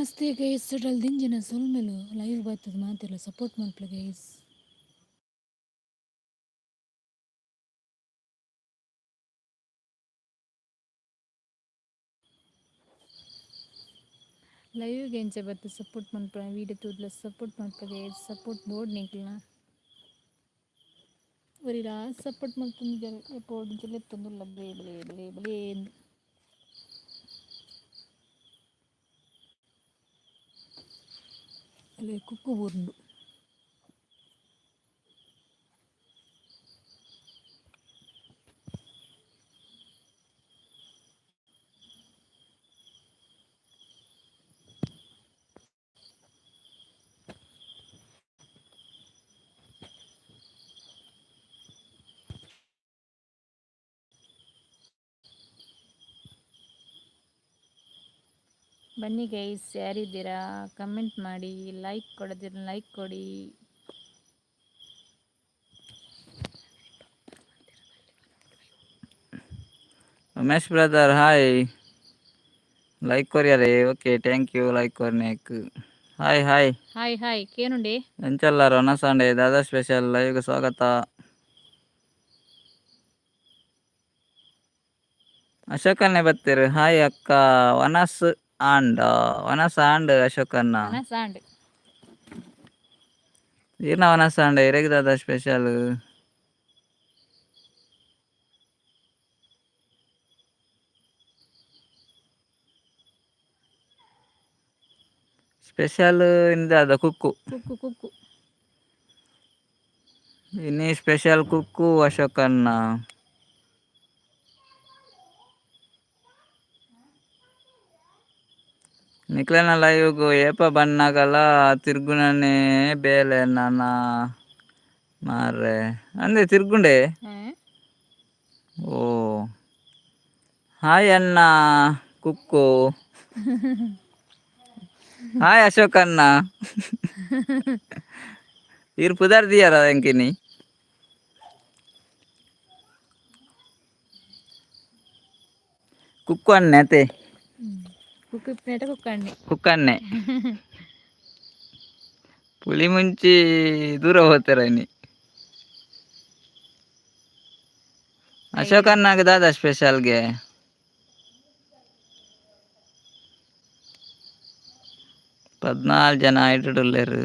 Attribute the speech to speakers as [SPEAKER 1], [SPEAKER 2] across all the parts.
[SPEAKER 1] Namaste guys, ದಿಂಜಿನ ಸೊಲ್ಮೆಲು. Live ಬತ್ತದ ಮಾತೆರ್ಲ ಸಪೋರ್ಟ್ ಮಲ್ಪುಲೆ ಗೈಸ್. ಲೈವ್ಗೆ ಎಂಚ ಬತ್ತು ಸಪೋರ್ಟ್ ಮನ್ಪುನ ವೀಡಿಯೋ ತೂದ್ಲ ಸಪೋರ್ಟ್ ಮನ್ಪುಲೆ, ಸಪೋರ್ಟ್ ಬೋರ್ಡ್ ನಿಕ್ಲ್ನ. ಒರಿಲಾ ಸಪೋರ್ಟ್ ಮಲ್ತೊಂದಿಜ್ಜೆರ್, ಏಪೊಡ್ದಿಂಚ ಲೆತ್ತೊಂದುಲ್ಲ ಬಲೆ ಬಲೆ ಬಲೆ ಬಲೆ. ಅಲ್ಲೇ ಕುಕ್ಕು ಬೂರ್ಂಡು. ಬನ್ನಿ ಗೈಸ್, ಯಾರಿದ್ದೀರಾ ಕಮೆಂಟ್ ಮಾಡಿ, ಲೈಕ್ ಕೊಡದಿರ ಲೈಕ್ ಕೊಡಿ.
[SPEAKER 2] ಉಮೇಶ್ ಬ್ರದರ್ ಹಾಯ್, ಲೈಕ್ ಕೊರಿಯರೆ. ಓಕೆ, thank you like ಕೊರ್ನೇಕ್. Hi hi.
[SPEAKER 1] Hi hi, ಕೇನುಂಡೆ.
[SPEAKER 2] ಎಂಚಲ್ಲಾರ ಒನಸಾಂಡೆ? ದಾದಾ ಸ್ಪೆಷಲ್? ಲೈವ್ಗೆ ಸ್ವಾಗತ. ಅಶೋಕನ್ನೇ ಬತ್ತೀರು. ಹಾಯ್ ಅಕ್ಕ, ವನಸ್ ಆಂಡ? ವನಸ್ ಆಂಡ್ ಅಶೋಕನ್ನ.
[SPEAKER 1] ವನಸ್ ಆಂಡ್.
[SPEAKER 2] ಈರ್ನ ವನಸ್ ಆಂಡ? ಇರೆಗ್ ದಾದಾ ಸ್ಪೆಷಲ್? ಸ್ಪೆಷಲ್ ಇಂದಾದ ಕುಕ್ಕು.
[SPEAKER 1] ಕುಕ್ಕು ಕುಕ್ಕು.
[SPEAKER 2] ಇನ್ನಿ ಸ್ಪೆಷಲ್ ಕುಕ್ಕು ಅಶೋಕನ್ನ. ನಿಕ್ಲೆನ ಲೈವ್ಗ್ ಏಪ ಬನ್ನಗಲ ತಿರ್ಗುನನೇ ಬೇಲೆ ನನ ಮಾರ್ರೆ ಅಂದೆ ತಿರ್ಗುಂಡೆ. ಓ ಹಾಯ್ ಅಣ್ಣ ಕುಕ್ಕು, ಹಾಯ್ ಅಶೋಕ್ ಅಣ್ಣ. ಈರ್ ಪುದರ್ ದಿಯರ ಎಂಕಿನಿ? ಕುಕ್ಕು ಅಣ್ಣೆ ಅತೆ?
[SPEAKER 1] ಕುಕ್ಕು ಇಪ್ಪನೇಟ ಕುಕ್ಕಣ್ಣೆ.
[SPEAKER 2] ಕುಕ್ಕನ್ನೆ ಪುಲಿ ಮುಂಚಿ ದೂರ ಹೋಗ್ತಾರ ಇನಿ. ಅಶೋಕ್ ಅಣ್ಣಗ್ ದಾದಾ ಸ್ಪೆಷಲ್ಗೆ? 14 ಜನ ಆಯ್ಟುಡುಲ್ಲೆರ್.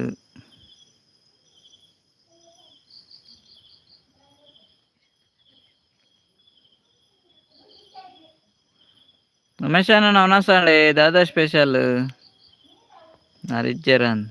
[SPEAKER 2] ಉಮೇಶ್ ಅಣ್ಣ ವನಸಾಂಡೆ, ದಾದಾ ಸ್ಪೆಷಲ್? ಆರ್ ಇಜ್ಜೆರನ್.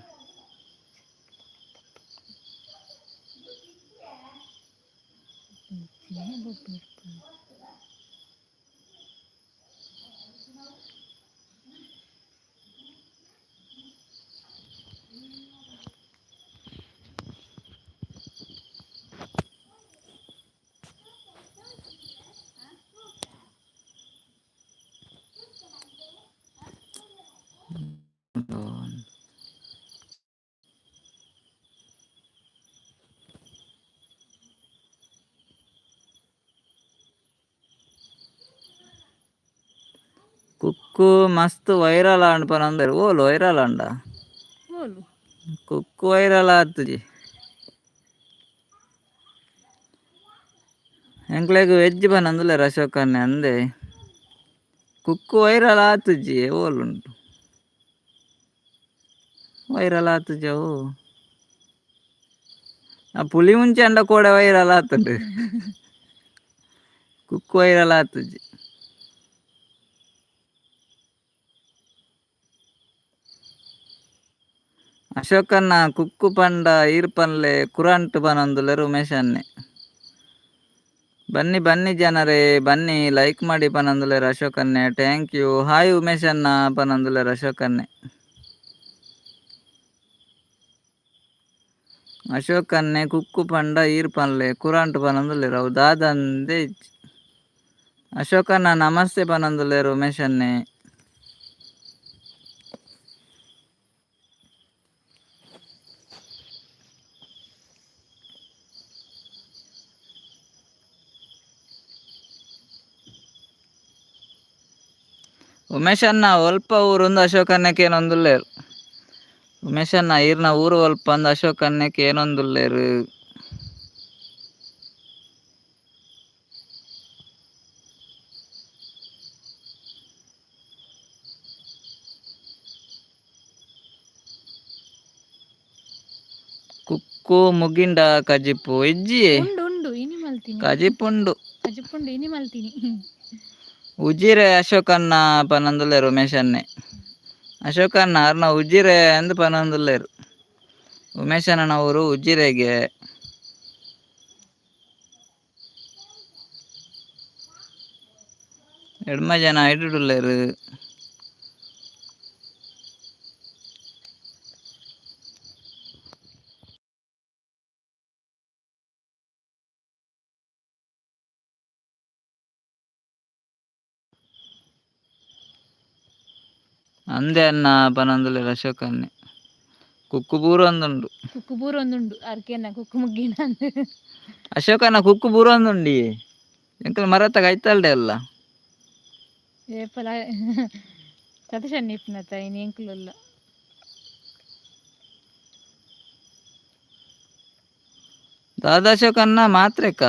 [SPEAKER 2] ಕುಕ್ಕು ಮಸ್ತ್ ವೈರಲ್ ಆಂಡ್ ಪನೊಂದೆರ್. ಓಲು ವೈರಲ್ ಆಂಡ?
[SPEAKER 1] ಓಲು?
[SPEAKER 2] ಕುಕ್ಕು ವೈರಲ್ ಆತುಜಿ. ಎಂಕ್ಲೆಗ್ ವೆಜ್ ಪನೊಂದುಲ್ಲೆರ್ ಅಶೋಕ್ ಅಣ್ಣೆ ಅಂದೆ. ಕುಕ್ಕು ವೈರಲ್ ಆತುಜಿ, ಓಲುಂಡು ವೈರಲ್ ಆತುಜಿ ಅವು. ಆ ಪುಲಿ ಮುಂಚೆ ಅಂಡ ಕೋಡೆ ವೈರಲ್ ಆತುಂಡು, ಕುಕ್ಕು ವೈರಲ್ ಆತುಜಿ. ಅಶೋಕಣ್ಣ ಕುಕ್ಕು ಪಂಡ ಈರ್ ಪನ್ಲೆ ಕುರಂಟ್ ಪನೊಂದುಲ್ಲೆರ್ ಉಮೇಶ್ ಅಣ್ಣೆ. ಬನ್ನಿ ಬನ್ನಿ ಜನರೇ ಬನ್ನಿ, ಲೈಕ್ ಮಾಡಿ ಪನೊಂದುಲ್ಲೆರ್ ಅಶೋಕಣ್ಣೆ. Thank you. Hi Umesh ಅಣ್ಣ ಪನೊಂದುಲ್ಲೆರ್ ಅಶೋಕಣ್ಣೆ. ಅಶೋಕಣ್ಣೆ ಕುಕ್ಕು ಪಂಡ ಈರ್ ಪನ್ಲೆ ಕುರಂಟ್ ಪನೊಂದುಲ್ಲೆರ್, ಅವು ದಾದಂದೆ ಇಜ್ಜಿ. ಅಶೋಕಣ್ಣ ನಮಸ್ತೆ ಪನೊಂದುಲ್ಲೆರ್ ಉಮೇಶ್ ಅಣ್ಣೆ. ಉಮೇಶಣ್ಣ ಒಲ್ಪ ಊರುಂದು ಅಶೋಕಣ್ಣಕ್ಕೆ ಏನೊಂದುಲ್ಲೇರು. ಉಮೇಶಣ್ಣ ಈರ್ನ ಊರು ಒಲ್ಪ ಅಂದ್ ಅಶೋಕಣ್ಣಕ್ಕೆ ಏನೊಂದುಲ್ಲೇರು. ಕುಕ್ಕು ಮುಗಿಂಡ ಕಜಿಪು ಇಜ್ಜಿ?
[SPEAKER 1] ಉಂಡು ಉಂಡು, ಇನಿ ಮಲ್ತೀನಿ.
[SPEAKER 2] ಕಜಿಪುಂಡು.
[SPEAKER 1] ಕಜಿಪುಂಡು, ಇನಿ ಮಲ್ತೀನಿ.
[SPEAKER 2] ಉಜಿರೆ ಅಶೋಕಣ್ಣ ಪನೊಂದುಲ್ಲೇರು ಉಮೇಶಣ್ಣೆ. ಅಶೋಕಣ್ಣ ಅರ್ನ ಉಜಿರೆ ಅಂದ್ ಪನೊಂದುಲ್ಲೇರು. ಉಮೇಶಣ್ಣನ ಊರು ಉಜಿರೆಗೆ. ಎಡ್ಮ ಜನ ಐಡುಡುಲ್ಲೇರು. ಅಂದೆ ಅನ್ನ ಪನೊಂದುಲ್ಲೇರು ಅಶೋಕಣ್ಣೆ. ಕುಕ್ಕು ಬೂರು ಅಂದುಂಡು.
[SPEAKER 1] ಕುಕ್ಕು ಬೂರು ಒಂದುಂಡು ಅರ್ಕೆನ ಕುಕ್ಕು ಮುಗ್ಗಿನ ಅಂದ್.
[SPEAKER 2] ಅಶೋಕಣ್ಣ ಕುಕ್ಕು ಬೂರು ಅಂದುಂಡಿ. ಎಂಕಲ್ ಮರತ್ತ ಕೈತಲ್ಡೆ ಅಲ್ಲ.
[SPEAKER 1] ಏಪಲ ಸತೀಶಣ್ಣ ಇಪ್ಪುನತ ಇನಿ ಎಂಕುಲುಲ್ಲ.
[SPEAKER 2] ದಾದಾ ಅಶೋಕಣ್ಣ ಮಾತ್ರೆಕ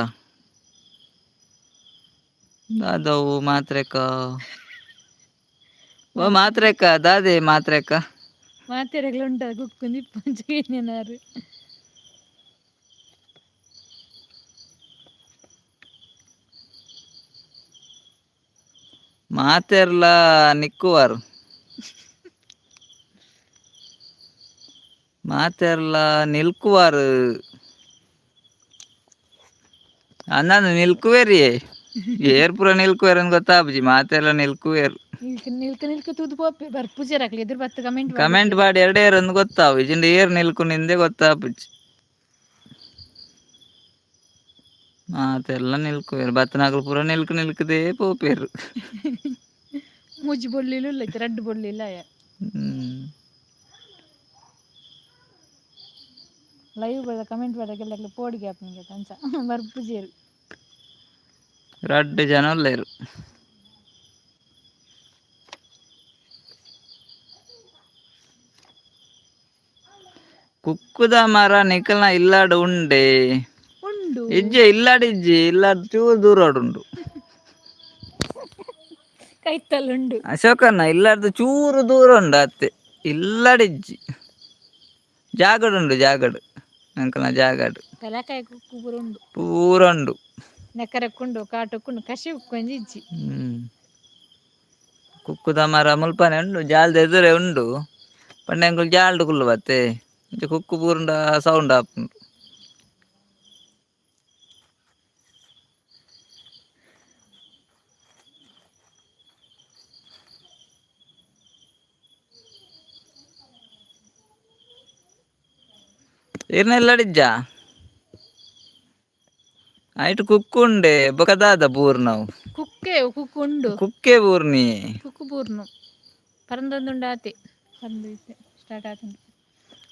[SPEAKER 2] ದಾದವು ಮಾತ್ರೆಕ ಓ ಮಾತ್ರೆಕ ದಾದೆ ಮಾತ್ರೆಕ.
[SPEAKER 1] ಮಾತೆರೆಗ್ಲ ಉಂಟು ಕುಕ್ಕು ಇಪ್ಪಂಚ ಏನೇನಾರು.
[SPEAKER 2] ಮಾತೆರ್ಲ ನಿಕ್ಕುವಾರು ಮಾತೆರ್ಲ ನಿಲ್ಕುವಾರು ಅಂದಂದು ನಿಲ್ಕುವೇರಿ. ಏರ್ ಪೂರ ನಿಲ್ಕುವೇರ್ ಅಂತ ಗೊತ್ತಾಪುಜಿ, ಮಾತೆರ್ಲ ನಿಲ್ಕುವೇರು.
[SPEAKER 1] ನಿಲ್ಕ ನಿಲ್ಕ ನಿಲ್ಕ ತೂದು ಪೋಪೆ ಬರ್ಪುಜೆರ್ ಅಕ್ಲೆ ಎದುರು ಬತ್ತು ಕಮೆಂಟ್.
[SPEAKER 2] ಕಮೆಂಟ್ ಪಾಡಿ ಎರಡೇ ಏರ್ ಗೊತ್ತಾವು ಇಜಿಂಡ ಏರ್ ನಿಲ್ಕು ನಿಂದೆ ಗೊತ್ತಾಪುಜಿ. ಮಾತೆರ್ಲ ನಿಲ್ಕುವೇರು ಬತ್ತನಾಕುಲು ಪೂರ ನಿಲ್ಕು ನಿಲ್ಕದೇ ಪೋಪೇರು.
[SPEAKER 1] ಮೂಜಿ ಬೊಳ್ಳಿಲು ಇಲ್ಲ ಇತ್ತೆ ರಡ್ಡ್ ಬೊಳ್ಳಿಲ್ಲ. ಲೈವ್ ಬದ ಕಮೆಂಟ್ ಬರಗೆಲ್ಲ ಪೋಡಿಗೆ ಆಪುನಿಗೆ ಅಂಚ ಬರ್ಪುಜೆರ್.
[SPEAKER 2] ರಡ್ಡ್ ಜನ ಉಲ್ಲೆರ್. ಕುಕ್ಕುದ ಮರ ನಿಕಲ್ನ ಇಲ್ಲಾಡ್ ಉಂಡೆ?
[SPEAKER 1] ಉಂಡು.
[SPEAKER 2] ಇಜ್ಜೆ, ಇಲ್ಲಾಡ್ ಇಜ್ಜಿ, ಇಲ್ಲಾಡ್ ಚೂರು ದೂರಡ್ ಉಂಡು.
[SPEAKER 1] ಕೈತಲ್ ಉಂಡು.
[SPEAKER 2] ಅಶೋಕಣ್ಣ ಇಲ್ಲಾರ್ದು ಚೂರು ದೂರ ಉಂಡು ಅತ್ತೆ, ಇಲ್ಲಾಡ್ ಇಜ್ಜಿ. ಜಾಗಡ್ ಉಂಡು, ಜಾಗಡ್ ಅಂಕಲ್ನ ಜಾಗಡ್.
[SPEAKER 1] ಪೆಲಕಾಯಿ ಕುಕ್ಕು ಪೂರ ಉಂಡು.
[SPEAKER 2] ಪೂರ ಉಂಡು.
[SPEAKER 1] ನೆಕರೆಕ್ಕುಂಡು, ಕಾಟುಕ್ಕುಂಡು, ಕಸಿ ಉಕ್ಕೊಂಜಿ ಇಜ್ಜಿ.
[SPEAKER 2] ಕುಕ್ಕುದ ಮರ ಮುಲ್ಪನೆ ಉಂಡು, ಜಾಲ್ದ ಎದುರೇ ಉಂಡು. ಪಂಡ ಎಂಕುಲು ಜಾಲ್ಡ್ ಕುಲ್ಲು ಬತ್ತೆ ಇಂಚ ಕುಕ್ಕು ಪೂರುಂಡ ಸೌಂಡ್ ಆಪುಂಡು. ಈರ್ನ ಇಲ್ಲಡಿಜ್ಜಾ ಐಟ್ ಕುಕ್ಕು ಉಂಡೆ ಬೊಕ ದಾದ ಬೂರ್ನವು?
[SPEAKER 1] ಕುಕ್ಕೆ ಕುಕ್ಕು ಉಂಡು.
[SPEAKER 2] ಕುಕ್ಕೆ ಬೂರ್ನಿ.
[SPEAKER 1] ಕುಕ್ಕು ಬೂರ್ನು ಪರಂದೊಂದುಂಡು ಆತೆ ಪರಂದು ಇತ್ತೆ ಸ್ಟಾರ್ಟ್ ಆತುಂಡು.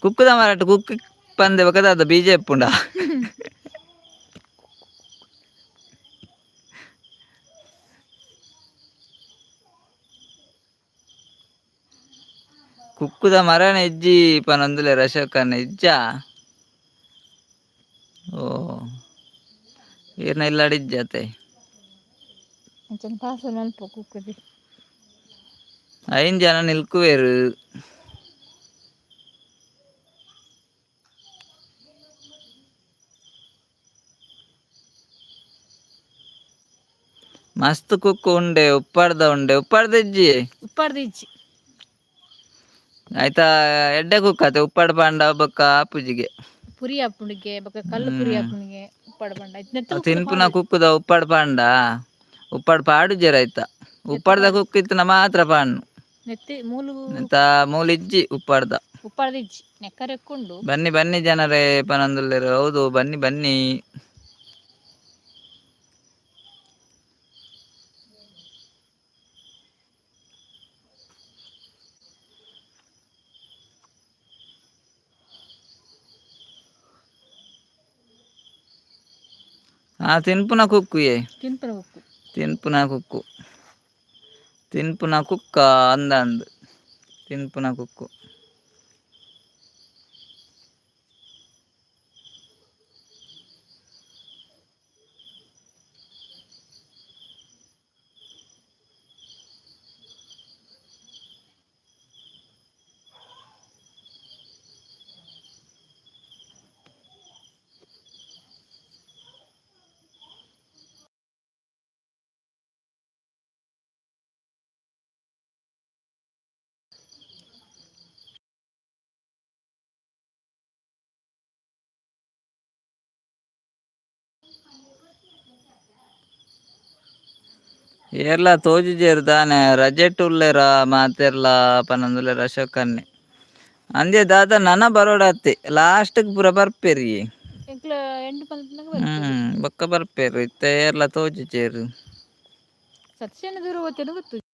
[SPEAKER 2] ಕುಕ್ಕುದ ಮರಟ್ ಕುಕ್ಕು ಪಂದೆ ಬೊಕ ದಾದ ಬೀಜ ಇಪ್ಪುಂಡ? ಕುಕ್ಕುದ ಮರನ ಇಜ್ಜಿ ಪನೊಂದುಲ್ಲೆರ್ ಅಶೋಕಣ್ಣ. ಇಜ್ಜಾ? ಓ ಈರ್ನ ಇಲ್ಲಡ್ ಇಜ್ಜಿ ಅತೆ.
[SPEAKER 1] ಅಂಚನೆ ಪಾರ್ಸೆಲ್ ಮಲ್ಪ ಕುಕ್ಕುದು.
[SPEAKER 2] ಐನ್ ಜನ ನಿಲ್ಕುವೆರ್. ಮಸ್ತ್ ಕುಕ್ಕು ಉಂಡೆ. ಉಪ್ಪಾಡ್ದ ಉಂಡೆ? ಉಪ್ಪಾಡ್ದ ಇಜ್ಜಿ.
[SPEAKER 1] ಉಪ್ಪಾರ್ದ ಇಜ್ಜಿ.
[SPEAKER 2] ಆಯ್ತಾ ಎಡ್ಡೆ ಕುಕ್ ಅತೆ ಉಪ್ಪಾಡ್ ಪಾಂಡ ಬೊಕ್ಕ ಆಪುಜಿಗೆ.
[SPEAKER 1] ಪುರಿ ಆಪುಂಡಿಗೆ ಬೊಕ ಕಲ್ಲು ಪುರಿ ಆಪುಂಡಿಗೆ ಉಪ್ಪಾಡ ಪಂಡ ನೆತ್ತ.
[SPEAKER 2] ಅವ್ ತಿನ್ಪುನ ಕುಕ್ಕುದ ಉಪ್ಪಾಡ್ ಪಾಂಡ ಉಪ್ಪಾಡ್ ಪಾಡುಜೆರ್ ಆಯ್ತ. ಉಪ್ಪಾಡ್ದ ಕುಕ್ಕು ಇತ್ತಿನ ಮಾತ್ರ ಪಾಣ್ಣು.
[SPEAKER 1] ನೆತ್ತಿ ಮೂಲು.
[SPEAKER 2] ನೆತ್ತ ಮೂಲು ಇಜ್ಜಿ ಉಪ್ಪಾಡ್ದ.
[SPEAKER 1] ಉಪ್ಪಾಡ್ದ ಇಜ್ಜಿ, ನೆಕ್ಕರೆಕ್ಕುಂಡು.
[SPEAKER 2] ಬನ್ನಿ ಬನ್ನಿ ಜನರೇ ಪನೊಂದುಲ್ಲೆರ್. ಹೌದು, ಬನ್ನಿ ಬನ್ನಿ. ಆ ತಿನ್ಪುನ ಕುಕ್ಕುಯೇ.
[SPEAKER 1] ತಿನ್ಪುನ ಕುಕ್ಕು.
[SPEAKER 2] ತಿನ್ಪುನ ಕುಕ್ಕು. ತಿನ್ಪುನ ಕುಕ್ಕ ಅಂದ ಅಂದ್ ತಿನ್ಪುನ ಕುಕ್ಕು. ಏರ್ಲ ತೋಜಿಜೇರು ದಾನೆ ರಜೆಟ್ ಉಲ್ಲೇರ ಮಾತೆರ್ಲ ಪನೊಂದುಲ್ಲೆರ್ ಅಶೋಕನ್ನೆ ಅಂದೆ ದಾದ ನನ ಬರೋಡತ್ತೆ ಲಾಸ್ಟ್ ಪೂರ ಬರ್ಪೆರ್.
[SPEAKER 1] ಎಂಕ್ಲ ಎಂಡ್ ಪನ್ಪುನಗ ಬರ್ಪೆರ್.
[SPEAKER 2] ಬೊಕ್ಕ ಬರ್ಪೆರ್ ಇತ್ತೆ ಏರ್ಲ ತೋಜಿಜೇರು.
[SPEAKER 1] ಸತ್ಯನ ದೂರ ಹೋಗ್ತೇನೆ ಗೊತ್ತು.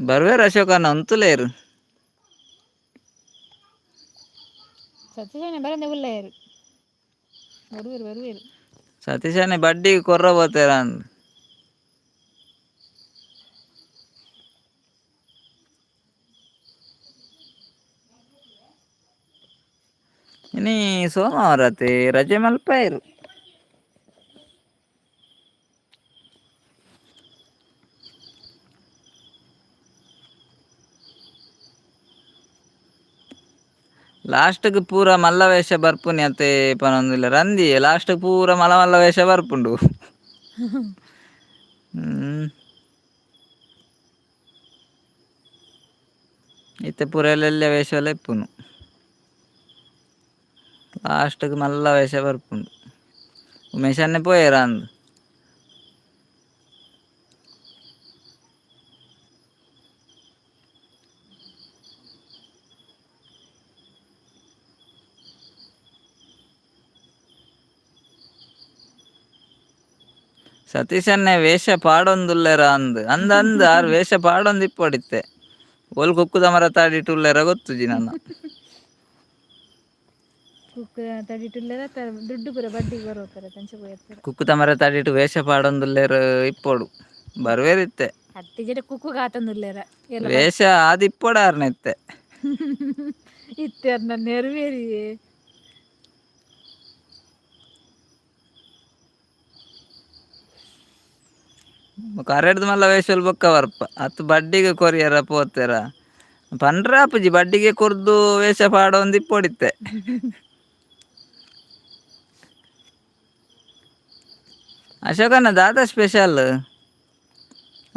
[SPEAKER 2] ಬರ್ವೇರ್ ಅಶೋಕಣ್ಣ ಉಂತುಲೇರು.
[SPEAKER 1] ಸತ್ಯನ ಬರಂದೆ ಉಲ್ಲೇರು ಬರುವೇರು ಬರುವೇರು.
[SPEAKER 2] ಸತೀಶನೇ ಬಡ್ಡಿ ಕೊರ್ರ ಪೋತೇರ ಅಂದ್. ಇನಿ ಸೋಮವಾರತೆ ರಜೆ ಮಲ್ಪಾಯೆರ್. ಲಾಸ್ಟ್ಗ್ ಪೂರ ಮಲ್ಲ ವೇಷ ಬರ್ಪುನಿ ಅತೆ ಪನೊಂದುಲ್ಲೆರ್ ಅಂದಿ ಲಾಸ್ಟ್ ಪೂರ ಮಲ್ಲ ಮಲ್ಲ ವೇಷ ಬರ್ಪುಂಡು. ಇತ್ತೆ ಪೂರ ಎಲ್ಲೆಲ್ಯ ವೇಷಲ ಇಪ್ಪುನು ಲಾಸ್ಟ್ಗ್ ಮಲ್ಲ ವೇಷ ಬರ್ಪುಂಡು ಉಮೇಶನ್ನೆ ಪೋಯೆರ ಅಂದ್. ಸತೀಶನ್ನೆ ವೇಷ ಪಾಡೊಂದುಲ್ಲೆರ ಅಂದ್ ಅಂದ್ ಅಂದ್ ಆರ್ ವೇಷ ಪಾಡೊಂದು ಇಪ್ಪೊಡಿತ್ತೆ ಓಲ್ ಕುಕ್ಕುದ ಮರ ತಾಡಿಟ್ಟುಲ್ಲೆರ ಗೊತ್ತುಜಿ ನನ.
[SPEAKER 1] ಕುಕ್ ತಡಿಟುಲ್ಲೆರ ದುಡ್ಡು ಪೂರ ಬಡ್ಡಿಗೆ ಬರೋಪೆರ ತಂಚ ಪೋಯೆರ್ತಾರೆ.
[SPEAKER 2] ಕುಕ್ಕುದ ಮರ ತಾಡಿಟ್ಟು ವೇಷ ಪಾಡೊಂದುಲ್ಲೆರ್ ಇಪ್ಪೊಡು ಬರ್ವೇರಿತ್ತೆ.
[SPEAKER 1] ಅತ್ತಿಜಡ ಕುಕ್ಕು ಕಾತೊಂದುಲ್ಲೆರ ಏರ್ಲ
[SPEAKER 2] ವೇಷ ಆದಿಪ್ಪೊಡಾರ್ನ ಇತ್ತೆ.
[SPEAKER 1] ಇತ್ತೆ ಅರ್ನ ನೆರವೇರಿಯೇ.
[SPEAKER 2] ಕರೆಡ್ದ್ ಮಲ್ಲ ವೇಷಲ್ ಬೊಕ್ಕ ಬರ್ಪ ಅತ್ ಬಡ್ಡಿಗೆ ಕೊರಿಯರ ಪೋತೆರ ಪಂಡ್ರ ಆಪುಜಿ ಬಡ್ಡಿಗೆ ಕೊರ್ದು ವೇಷ ಪಾಡೊಂದು ಇಪ್ಪೊಡಿತ್ತೆ. ಅಶೋಕನ ದಾದ ಸ್ಪೆಷಲ್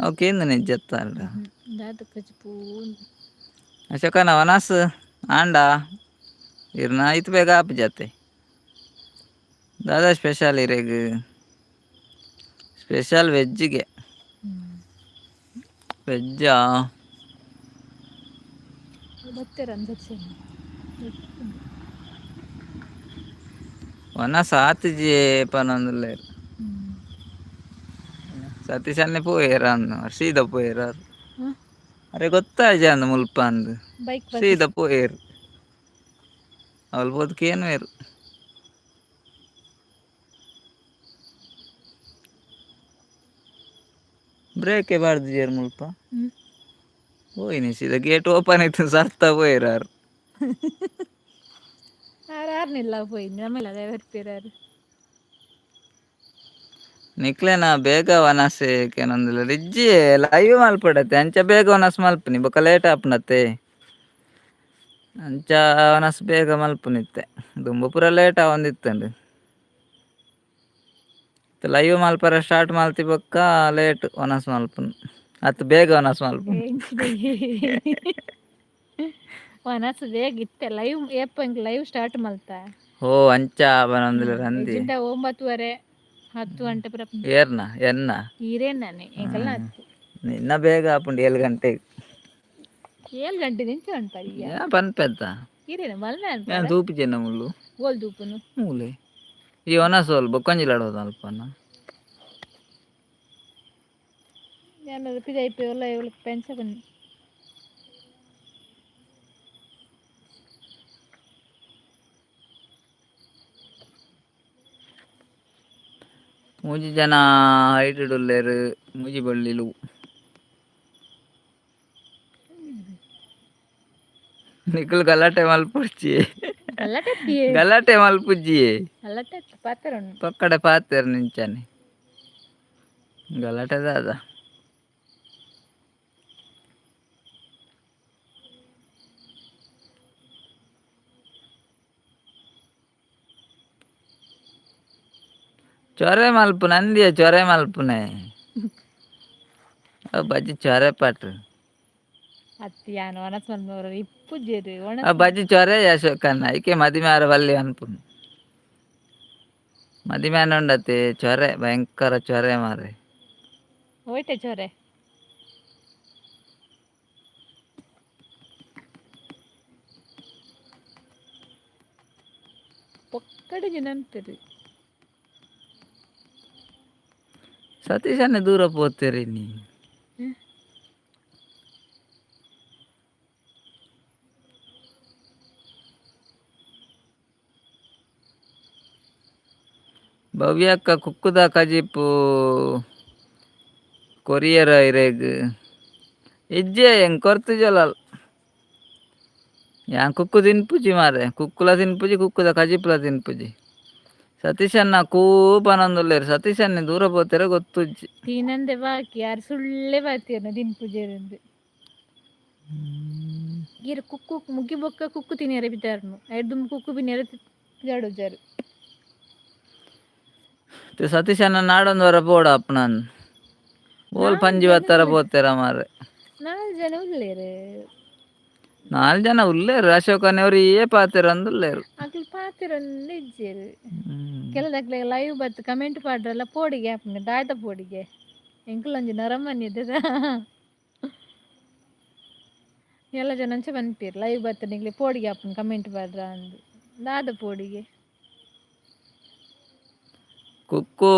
[SPEAKER 2] ಓಕೆ ಇಂದು ನಿಜತ್ತಾಂಡ.
[SPEAKER 1] ದಾದ ಕಜಿಪು.
[SPEAKER 2] ಅಶೋಕನ ವನಸ್ ಆಂಡ ಇರ್ನ ಇತ್ ಬೇಗ ಆಪುಜತೆ ದಾದಾ ಸ್ಪೆಷಲ್ ಇರೆಗ್ ಸ್ಪೆಷಲ್ ವೆಜ್ಜಿಗೆ ವೆಜ್ಜಾ.
[SPEAKER 1] ಬತ್ತೆರ ಅಂದರ್ಸೆ.
[SPEAKER 2] ವನಸ್ ಆತಿಜಿ ಪನೊಂದುಲ್ಲೆರ್. ಸತೀಶ್ ಅಣ್ಣೆ ಪೋಯೆರ್ ಅಂದ್ ಸೀದಾ ಪೋಯೆರ್ ಅರೆ ಗೊತ್ತಾಯ್ಜಿ ಅಂದ್ ಮುಲ್ಪ ಅಂದ್
[SPEAKER 1] ಬೈಕ್
[SPEAKER 2] ಸೀದಾ ಪೋಯೆರ್ ಅವ್ಲು ಪೋದು ಕೇನುವೆರ್. ಬ್ರೇಕ್ ಪಾಡ್ದಿಜೆರ್ ಮುಲ್ಪ. ಪೋಯಿನಿ ಸೀದಾ ಗೇಟ್ ಓಪನ್ ಇತ್ತು ಸರ್ತ ಪೋಯೆರ್ ಆರ್.
[SPEAKER 1] ಆರ್ ಆರ್ನಿಲ್ಲ ಪೋಯಿನಿ ನಮ್ಮೆಲ್ಲ ಬರ್ಪೇರು.
[SPEAKER 2] ನಿಕ್ಲೆನ ಬೇಗ ವನಸೆ ಕೇನೊಂದುಲ್ಲೆರ್ ಇಜ್ಜಿ ಲೈವ್ ಮಲ್ಪಡತ್ತೆ ಅಂಚ ಬೇಗ ವನಸ್ ಮಲ್ಪುನಿ ಬೊಕ ಲೇಟ್ ಆಪುಂಡತ್ತೆ ಅಂಚ ವನಸ್ ಬೇಗ ಮಲ್ಪುನಿತ್ತೆ ದುಂಬು ಪೂರ ಲೇಟ್ ಆವೊಂದಿತ್ತುಂಡು ಲೈವ್ ಮಲ್ಪರೆ ಸ್ಟಾರ್ಟ್ ಮಲ್ತಿ ಬೊಕ್ಕ ಲೇಟ್ ವನಸ್ ಮಲ್ಪುನು ಅತ್ ಬೇಗ ವನಸ್ ಮಲ್ಪುನು.
[SPEAKER 1] ವನಸ್ ಬೇಗ ಇತ್ತೆ ಲೈವ್ ಏಪ ಇಂಕ್ ಲೈವ್ ಸ್ಟಾರ್ಟ್ ಮಲ್ತ.
[SPEAKER 2] ಓ ಅಂಚ ಪನೊಂದುಲ್ಲೆರ್ ಅಂದಿ.
[SPEAKER 1] ಇಜ್ಜಿಂಡ 9:30 10 ಗಂಟೆ ಪೂರ.
[SPEAKER 2] ಏರ್ನ ಎನ್ನ
[SPEAKER 1] ಈರೇನಾನೆ ಎಂಕಲ್ನ ಅತ್ತು.
[SPEAKER 2] ನಿನ್ನ ಬೇಗ ಆಪುಂಡು 7 ಗಂಟೆಗ್.
[SPEAKER 1] 7 ಗಂಟೆ ನಿಂಚ ಉಂಟಯ್ಯ.
[SPEAKER 2] ಏನ್ ಪನ್ಪೆತ್ತ.
[SPEAKER 1] ಈರೇನ ಮಲ್ಮೆ
[SPEAKER 2] ಯಾನ್
[SPEAKER 1] ಅನ್ಪರ.
[SPEAKER 2] ತೂಪಿಜೆನ ಮುಲ್ಲು.
[SPEAKER 1] ಓಲ್ ತೂಪುನು.
[SPEAKER 2] ಮೂಲೆ ಈ ಒನಸೋಲ್ ಬೊಕ್ಕೊಂಜಿಲಾಡೋದು ಅಲ್ಪನ.
[SPEAKER 1] ಯಾನ್ ಪಿದಾಯಿ ಉಲ್ಲ ಇವ್ಲು ಪೆಂಚ ಬನ್ನಿ.
[SPEAKER 2] ಮೂಜಿ ಜನ ಹೈಟ್ ಉಲ್ಲೆರ್ ಮೂಜಿ ಬಳ್ಳಿಲು. ನಿಕುಲು ಗಲಾಟೆ ಮಲ್ಪೊಡ್ಚಿ.
[SPEAKER 1] ಗಲಾಟೆ.
[SPEAKER 2] ಗಲಾಟೆ ಮಲ್ಪುಜ್ಜಿ.
[SPEAKER 1] ಗಲಾಟೆ ಪಾತೆರೊಂಡು.
[SPEAKER 2] ಪಕ್ಕಡೆ ಪಾತೆರ್ ನಿಂಚನೆ ಗಲಾಟೆ ದಾದ. ಚೊರೆ ಮಲ್ಪುನ ಅಂದಿಯ ಚೊರೆ ಮಲ್ಪುನೆ ಅವು ಬಜ್ಜಿ ಚೊರೆ ಪಾಟ್.
[SPEAKER 1] ಅತ್ತಿ ಯಾನ್ ವನಸ್ ಮಲ್ಪುನವರು ಇಪ್ಪುಜೆರ್.
[SPEAKER 2] ಆ ಬಜ್ಜಿ ಚೊರೆ ಅಶೋಕಣ್ಣ ಐಕೆ ಮದಿಮೆ ಆರ ಬಲ್ಲಿ ಅನ್ಪುನು. ಮದಿಮೆ ಉಂಡತೆ ಚೊರೆ ಭಯಂಕರ ಚೊರೆ ಮಾರೆ.
[SPEAKER 1] ಒಯ್ಟೆ ಚೊರೆ? ಪೊಕ್ಕಡೆ ನೆನಪೇರು.
[SPEAKER 2] ಸತೀಶನ್ನೇ ದೂರ ಪೋತೇರಿ ನೀ. ಭವ್ಯಕ್ಕ ಕುಕ್ಕುದ ಕಜಿಪು ಕೊರಿಯರ ಇರೆಗ್ ಇಜ್ಜೆ ಎಂಕ್ ಕೊರ್ತುಜಲಲ್. ಯಾನ್ ಕುಕ್ಕು ತಿನ್ಪುಜಿ ಮಾರೆ, ಕುಕ್ಕುಲ ತಿನ್ಪುಜಿ, ಕುಕ್ಕುದ ಕಜಿಪುಲ ತಿನ್ಪುಜಿ. ಸತೀಶನ್ನ ಕೂ ಪನೊಂದುಲ್ಲೆರ್. ಸತೀಶನ್ನೇ ದೂರ ಪೋತೆರೆ ಗೊತ್ತುಜ್ಜಿ.
[SPEAKER 1] ತಿನಂದೆ ಬಾಕಿ ಯಾರು ಸುಳ್ಳೆ ಬಾತಿಯರ್ನ ತಿನ್ಪುಜೆರಂದು. ಈರ್ ಕುಕ್ಕು ಮುಗ್ಗಿ ಬೊಕ್ಕ ಕುಕ್ಕು ತಿನಿಯರೆ ಪಿದಾರ್ನು ಐಡ್ದು ಕುಕ್ಕು ಬಿನಿಯರೆ ಪಿದಾಡುಜಾರು.
[SPEAKER 2] ಸತೀಶನ್ನ ನಾಡೊಂದು ವರ ಪೋಡ ಅಪ್ಪನನ್ ಓಲ್ ಪಂಜಿ ಬತ್ತರ ಪೋತೆರ ಮಾರೆ.
[SPEAKER 1] ನಾಲ್ ಜನ ಉಲ್ಲೇರು.
[SPEAKER 2] ನಾಲ್ ಜನ ಉಲ್ಲೇರು, ಅಶೋಕನವರು ಏ ಪಾತೆರಂದುಲ್ಲೇರು.
[SPEAKER 1] ಅಕ್ಲು ಪಾತೆರೊಂದು ಇಜ್ಜೆರು. ಕೆಲದಕ್ಲೆ ಲೈವ್ ಬತ್ತು ಕಮೆಂಟ್ ಪಾಡ್ರಲ್ಲ ಪೋಡಿಗೆ ಆಪುಂಡು ದಾಯ್ತ ಪೋಡಿಗೆ ಎಂಕುಲೊಂಜಿ ನರಮನಿ ಇದ್ದದ. ಎಲ್ಲ ಜನ ಅಂಚ ಪನ್ಪೆರ್ ಲೈವ್ ಬತ್ತು ನಿಕ್ಲೆ ಪೋಡಿಗೆ ಆಪುಂಡು ಕಮೆಂಟ್ ಪಾಡ್ರ ಅಂದ್ ದಾದ ಪೋಡಿಗೆ.
[SPEAKER 2] ಕುಕ್ಕು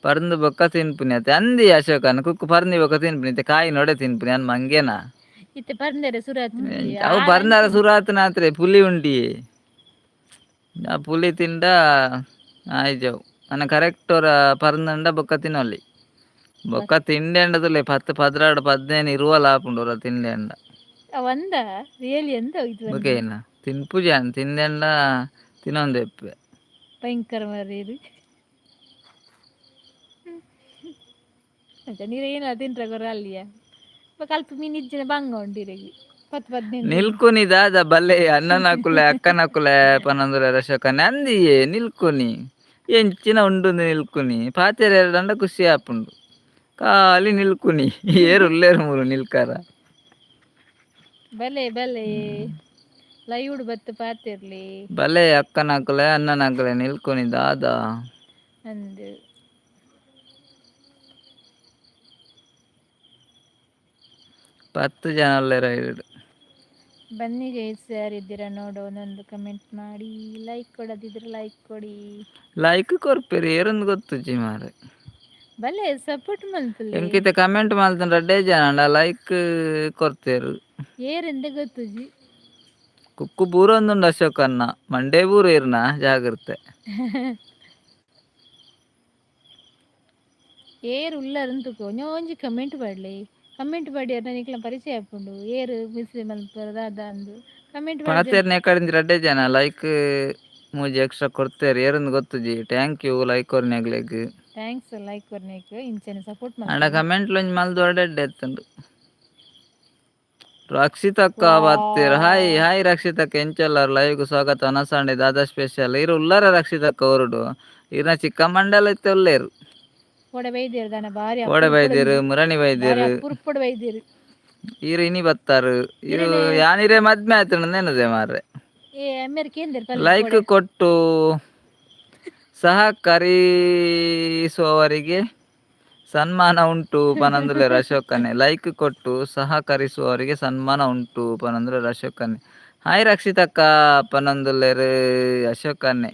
[SPEAKER 2] ಪರಂದು ಬೊಕ್ಕ ತಿನ್ಪುನಿ ಅತ್ತೆ ಅಂದಿ ಅಶೋಕನ. ಕುಕ್ಕು ಪರಂದಿ ಬೊಕ್ಕ ತಿನ್ಪುನಿ ಇತ್ತೆ ಕಾಯಿ ನೋಡೆ ತಿನ್ಪುನಿ ಅನ್ ಮಂಗೇನಾ.
[SPEAKER 1] ಇತ್ತೆ ಪರ್ಂದರೆ ಸುರಾತ್.
[SPEAKER 2] ಅವು ಪರ್ಂದರ ಸುರಾತನಾತ್ರೆ ಪುಲಿ ಉಂಡಿ. ಆ ಪುಲಿ ತಿಂಡ ಆಯ್ಜವು ಅನ್ನ ಕರೆಕ್ಟ್ ಅವರ ಪರಂದಂಡ ಬೊಕ್ಕ ತಿನ್ನೊಲಿ. ಬೊಕ್ಕ ತಿಂಡೆಂಡದುಲೆ 10 12 15 ಇರುವಲ ಆಪುಂಡು ಒರ ತಿಂಡೆಂಡ.
[SPEAKER 1] ಅವಂದ ರಿಯಲಿ ಎಂದ ಇದು.
[SPEAKER 2] ಬೊಕ ತಿನ್ಪುಜಿ ಅನ್ ತಿಂದೆಂಡ ತಿನ್ನೊಂದೆಪ್ಪೆ.
[SPEAKER 1] ಭಯಂಕರ ಮಾರ್ರೆ. ಅಂಚ ನೀರು ಏನ ತಿಂಟ್ರೆ ಗೊರ ಅಲ್ಲಿಯ ಕಲ್ಪ ಮೀನು ಇಜ್ಜಿನ ಬಂಗ ಉಂಡು ಇರೆಗ್ 10 15.
[SPEAKER 2] ನಿಲ್ಕುನಿ ದಾದ ಬಲ್ಲೆ ಅಣ್ಣನಕುಲೆ ಅಕ್ಕನಕುಲೆ ಪನೊಂದುಲ್ಲೆರ್ ಅಶೋಕನೆ. ಅಂದಿಯೇ ನಿಲ್ಕುನಿ ಎಂಚಿನ ಉಂಡು ನಿಲ್ಕುನಿ ಪಾತೆರ ಎರಡಂಡ ಖುಷಿ ಆಪುಂಡು. ಖಾಲಿ ನಿಲ್ಕುನಿ ಏರು ಉಲ್ಲೇರು ಮೂಲು ನಿಲ್ಕಾರ.
[SPEAKER 1] ಬಲೆ ಬಲೆ ಲೈವ್ಡ್ ಬತ್ತು ಪಾತಿರ್ಲಿ.
[SPEAKER 2] ಬಲೆ ಅಕ್ಕನಕುಲೆ ಅಣ್ಣನಕುಲೆ ನಿಲ್ಕುನಿ ದಾದ.
[SPEAKER 1] ಅಂದ್
[SPEAKER 2] 10 ಜನ ಉಲ್ಲೆರ್ ಐಡ್.
[SPEAKER 1] ಬನ್ನಿ ಗೈಸ್, ಯಾರಿದ್ದೀರಾ ನೋಡು ಒಂದೊಂದು ಕಮೆಂಟ್ ಮಾಡಿ. ಲೈಕ್ ಕೊಡದಿದ್ರೆ ಲೈಕ್ ಕೊಡಿ.
[SPEAKER 2] ಲೈಕ್ ಕೊರ್ಪೆರ್ ಏರೊಂದು ಗೊತ್ತುಜ್ಜಿ ಮಾರೆ.
[SPEAKER 1] ಬಲೆ ಸಪೋರ್ಟ್ ಮಲ್ಪುಲೆ.
[SPEAKER 2] ಎಂಕಿತ ಕಮೆಂಟ್ ಮಲ್ತಂಡ ರಡ್ಡೇ ಜನ ಅಂಡ ಲೈಕ್ ಕೊರ್ತೆರ್.
[SPEAKER 1] ಏರೆಂದ ಗೊತ್ತುಜ್ಜಿ.
[SPEAKER 2] ಕುಕ್ಕು ಬೂರೊಂದುಂಡು ಅಶೋಕನ್ನ ಮಂಡೇ ಬೂರು ಇರ್ನ ಜಾಗ್ರತೆ.
[SPEAKER 1] ಏರ್ ಉಲ್ಲರಂತುಕೋ ಒಂಜಿ ಕಮೆಂಟ್ ಪಾಡ್ಲೆ. ಕಮೆಂಟ್ ಪಾಡಿ ನಿಕ್ಲ ಪರಿಚಯ ಆಪುಂಡು. ಏರ್ ಮಿಸ್ ಮಲ್ಪುವೆರ್ ದಾದ ಅಂದ್ ಕಮೆಂಟ್.
[SPEAKER 2] ಪಾತೆರ್ನ ಕಡಿಂದ ರಡ್ಡೇ ಜನ ಲೈಕ್ ಮೂಜಿ ಎಕ್ಸ್ಟ್ರಾ ಕೊರ್ತೆರ್ ಏರಂದು ಗೊತ್ತುಜ್ಜಿ. Thank you like ಕೊರ್ನೆಗ್ಲೆಗ್.
[SPEAKER 1] Thanks like ಕೊರ್ನೆಕ್ ಇಂಚನೆ ಸಪೋರ್ಟ್
[SPEAKER 2] ಅಂಡ
[SPEAKER 1] ಮಲ್ಪುಲೆ.
[SPEAKER 2] ಕಮೆಂಟ್ ಲೊಂಜಿ ಮಲ್ದ್ ಎಡ್ಡೆ ಇತ್ತುಂಡು. ರಕ್ಷಿತಕ್ಕ ಬತ್ತೆರ್. ಹಾಯ್ ಹಾಯ್ ರಕ್ಷಿತಕ್ಕ, ಎಂಚೊಲ್ಲರ್? ಲೈವ್ ಸ್ವಾಗತ. ಅನಸಾಂಡೆ ದಾದಾ ಸ್ಪೆಷಲ್? ಇರು ಉಲ್ಲರ ರಕ್ಷಿತಕ್ಕ ಹೊರಡು ಇರ್ನ ಚಿಕ್ಕ ಮಂಡಲ ಇತ್ತೆ ಉಲ್ಲೇರು.
[SPEAKER 1] ಕೋಡೆ ಬೈದೇರ್ ದಾನ ಬಾರಿ.
[SPEAKER 2] ಕೋಡೆ ಬೈದೇರು ಮುರಣಿ ಬೈದೇರು.
[SPEAKER 1] ಪುರ್ಪುಡು ಬೈದೇರು.
[SPEAKER 2] ಈರು ಇನಿ ಬತ್ತಾರು ಇರು ಯಾನಿರೇ ಮದ್ಮೆ ಆಯ್ತು ನೆನದೆ ಮಾರ್ರೆ.
[SPEAKER 1] ಏ ಅಮ್ಮೆರ್ ಕೇಂದೆರ್.
[SPEAKER 2] ಲೈಕ್ ಕೊಟ್ಟು ಸಹಕರಿಸುವವರಿಗೆ ಸನ್ಮಾನ ಉಂಟು ಪನಂದುಲ್ಲೆರ್ ಅಶೋಕನೆ. ಲೈಕ್ ಕೊಟ್ಟು ಸಹಕರಿಸುವವರಿಗೆ ಸನ್ಮಾನ ಉಂಟು ಪನಂದುಲ್ಲೆರ್ ಅಶೋಕನೆ. ಹಾಯ್ ರಕ್ಷಿತಕ್ಕ ಪನಂದುಲ್ಲೆರ್ ಅಶೋಕನ್ನೆ.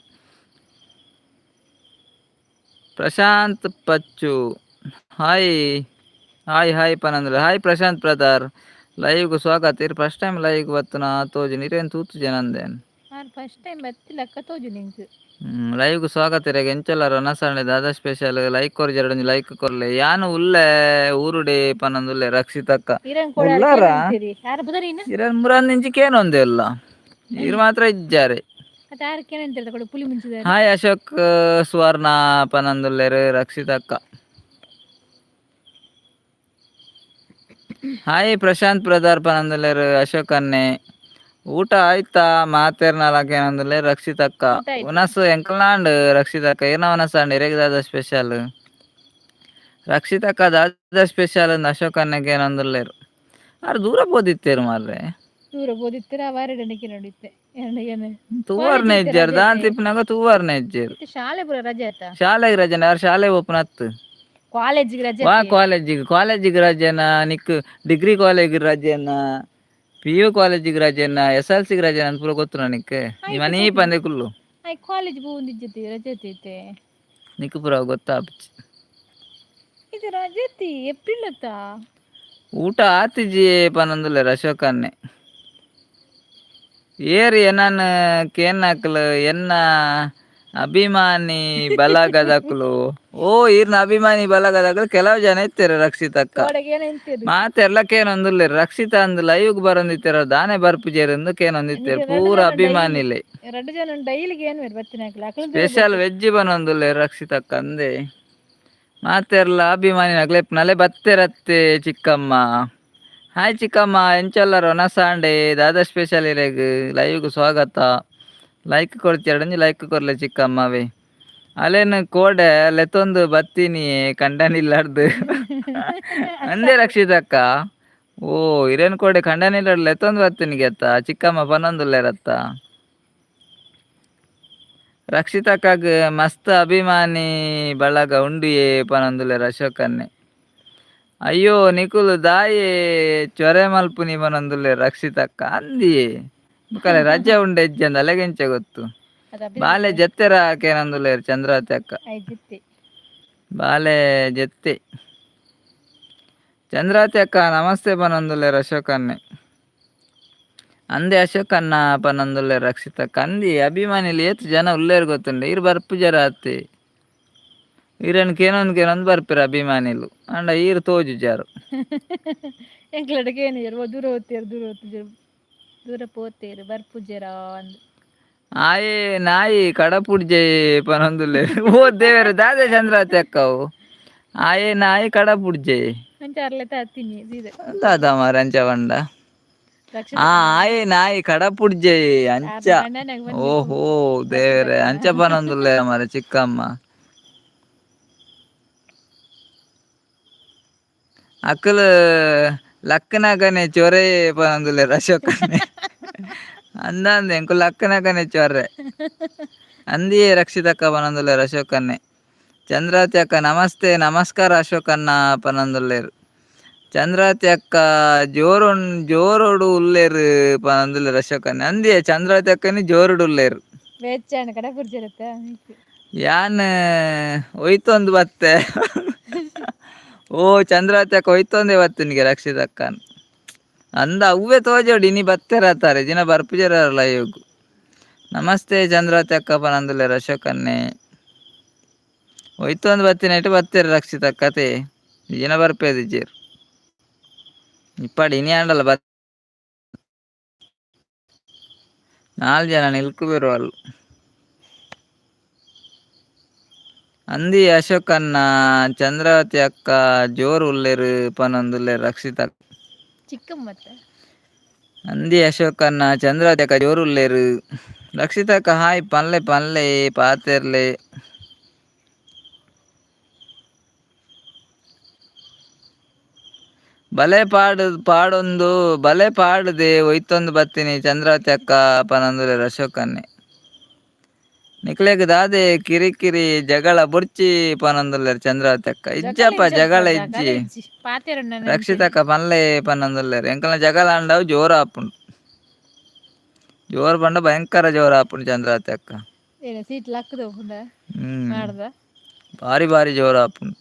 [SPEAKER 2] Prashant Pachu hi hi hi ಪನಂದ್ರೆ. Hi Prashant brother, ಲೈವ್ಗೆ ಸ್ವಾಗತ. ಇರ್ ಫಸ್ಟ್ ಟೈಮ್ ಲೈವ್ಗೆ ಬತ್ತನ ತೋಜು, ನೀರೇನು ತೂತು ಜನಂದೇನು.
[SPEAKER 1] ಆರ್ ಫಸ್ಟ್ ಟೈಮ್ ಬತ್ತಿಲಕ್ಕ ತೋಜು ನಿಂಕ್.
[SPEAKER 2] ಲೈವ್ಗೆ ಸ್ವಾಗತ ಇರೆಗ್. ಎಂಚಲ್ಲ ರೊನಸಾಂಡೆ? ದಾದಾ ಸ್ಪೆಷಲ್? ಲೈಕ್ ಕೊರ್ ಜರಡೊಂಜಿ ಲೈಕ್ ಕೊರ್ಲೆ. ಯಾನು ಉಲ್ಲೆ ಊರುಡೆ ಪನಂದುಲ್ಲೆ ರಕ್ಷಿತಕ್ಕ.
[SPEAKER 1] ಇರನ್ ಕೂಡ.
[SPEAKER 2] ಉಲ್ಲಾರಾ?
[SPEAKER 1] ಯಾರ ಬುದರಿನ?
[SPEAKER 2] ಇರನ್ ಮುರಾನ್ ನಿಂಚಿಕೇನೊಂದೆ ಇಲ್ಲ, ಇರು ಮಾತ್ರ ಇಜ್ಜಾರೆ.
[SPEAKER 1] ಮತ್ತೆ ಯಾರು ಕೇನಂತೀರ ಕೊಡು ಪುಲಿ ಮುಂಚಿದಾರೆ.
[SPEAKER 2] ಹಾಯ್ ಅಶೋಕ್ ಸುವರ್ಣ ಪನಂದುಲ್ಲೆರ್ ರಕ್ಷಿತಕ್ಕ. ಹಾಯ್ ಪ್ರಶಾಂತ್ ಬ್ರದರ್ ಪನಂದುಲ್ಲೆರ್ ಅಶೋಕ್ ಅನ್ನೆ. ಊಟ ಆಯ್ತಾ ಮಾತೇರ್ನಲಕೇನಂದುಲ್ಲೆ ರಕ್ಷಿತಕ್ಕ.
[SPEAKER 1] ಊಟ ಆಯ್ತು.
[SPEAKER 2] ಉನಸು ಎಂಕಲ್ನಾಂಡ್ ರಕ್ಷಿತಕ್ಕ, ಏನ ಉನಸಾಂಡ್? ಇರೆಗ್ ದಾದ ಸ್ಪೆಷಲ್ ರಕ್ಷಿತಕ್ಕ? ದಾದ ಸ್ಪೆಷಲ್ ಅಂದ್ ಅಶೋಕ್ ಅನ್ನಕ್ಕೆ ಏನಂದುಲ್ಲೆರ್. ಆರ್ ದೂರ ಪೋದಿತ್ತೇರು ಮಾರ್ರೆ.
[SPEAKER 1] ದೂರ ಬೋದಿತ್ತರ ವಾರಡನಿಕೆ ನೋಡಿತ್ತೆ ಏನು?
[SPEAKER 2] ತೂವರ್ನೆ ಇಜ್ಜಾರ್ ದಾನ್ ತಿಪ್ಪನಾಗ, ತೂವರ್ನೆ ಇಜ್ಜೇರು.
[SPEAKER 1] ಇತ್ತೆ ಶಾಲೆ ಪೂರ ರಜೆ ಆತ.
[SPEAKER 2] ಶಾಲೆಗೆ ರಜೆ? ಯಾರು ಶಾಲೆ ಓಪನ್ ಅತ್ತು.
[SPEAKER 1] ಕಾಲೇಜಿಗೆ ರಜೆ.
[SPEAKER 2] ವಾ ಕಾಲೇಜಿಗೆ? ಕಾಲೇಜಿಗೆ ರಜೆನಾ ನಿಕ್? ಡಿಗ್ರಿ ಕಾಲೇಜಿಗೆ ರಜೆನಾ, ಪಿಯು ಕಾಲೇಜಿಗೆ ರಜೆನಾ, ಎಸ್ ಎಲ್ ಸಿಗೆ ರಜೆನಾ ಅಂತ ಪೂರ ಗೊತ್ತು ನಿಕ್. ಈ ಮನೆ ಪಂದೆ ಕುಲ್ಲು.
[SPEAKER 1] ಆಯ್ ಕಾಲೇಜ್ ಪೋವೊಂದಿಜ್ಜತಿ, ರಜೆ ಐತೆ.
[SPEAKER 2] ನಿಕ್ ಪೂರ ಗೊತ್ತಾಪುಜಿ.
[SPEAKER 1] ಇದು ರಜೆ ಐತಿ ಏಪ್ರಿಲ್ ಅತ್ತ.
[SPEAKER 2] ಊಟ ಆತಿಜಿ ಪನಂದುಲ್ಲೆರ್ ಅಶೋಕ್ ಅನ್ನೆ. ಏರ್ ಎನನ್ ಕೇನ್ನಕ್ಲು ಎನ್ನ ಅಭಿಮಾನಿ ಬಲಗದಕ್ಲು. ಓ, ಈರ್ನ ಅಭಿಮಾನಿ ಬಲಗದಕ್ಲು ಕೆಲವು ಜನ ಇತ್ತೆರ್ ರಕ್ಷಿತಕ್ಕ.
[SPEAKER 1] ಕೋಡೆಗೆ ಏನಂತೀರಿ?
[SPEAKER 2] ಮಾತೆರ್ಲ ಕೇನೊಂದುಲ್ಲೆರ್ ರಕ್ಷಿತ ಅಂದ್ ಲೈವ್ಗ್ ಬರೊಂದಿತ್ತೆರ್, ದಾನೆ ಬರ್ಪುಜೆರ್ ಅಂದ್ ಕೇನೊಂದಿತ್ತೆರ್ ಪೂರ ಅಭಿಮಾನಿಲೆ.
[SPEAKER 1] ರಡ್ಡ್ ಜನ ಡೈಲಿಗೆ ಏನು ಬೇರೆ ಬತ್ತಿನಕ್ಲು ಅಕ್ಲು.
[SPEAKER 2] ಸ್ಪೆಷಲ್ ವೆಜ್ ಬನೊಂದುಲ್ಲೆರ್ ರಕ್ಷಿತಕ್ಕ ಅಂದೆ. ಮಾತೆರ್ಲ ಅಭಿಮಾನಿನಕ್ಲೆ ನಲೆ ಬತ್ತೆರತ್ತೆ. ಚಿಕ್ಕಮ್ಮ, ಹಾಯ್ ಚಿಕ್ಕಮ್ಮ, ಎಂಚೊಲ್ಲರ್? ಒನಸಾಂಡೆ? ದಾದಾ ಸ್ಪೆಷಲ್ ಇರೆಗ್? ಲೈವ್ಗ್ ಸ್ವಾಗತ. ಲೈಕ್ ಕೊಡ್ತೀರ? ಲೈಕ್ ಕೊರ್ಲೆ ಚಿಕ್ಕಮ್ಮವೇ. ಅಲೇನ್ ಕೋಡೆ ಲೆತ್ತೊಂದು ಬತ್ತೀನಿ ಕಂಡನಿಲ್ಲಾರ್ದು ಅಂದೆ ರಕ್ಷಿತಕ್ಕ. ಓ, ಇರೇನ್ ಕೋಡೆ ಕಂಡನಿಲ್ಲಾರ್ದು ಲೆತ್ತೊಂದು ಬತ್ತೀನಿ ಗೆತ್ತ ಚಿಕ್ಕಮ್ಮ ಪನೊಂದುಲ್ಲೆರತ್ತ. ರಕ್ಷಿತಕ್ಕಗ್ ಮಸ್ತ್ ಅಭಿಮಾನಿ ಬಳಗ ಉಂಡುಯೇ ಪನೊಂದುಲ್ಲೆರ್ ಅಶೋಕನ್ನೆ. ಅಯ್ಯೋ ನಿಕುಲು ದಾಯೆ ಚೊರೆ ಮಲ್ಪುನಿ ಪನೊಂದುಲ್ಲೆರ್ ರಕ್ಷಿತಕ್ಕ. ಅಂದಿಯೇ ಬೊಕಲೆ ರಜೆ ಉಂಡೆ ಇಜ್ಜಂದ ಅಲೆಗೆಂಚ ಗೊತ್ತು? ಬಾಲೆ ಜತ್ತೆರ ಕೇನೊಂದುಲ್ಲೆರ್ ಚಂದ್ರಾವತಿ ಅಕ್ಕ.
[SPEAKER 1] ಜಿತ್ತಿ.
[SPEAKER 2] ಬಾಲೆ ಜತ್ತೆ. ಚಂದ್ರಾವತಿ ಅಕ್ಕ ನಮಸ್ತೆ ಪನೊಂದುಲ್ಲೆರ್ ಅಶೋಕನ್ನೆ. ಅಂದೆ ಅಶೋಕನ್ನ ಪನೊಂದುಲ್ಲೆರ್ ರಕ್ಷಿತಕ್ಕ. ಅಂದಿ ಅಭಿಮಾನಿಲು ಏತ್ ಜನ ಉಲ್ಲೆರ್ ಗೊತ್ತುಂಡೆ. ಈರ್ ಬರ್ಪುಜರ ಅತ್ತೆ. ಈರನ್ ಕೇನೊಂದು ಕೇನೊಂದು ಬರ್ಪೆರ್ ಅಭಿಮಾನಿಲು, ಆಂಡ ಈರ್ ತೋಜುಜಾರು.
[SPEAKER 1] ಎಂಕ್ಲಡಕ್ಕೆ ಏನು ದೂರ ಹೋಗ್ತೀರ, ದೂರ ಹೋಗ್ತಿದ್ರು, ದೂರ ಪೋತೇರು, ಬರ್ಪುಜೆರಾ ಅಂದ್.
[SPEAKER 2] ಆಯೆ ನಾಯಿ ಕಡಪುಡ್ಜೆ ಪನೊಂದುಲ್ಲೆರ್. ಓ ದೇವೆರೆ, ದಾದೆ ಚಂದ್ರಾವತಿ ಅಕ್ಕವು? ಆಯೆ ನಾಯಿ ಕಡಪುಡ್ಜೆ.
[SPEAKER 1] ಅಂಚ ಅರ್ಲೆತ ಹತ್ತೀನಿ ಸೀದಾ.
[SPEAKER 2] ದಾದ ಮಾರ್ರೆ ಅಂಚ ಪಂಡ? ಆ ಆಯೆ ನಾಯಿ ಕಡಪುಡ್ಜೆ ಅಂಚ. ಓಹೋ ದೇವೆರೆ, ಅಂಚ ಪನೊಂದುಲ್ಲೆ ಮಾರ್ರೆ ಚಿಕ್ಕಮ್ಮ. ಅಕುಲು ಲಕ್ಕನಗನೆ ಚೊರೆ ಪನೊಂದುಲ್ಲೆರ್ ಅಶೋಕನ್ನೆ. ಅಂದಂದೆ ಎಂಕುಲು ಲಕ್ಕನಗನೆ ಚೊರ್ರೆ ಅಂದಿಯೇ ರಕ್ಷಿತಕ್ಕ ಪನೊಂದುಲ್ಲೆರ್ ಅಶೋಕನ್ನೆ. ಚಂದ್ರಾವತಿ ಅಕ್ಕ ನಮಸ್ತೆ. ನಮಸ್ಕಾರ ಅಶೋಕಣ್ಣ ಪನೊಂದುಲ್ಲೆರ್. ಚಂದ್ರಾವತಿ ಅಕ್ಕ ಜೋರು ಜೋರೋಡು ಉಲ್ಲೆರ್ ಪನೊಂದುಲ್ಲೆರ್ ಅಶೋಕನ್ನೆ. ಅಂದಿಯೇ ಚಂದ್ರಾವತಿ ಅಕ್ಕನಿ ಜೋರುಡು ಉಲ್ಲೆರ್.
[SPEAKER 1] ವೆಚ್ಚಾಣ ಕಡ ಪುರ್ಜರತ್ತ.
[SPEAKER 2] ಯಾನ್ ಒಯ್ತೊಂದು ಬತ್ತೆ. ಓ ಚಂದ್ರಾವತಿ ಅಕ್ಕ ಒಯ್ತೊಂದೇ ಬತ್ತಿನಿಗೆ ರಕ್ಷಿತಕ್ಕನ್ ಅಂದ. ಅವ್ವೇ ತೋಜೋಡು ಇನಿ ಬತ್ತೆರತ್ತಾರೆ ದಿನ ಬರ್ಪುಜೆರಲ್ಲ ಲೈವ್ಗ್. ನಮಸ್ತೆ ಚಂದ್ರಾವತಿ ಅಕ್ಕ ಪನೊಂದುಲ್ಲೆರ್ ಅಶೋಕನ್ನೆ. ಒಯ್ತೊಂದು ಬತ್ತಿನೈಟ್ ಬತ್ತೆರ್ ರಕ್ಷಿತಕ್ಕ ಅತೆ, ದಿನ ಬರ್ಪೇದಿಜ್ಜೆರ್ ಇಪ್ಪಾಡಿ ಇನಿ ಆಂಡಲ ಬತ್ ನಾಲ್ ಜನ ನಿಲ್ಕು ಅಲ್ಲು. ಅಂದಿ ಅಶೋಕನ್ನ ಚಂದ್ರಾವತಿ ಅಕ್ಕ ಜೋರು ಉಲ್ಲೆರ್ ಪನೊಂದುಲ್ಲೆರ್ ರಕ್ಷಿತಕ್ಕ.
[SPEAKER 1] ಚಿಕ್ಕಮ್ಮತ್ತ.
[SPEAKER 2] ಅಂದಿ ಅಶೋಕನ್ನ ಚಂದ್ರಾವತಿ ಅಕ್ಕ ಜೋರು ಉಲ್ಲೆರ್. ರಕ್ಷಿತಕ್ಕ ಹಾಯ್ ಪನ್ಲೆ ಪನ್ಲೆ ಪಾತೆರ್ಲೆ. ಬಲೆ ಪಾಡು ಪಾಡೊಂದು ಬಲೆ ಪಾಡುದೆ ಒಯ್ತೊಂದು ಬತ್ತಿನಿ ಚಂದ್ರಾವತಿ ಅಕ್ಕ ಪನೊಂದುಲ್ಲೆರ್ ಅಶೋಕನ್ನೆ. ನಿಕ್ಲೆಗ್ ದಾದೆ ಕಿರಿಕಿರಿ? ಜಗಳ ಬೊರ್ಚಿ ಪನೊಂದುಲ್ಲೆರ್ ಚಂದ್ರಾವತಿ ಅಕ್ಕ. ಇಜ್ಜಪ್ಪ, ಜಗಳ ಇಜ್ಜಿ. ರಕ್ಷಿತಕ್ಕ ಪನ್ಲೆ ಪನೊಂದುಲ್ಲೆರ್. ಎಂಕಲ್ನ ಜಗಳ ಆಂಡವು ಜೋರು ಆಪುಂಡು. ಜೋರು ಪಂಡ ಭಯಂಕರ ಜೋರು ಆಪುಂಡು ಚಂದ್ರಾವತಿ ಅಕ್ಕ.
[SPEAKER 1] ಸೀಟ್ ಲಕ್ಕದ.
[SPEAKER 2] ಬಾರಿ ಬಾರಿ ಜೋರ ಆಪುಂಡು.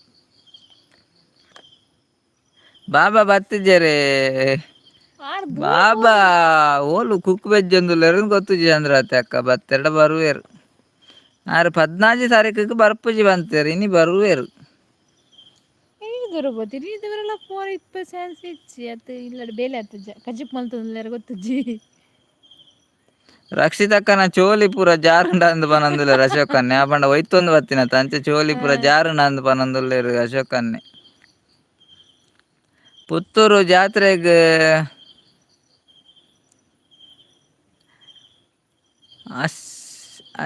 [SPEAKER 2] ಬಾಬಾ ಬತ್ತಿಜೆರೆ. ಬಾಬಾ ಓಲು ಕುಕ್ ಬೆಜ್ಜೊಂದುಲ್ಲೆರ್ ಗೊತ್ತುಜಿ ಚಂದ್ರಾವತಿ ಅಕ್ಕ. ಬತ್ತೆರಡ ಬರುವೆರ್. ಆರು 14 ತಾರೀಕಿಗೆ ಬರ್ಪುಜಿ ಬಂತೇರು, ಇನಿ ಬರುವೆರ್.
[SPEAKER 1] ದೂರ ಬೋತಿರಿ ಇದವರೆಲ್ಲ ಫೋನ್ ಇಪ್ಪ ಚಾನ್ಸ್ ಇಚ್ಚಿ ಅತ್ತು ಇಲ್ಲಡೆ ಬೇಲೆ ಆತುಜ ಕಜಿಪ್ ಮಲ್ತೊಂದುಲ್ಲೆರ್ ಗೊತ್ತುಜ್ಜಿ.
[SPEAKER 2] ರಕ್ಷಿತಕ್ಕನ ಚೋಲಿ ಪೂರ ಜಾರುಂಡ ಅಂದ್ ಪನೊಂದುಲ್ಲೆರ್ ಅಶೋಕನ್ನೆ. ಆ ಪಂಡ ಒಯ್ತೊಂದು ಬತ್ತಿನತ ಅಂಚ ಚೋಲಿ ಪೂರ ಜಾರುಂಡ ಅಂದ್ ಪನೊಂದುಲ್ಲೆರ್ ಅಶೋಕನ್ನೆ. ಪುತ್ತೂರು ಜಾತ್ರೆಗ್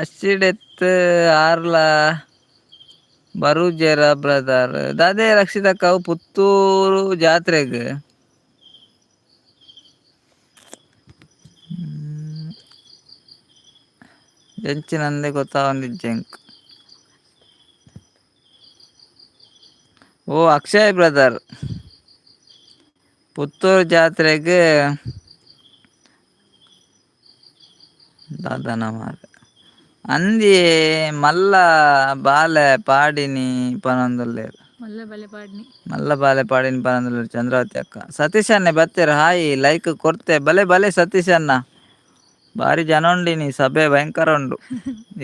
[SPEAKER 2] ಅಶ್ಚಿಡೆತ್ ಆರ್ಲ ಬರುಜೆರ ಬ್ರದರ್. ದಾದೆ ರಕ್ಷಿತಕ್ಕ ಅವು ಪುತ್ತೂರು ಜಾತ್ರೆಗ್ ಎಂಚಿನಂದೆ ಗೊತ್ತಾವಂದಿಜ್ಜಿ ಎಂಕ್. ಓ ಅಕ್ಷಯ್ ಬ್ರದರ್, ಪುತ್ತೂರು ಜಾತ್ರೆಗ್ ದಾದನ ಮಾರ್ರೆ. ಅಂದಿ ಮಲ್ಲ ಬಾಲೆ ಪಾಡಿನಿ ಪನೊಂದುಲ್ಲೆರ್.
[SPEAKER 1] ಮಲ್ಲ ಬಾಲೆ ಪಾಡ್ನಿ.
[SPEAKER 2] ಮಲ್ಲ ಬಾಲೆ ಪಾಡಿನಿ ಪನೊಂದುಲ್ಲೆರ್ ಚಂದ್ರಾವತಿ ಅಕ್ಕ. ಸತೀಶ್ ಅಣ್ಣೆ ಬತ್ತೆರ್, ಹಾಯ್ ಲೈಕ್ ಕೊರ್ತೆ. ಬಲೆ ಬಲೆ ಸತೀಶ್ ಅಣ್ಣ. ಬಾರಿ ಜನ ಉಂಡಿನಿ, ಸಭೆ ಭಯಂಕರ ಉಂಡು.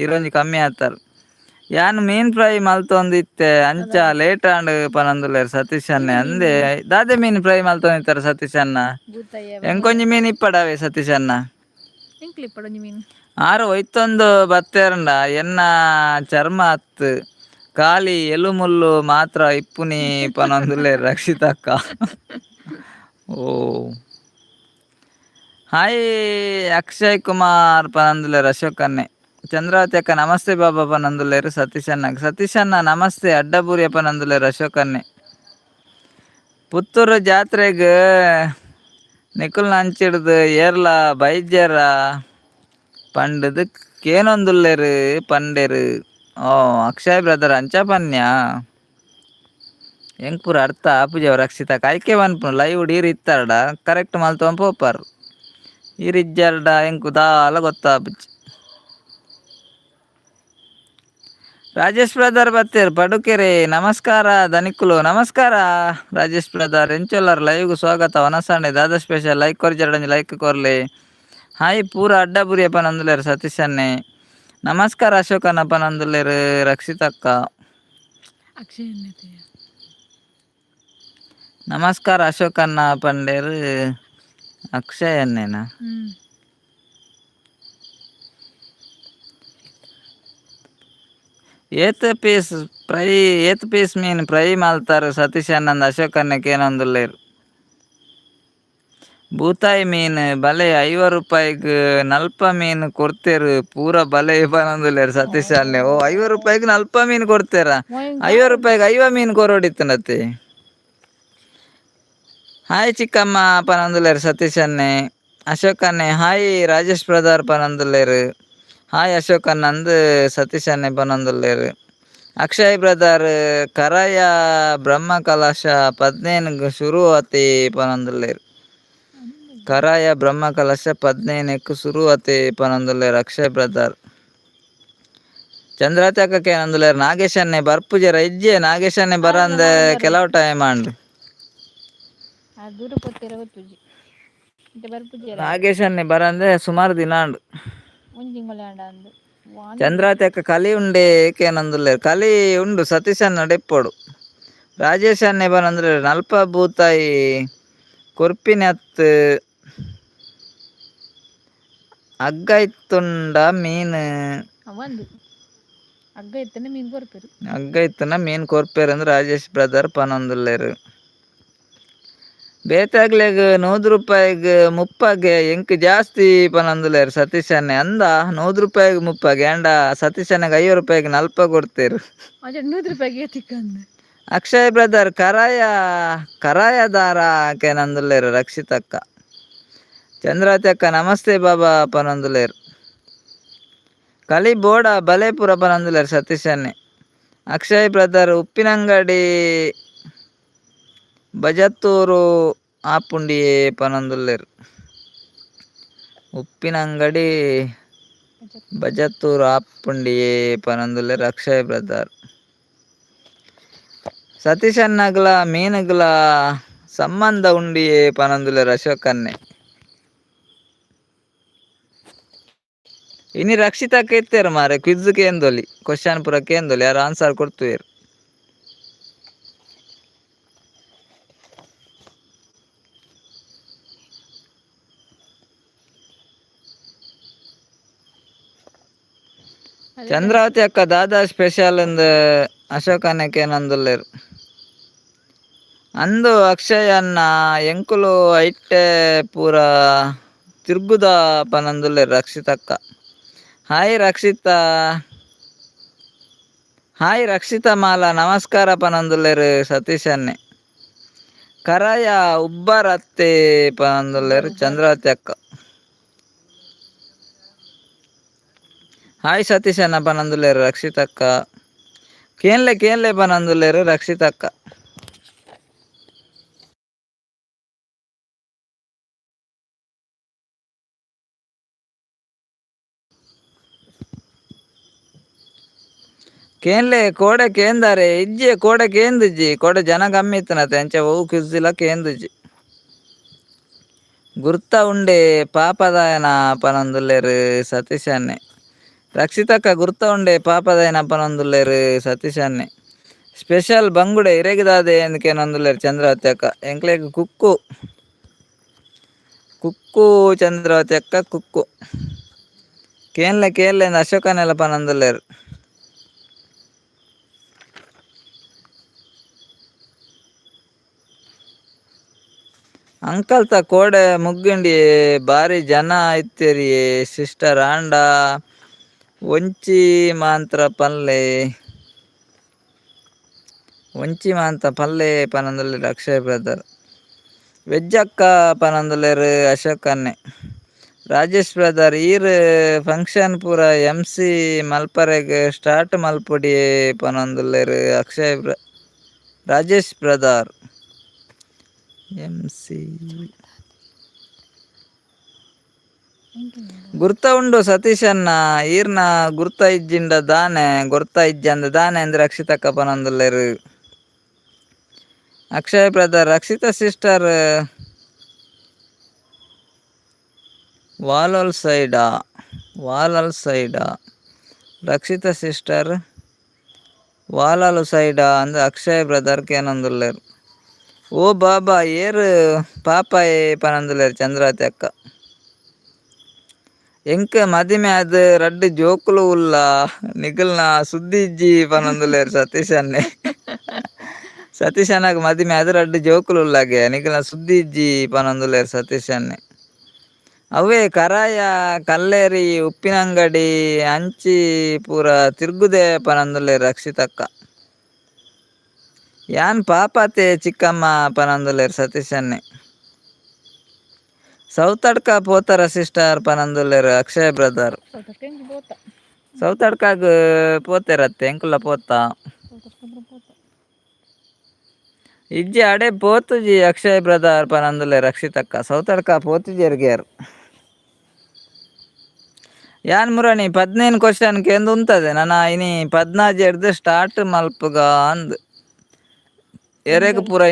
[SPEAKER 2] ಈರೊಂಜಿ ಕಮ್ಮಿ ಆತಾರ್. ಯಾನ್ ಮೀನ್ ಫ್ರೈ ಮಲ್ತೊಂದಿತ್ತೆ ಅಂಚ ಲೇಟ್ ಆಂಡ್ ಪನೊಂದುಲ್ಲೆರ್ ಸತೀಶ್ ಅಣ್ಣೆ. ಅಂದೆ ದಾದೆ ಮೀನ್ ಫ್ರೈ ಮಲ್ತೊಂದಿತ್ತರ ಸತೀಶ್ ಅಣ್ಣ? ಎಂಕೊಂಜಿ ಮೀನ್ ಇಪ್ಪಡಾವೆ ಸತೀಶ್ ಅಣ್ಣ.
[SPEAKER 1] ಎಂಕ್ಲು ಇಪ್ಪಡೊಂಜಿ ಮೀನ್.
[SPEAKER 2] ಆರು ಒಯ್ತೊಂದು ಬತ್ತೇರಂಡ ಎನ್ನ ಚರ್ಮ ಅತ್ತು ಖಾಲಿ ಎಲುಮುಲ್ಲು ಮಾತ್ರ ಇಪ್ಪುನಿ ಪನೊಂದುಲ್ಲೆರ್ ರಕ್ಷಿತಕ್ಕ. ಓ ಹಾಯ್ ಅಕ್ಷಯ್ ಕುಮಾರ್ ಪನೊಂದುಲ್ಲೆರ್ ಅಶೋಕ್ ಅಣ್ಣೆ. ಚಂದ್ರಾವತಿ ಅಕ್ಕ ನಮಸ್ತೆ ಬಾಬಾ ಪನೊಂದುಲ್ಲೆರ್ ಸತೀಶ್ ಅಣ್ಣ. ಸತೀಶ್ ಅಣ್ಣ ನಮಸ್ತೆ. ಅಡ್ಡಬೂರಿಯ ಪನೊಂದುಲ್ಲೆರ್ ಅಶೋಕ್ ಅಣ್ಣೆ. ಪುತ್ತೂರು ಜಾತ್ರೆಗ್ ನಿಕುಲ್ನ ಅಂಚಿಡ್ದ್ ಏರ್ಲ ಬೈದ್ಯರ ಪಂಡುದು ಕೇನೊಂದುಲ್ಲೆರ್ ಪಂಡೆರ್. ಓ ಅಕ್ಷಯ್ ಬ್ರದರ್ ಅಂಚ ಪನ್ಯಾ. ಎಂಕ್ ಪೂರ ಅರ್ಥ ಆಪುಜಿ ಅವು ರಕ್ಷಿತಕ್ಕ. ಐಕೆ ಪನ್ಪುನು ಲೈವ್ ಈರ್ ಇತ್ತಾರ್ಡ ಕರೆಕ್ಟ್ ಮಲ್ತೊಂದು ಪೋಪರ್. ಈರ್ ಇಜ್ಜಾರ್ಡ ಎಂಕ್ ದಾಲ ಗೊತ್ತಾಪುಜಿ. ರಾಜೇಶ್ ಬ್ರದರ್ ಬತ್ತೆರ್ ಪಡುಕೆರೆ. ನಮಸ್ಕಾರ ಧನಿಕುಲು. ನಮಸ್ಕಾರ ರಾಜೇಶ್ ಬ್ರದರ್. ಎಂಚೊಲ್ಲರ್? ಲೈವ್ಗ್ ಸ್ವಾಗತ. ವನಸಾಂಡೆ ದಾದ ಸ್ಪೆಷಲ್? ಲೈಕ್ ಕೊರ್ಜಾರ್ಡ ಲೈಕ್ ಕೊರ್ಲೆ. ಹಾಯ್ ಪೂರ ಅಡ್ಡಬುರಿಯ ಪನೊಂದುಲ್ಲೆರ್ ಸತೀಶ್ ಅಣ್ಣೆ. ನಮಸ್ಕಾರ ಅಶೋಕಣ್ಣ ಪನೊಂದುಲ್ಲೆರ್ ರಕ್ಷಿತಕ್ಕ.
[SPEAKER 1] ಅಕ್ಷಯ್.
[SPEAKER 2] ನಮಸ್ಕಾರ ಅಶೋಕಣ್ಣ ಪಂಡೇರು ಅಕ್ಷಯ್ ಅಣ್ಣೇನಾ? ಏತ್ ಪೀಸ್ ಫ್ರೈ, ಏತ್ ಪೀಸ್ ಮೀನ್ ಫ್ರೈ ಮಲ್ತಾರ್ ಸತೀಶ್ ಅಣ್ಣಂದ್ ಅಶೋಕ್ ಅಣ್ಣೆ ಕೇನೊಂದುಲ್ಲೆರ್. ಬೂತಾಯಿ ಮೀನ್ ಬಲೆ 50 ರೂಪಾಯಿಗ್ ನಲ್ಪ ಮೀನ್ ಕೊರ್ತೆರ್ ಪೂರ ಬಲೆ ಪನೊಂದುಲ್ಲೆರ್ ಸತೀಶ್ ಅಣ್ಣೆ. ಓ 50 ರೂಪಾಯಿಗ್ ನಲ್ಪ ಮೀನ್ ಕೊರ್ತೆರಾ? 50 ರೂಪಾಯಿಗ್ 50 ಮೀನ್ ಕೊರೊಡಿತ್ತುಂಡತ್ತೆ. ಹಾಯ್ ಚಿಕ್ಕಮ್ಮ ಪನೊಂದುಲ್ಲೆರ್ ಸತೀಶ್ ಅಣ್ಣೆ. ಅಶೋಕ್ ಅಣ್ಣೆ ಹಾಯ್. ರಾಜೇಶ್ ಬ್ರದರ್ ಪನೊಂದುಲ್ಲೆರ್. ಹಾಯ್ ಅಶೋಕ್ ಅಣ್ಣಂದ್ ಸತೀಶ್ ಅಣ್ಣೆ ಪನೊಂದುಲ್ಲೆರ್. ಅಕ್ಷಯ್ ಬ್ರದರ್ ಕರಾಯ ಬ್ರಹ್ಮ ಕಲಶ 15 ಶುರು ಆತಿ ಪನೊಂದುಲ್ಲೆರ್. ಕರಾಯ ಬ್ರಹ್ಮ ಕಲಶ 15 ಶುರು ಆತಿ ಪನೊಂದುಲ್ಲೆರ್ ಅಕ್ಷಯ್ ಬ್ರದರ್. ಚಂದ್ರಾವತಿ ಅಕ್ಕ ಕೇನೊಂದುಲ್ಲೆರ್ ನಾಗೇಶ್ ಅಣ್ಣೆ ಬರ್ಪುಜೆರ? ಇಜ್ಜೆ ನಾಗೇಶ್ ಅಣ್ಣೆ ಬರಂದೆ ಕೆಲವು ಟೈಮ್ ಆಂಡ್.
[SPEAKER 1] ದೂರ ಪೋತೆರ ಗೊತ್ತುಜಿ.
[SPEAKER 2] ನಾಗೇಶ್ ಅಣ್ಣೆ ಬರಂದೆ ಸುಮಾರು ದಿನ ಆಂಡ್.
[SPEAKER 1] ಒಂಜಿ ತಿಂಗಳು ಆಂಡ ಅಂದ್.
[SPEAKER 2] ಚಂದ್ರಾವತಿ ಅಕ್ಕ ಕಲಿ ಉಂಡೆ ಕೇನೊಂದುಲ್ಲೆರ್. ಕಲಿ ಉಂಡು ಸತೀಶ್ ಅಣ್ಣ ಡೆಪ್ಪೊಡು. ರಾಜೇಶ್ ಅಣ್ಣೆ ಪನೊಂದುಲ್ಲೆರ್ ನಲ್ಪ ಬೂತಾಯಿ ಕೊರ್ಪಿನತ್ ಅಗ್ಗ ಇತ್ತುಂಡ ಮೀನ್.
[SPEAKER 1] ಅವಂದು ಅಗ್ಗ ಇತ್ತಂಡ ಮೀನ್ ಕೊರ್ಪೆರ್.
[SPEAKER 2] ಅಗ್ಗ ಇತ್ತುಂಡ ಮೀನ್ ಕೊರ್ಪೆರ್ ಅಂದ್ ರಾಜೇಶ್ ಬ್ರದರ್ ಪನೊಂದುಲ್ಲೆರ್. ಬೇತೆಗ್ಲೆಗ್ 100 ರೂಪಾಯಿಗ್ 30ಗೆ ಎಂಕ್ ಜಾಸ್ತಿ ಪನೊಂದುಲ್ಲೆರ್ ಸತೀಶ್ ಅಣ್ಣೆ. ಅಂದ 100 ರೂಪಾಯಿಗ್ 30ಗೆ ಆಂಡ ಸತೀಶ್ ಅಣ್ಣಗ್ 50 ರೂಪಾಯಿಗ್ ನಲ್ಪ ಕೊರ್ತೆರ್.
[SPEAKER 1] 100 ರೂಪಾಯಿಗೆ ತಿಕ್ಕಂದ್.
[SPEAKER 2] ಅಕ್ಷಯ್ ಬ್ರದರ್ ಕರಾಯ ಕರಾಯದಾರ ಕೇನೊಂದುಲ್ಲೆರ್ ರಕ್ಷಿತಕ್ಕ. ಚಂದ್ರಾವತಿ ಅಕ್ಕ ನಮಸ್ತೆ ಬಾಬಾ ಪನೊಂದುಲ್ಲೆರ್. ಕಲಿ ಬೋಡ ಬಲೆ ಪೂರ ಪನೊಂದುಲ್ಲೆರ್ ಸತೀಶ್ ಅಣ್ಣೆ. ಅಕ್ಷಯ್ ಬ್ರದರ್ ಉಪ್ಪಿನಂಗಡಿ ಬಜತ್ತೂರು ಆಪುಂಡಿಯೇ ಪನೊಂದುಲ್ಲೆರ್. ಉಪ್ಪಿನಂಗಡಿ ಬಜತ್ತೂರು ಆಪುಂಡಿಯೇ ಪನೊಂದುಲ್ಲೆರ್ ಅಕ್ಷಯ್ ಬ್ರದರ್. Satish ಅಣ್ಣಗ್ಲ ಮೀನುಗಳ ಸಂಬಂಧ ಉಂಡಿಯೇ ಪನೊಂದುಲ್ಲೆರ್ ಅಶೋಕ್ ಅಣ್ಣೆ. ಇನಿ ರಕ್ಷಿತಾ ಕೇತ್ತೇರು ಮಾರೆ ಕ್ವಿಜ್ ಕೇಂದೊಲಿ ಕ್ವಶನ್ ಪೂರ ಕೇಂದೊಲಿ ಯಾರು ಆನ್ಸರ್ ಕೊಡ್ತುವೆರ್. ಚಂದ್ರಾವತಿ ಅಕ್ಕ ದಾದಾ ಸ್ಪೆಷಲ್ ಅಂದ್ ಅಶೋಕ್ ಅಣ್ಣೆ ಕೇನೊಂದುಲ್ಲೆರ್. ಅಂದು ಅಕ್ಷಯ್ ಅಣ್ಣ ಎಂಕುಲು ಐಟ್ಟೆ ಪೂರ ತಿರ್ಗುದ ಪನೊಂದುಲ್ಲೆರ್ ರಕ್ಷಿತಕ್ಕ. ಹಾಯ್ ರಕ್ಷಿತಾ. ಹಾಯ್ ರಕ್ಷಿತಾ ಮಾಲಾ ನಮಸ್ಕಾರ ಪನೊಂದುಲ್ಲೆರ್ ಸತೀಶ್ ಅಣ್ಣೆ. ಕರಾಯ ಉಬ್ಬರತ್ತೆ ಪನೊಂದುಲ್ಲೆರ್ ಚಂದ್ರಾವತಿ ಅಕ್ಕ. ಹಾಯ್ ಸತೀಶ್ ಅಣ್ಣ ಪನೊಂದುಲ್ಲೆರ್ ರಕ್ಷಿತಕ್ಕ. ಕೇನ್ಲೆ ಕೇನ್ಲೆ ಪನೊಂದುಲ್ಲೆರ್ ರಕ್ಷಿತಕ್ಕ. ಕೇನ್ಲೆ ಕೋಡೆ ಕೇಂದಾರೆ ಇಜ್ಜೆ ಕೋಡೆ ಕೇಂದಿಜ್ಜಿ ಕೋಡೆ ಜನ ಕಮ್ಮಿ ಇತ್ತನತೆ ಅಂಚ ಒವು ಕ್ವಿಜ್ಲ ಕೇಂದಿಜ್ಜಿ. ಗುರ್ತ ಉಂಡೆ ಪಾಪದಾಯನ ಪನೊಂದುಲ್ಲೆರ್ ಸತೀಶ್ ಅಣ್ಣೆ. ರಕ್ಷಿತಕ್ಕ ಗುರ್ತ ಉಂಡೆ ಪಾಪದಾಯನ ಪನೊಂದುಲ್ಲೆರ್ ಸತೀಶ್ ಅಣ್ಣೆ. ಸ್ಪೆಷಲ್ ಬಂಗುಡೆ ಇರೆಗ್ ದಾದೆ ಅಂದ್ ಕೇನೊಂದುಲ್ಲೆರ್ ಚಂದ್ರಾವತಿ ಅಕ್ಕ. ಎಂಕ್ಲೆಗ್ ಕುಕ್ಕು ಕುಕ್ಕು ಚಂದ್ರಾವತಿ ಅಕ್ಕ ಕುಕ್ಕು. ಕೇನ್ಲೆ ಕೇನ್ಲೆ ಅಂದ್ ಅಶೋಕನೆಲ ಪನೊಂದುಲ್ಲೆರ್. ಅಂಕಲ್ತ ಕೋಡೆ ಮುಗ್ಗಿಂಡಿ ಬಾರಿ ಜನ ಇತ್ತೆರಿ ಸಿಸ್ಟರ್ ಆಂಡ ಒಂಚಿ ಮಾಂತ್ರ ಪನ್ಲೆ ಒಂಚಿ ಮಾಂತ ಪಲ್ಲೆ ಪನೊಂದುಲ್ಲೆರ್ ಅಕ್ಷಯ್ ಬ್ರದರ್. ವೆಜ್ ಅಕ್ಕ ಪನೊಂದುಲ್ಲೆರ್ ಅಶೋಕ್ ಅಣ್ಣೆ. ರಾಜೇಶ್ ಬ್ರದರ್ ಈರ್ ಫಂಕ್ಷನ್ ಪೂರ ಎಂ ಸಿ ಮಲ್ಪರೆಗ್ ಸ್ಟಾರ್ಟ್ ಮಲ್ಪೊಡಿ ಪನೊಂದುಲ್ಲೆರ್ Akshay Rajesh brother. M C ಗುರ್ತ ಉಂಡು ಸತೀಶ್ ಅಣ್ಣ ಈರ್ನ ಗುರ್ತ ಇಜ್ಜಿಂಡ ದಾನೆ ಗುರ್ತ ಇಜ್ಜಂದ ದಾನೆ ಅಂದ್ ರಕ್ಷಿತಕ್ಕ ಪನೊಂದುಲ್ಲೆರ್. ಅಕ್ಷಯ್ ಬ್ರದರ್ ರಕ್ಷಿತಾ ಸಿಸ್ಟರ್ ವಾಲಲ್ ಸೈಡಾ ವಾಲಲ್ ಸೈಡಾ ರಕ್ಷಿತಾ ಸಿಸ್ಟರ್ ವಾಲಲು ಸೈಡಾ ಅಂದ್ ಅಕ್ಷಯ್ ಬ್ರದರ್ ಕೇನೊಂದುಲ್ಲೆರ್. ಓ ಬಾಬಾ ಏರ್ ಪಾಪಾಯೆ ಪನೊಂದುಲ್ಲೆರ್ ಚಂದ್ರಾವತಿ ಅಕ್ಕ. ಎಂಕ್ ಮದಿಮೆ ಆದ್ ರಡ್ಡ್ ಜೋಕುಲು ಉಲ್ಲ ನಿಕಲ್ನ ಸುದ್ದಿ ಇಜ್ಜಿ ಪನೊಂದುಲ್ಲೆರ್ ಸತೀಶ್ ಅಣ್ಣೆ. ಸತೀಶ್ ಅಣ್ಣಗ್ ಮದಿಮೆ ಆದ್ ರಡ್ಡ್ ಜೋಕುಲು ಉಲ್ಲಗೆ ನಿಕಲ್ನ ಸುದ್ದಿ ಇಜ್ಜಿ ಪನೊಂದುಲ್ಲೆರ್ ಸತೀಶ್ ಅಣ್ಣೆ. ಅವೇ ಕರಾಯ ಕಲ್ಲೇರಿ ಉಪ್ಪಿನಂಗಡಿ ಅಂಚಿ ಪೂರ ತಿರ್ಗುದೆ ಪನೊಂದುಲ್ಲೆರ್ ರಕ್ಷಿತಕ್ಕ. ಯಾನ್ ಪಾಪತೆ ಚಿಕ್ಕಮ್ಮ ಪನೊಂದುಲ್ಲೆರ್ ಸತೀಶ್ ಅಣ್ಣೆ. ಸೌತಡ್ಕ ಪೋತರ ಸಿಸ್ಟರ್ ಪನೊಂದುಲ್ಲೆರ್ ಅಕ್ಷಯ್ ಬ್ರದರ್. ಸೌತಡ್ಕಗ್ ಪೋತೆರತ್ತೆ ಎಂಕುಲ ಪೋತ. ಇಜ್ಜಿ ಅಡೆ ಪೋತುಜಿ ಅಕ್ಷಯ್ ಬ್ರದರ್ ಪನೊಂದುಲ್ಲೆರ್ ರಕ್ಷಿತಕ್ಕ. ಸೌತಡ್ಕ ಪೋತುಜೆರ್ಗೆರ್. ಯಾನ್ ಮುರಣಿ 15 ಕ್ವಶನ್ ಕೇಂದ್ ಉಂತದೆ ನನ ಇನಿ 14 ಸ್ಟಾರ್ಟ್ ಮಲ್ಪುಗ ಅಂದ್. ಎರೆಗ್ ಪೂರ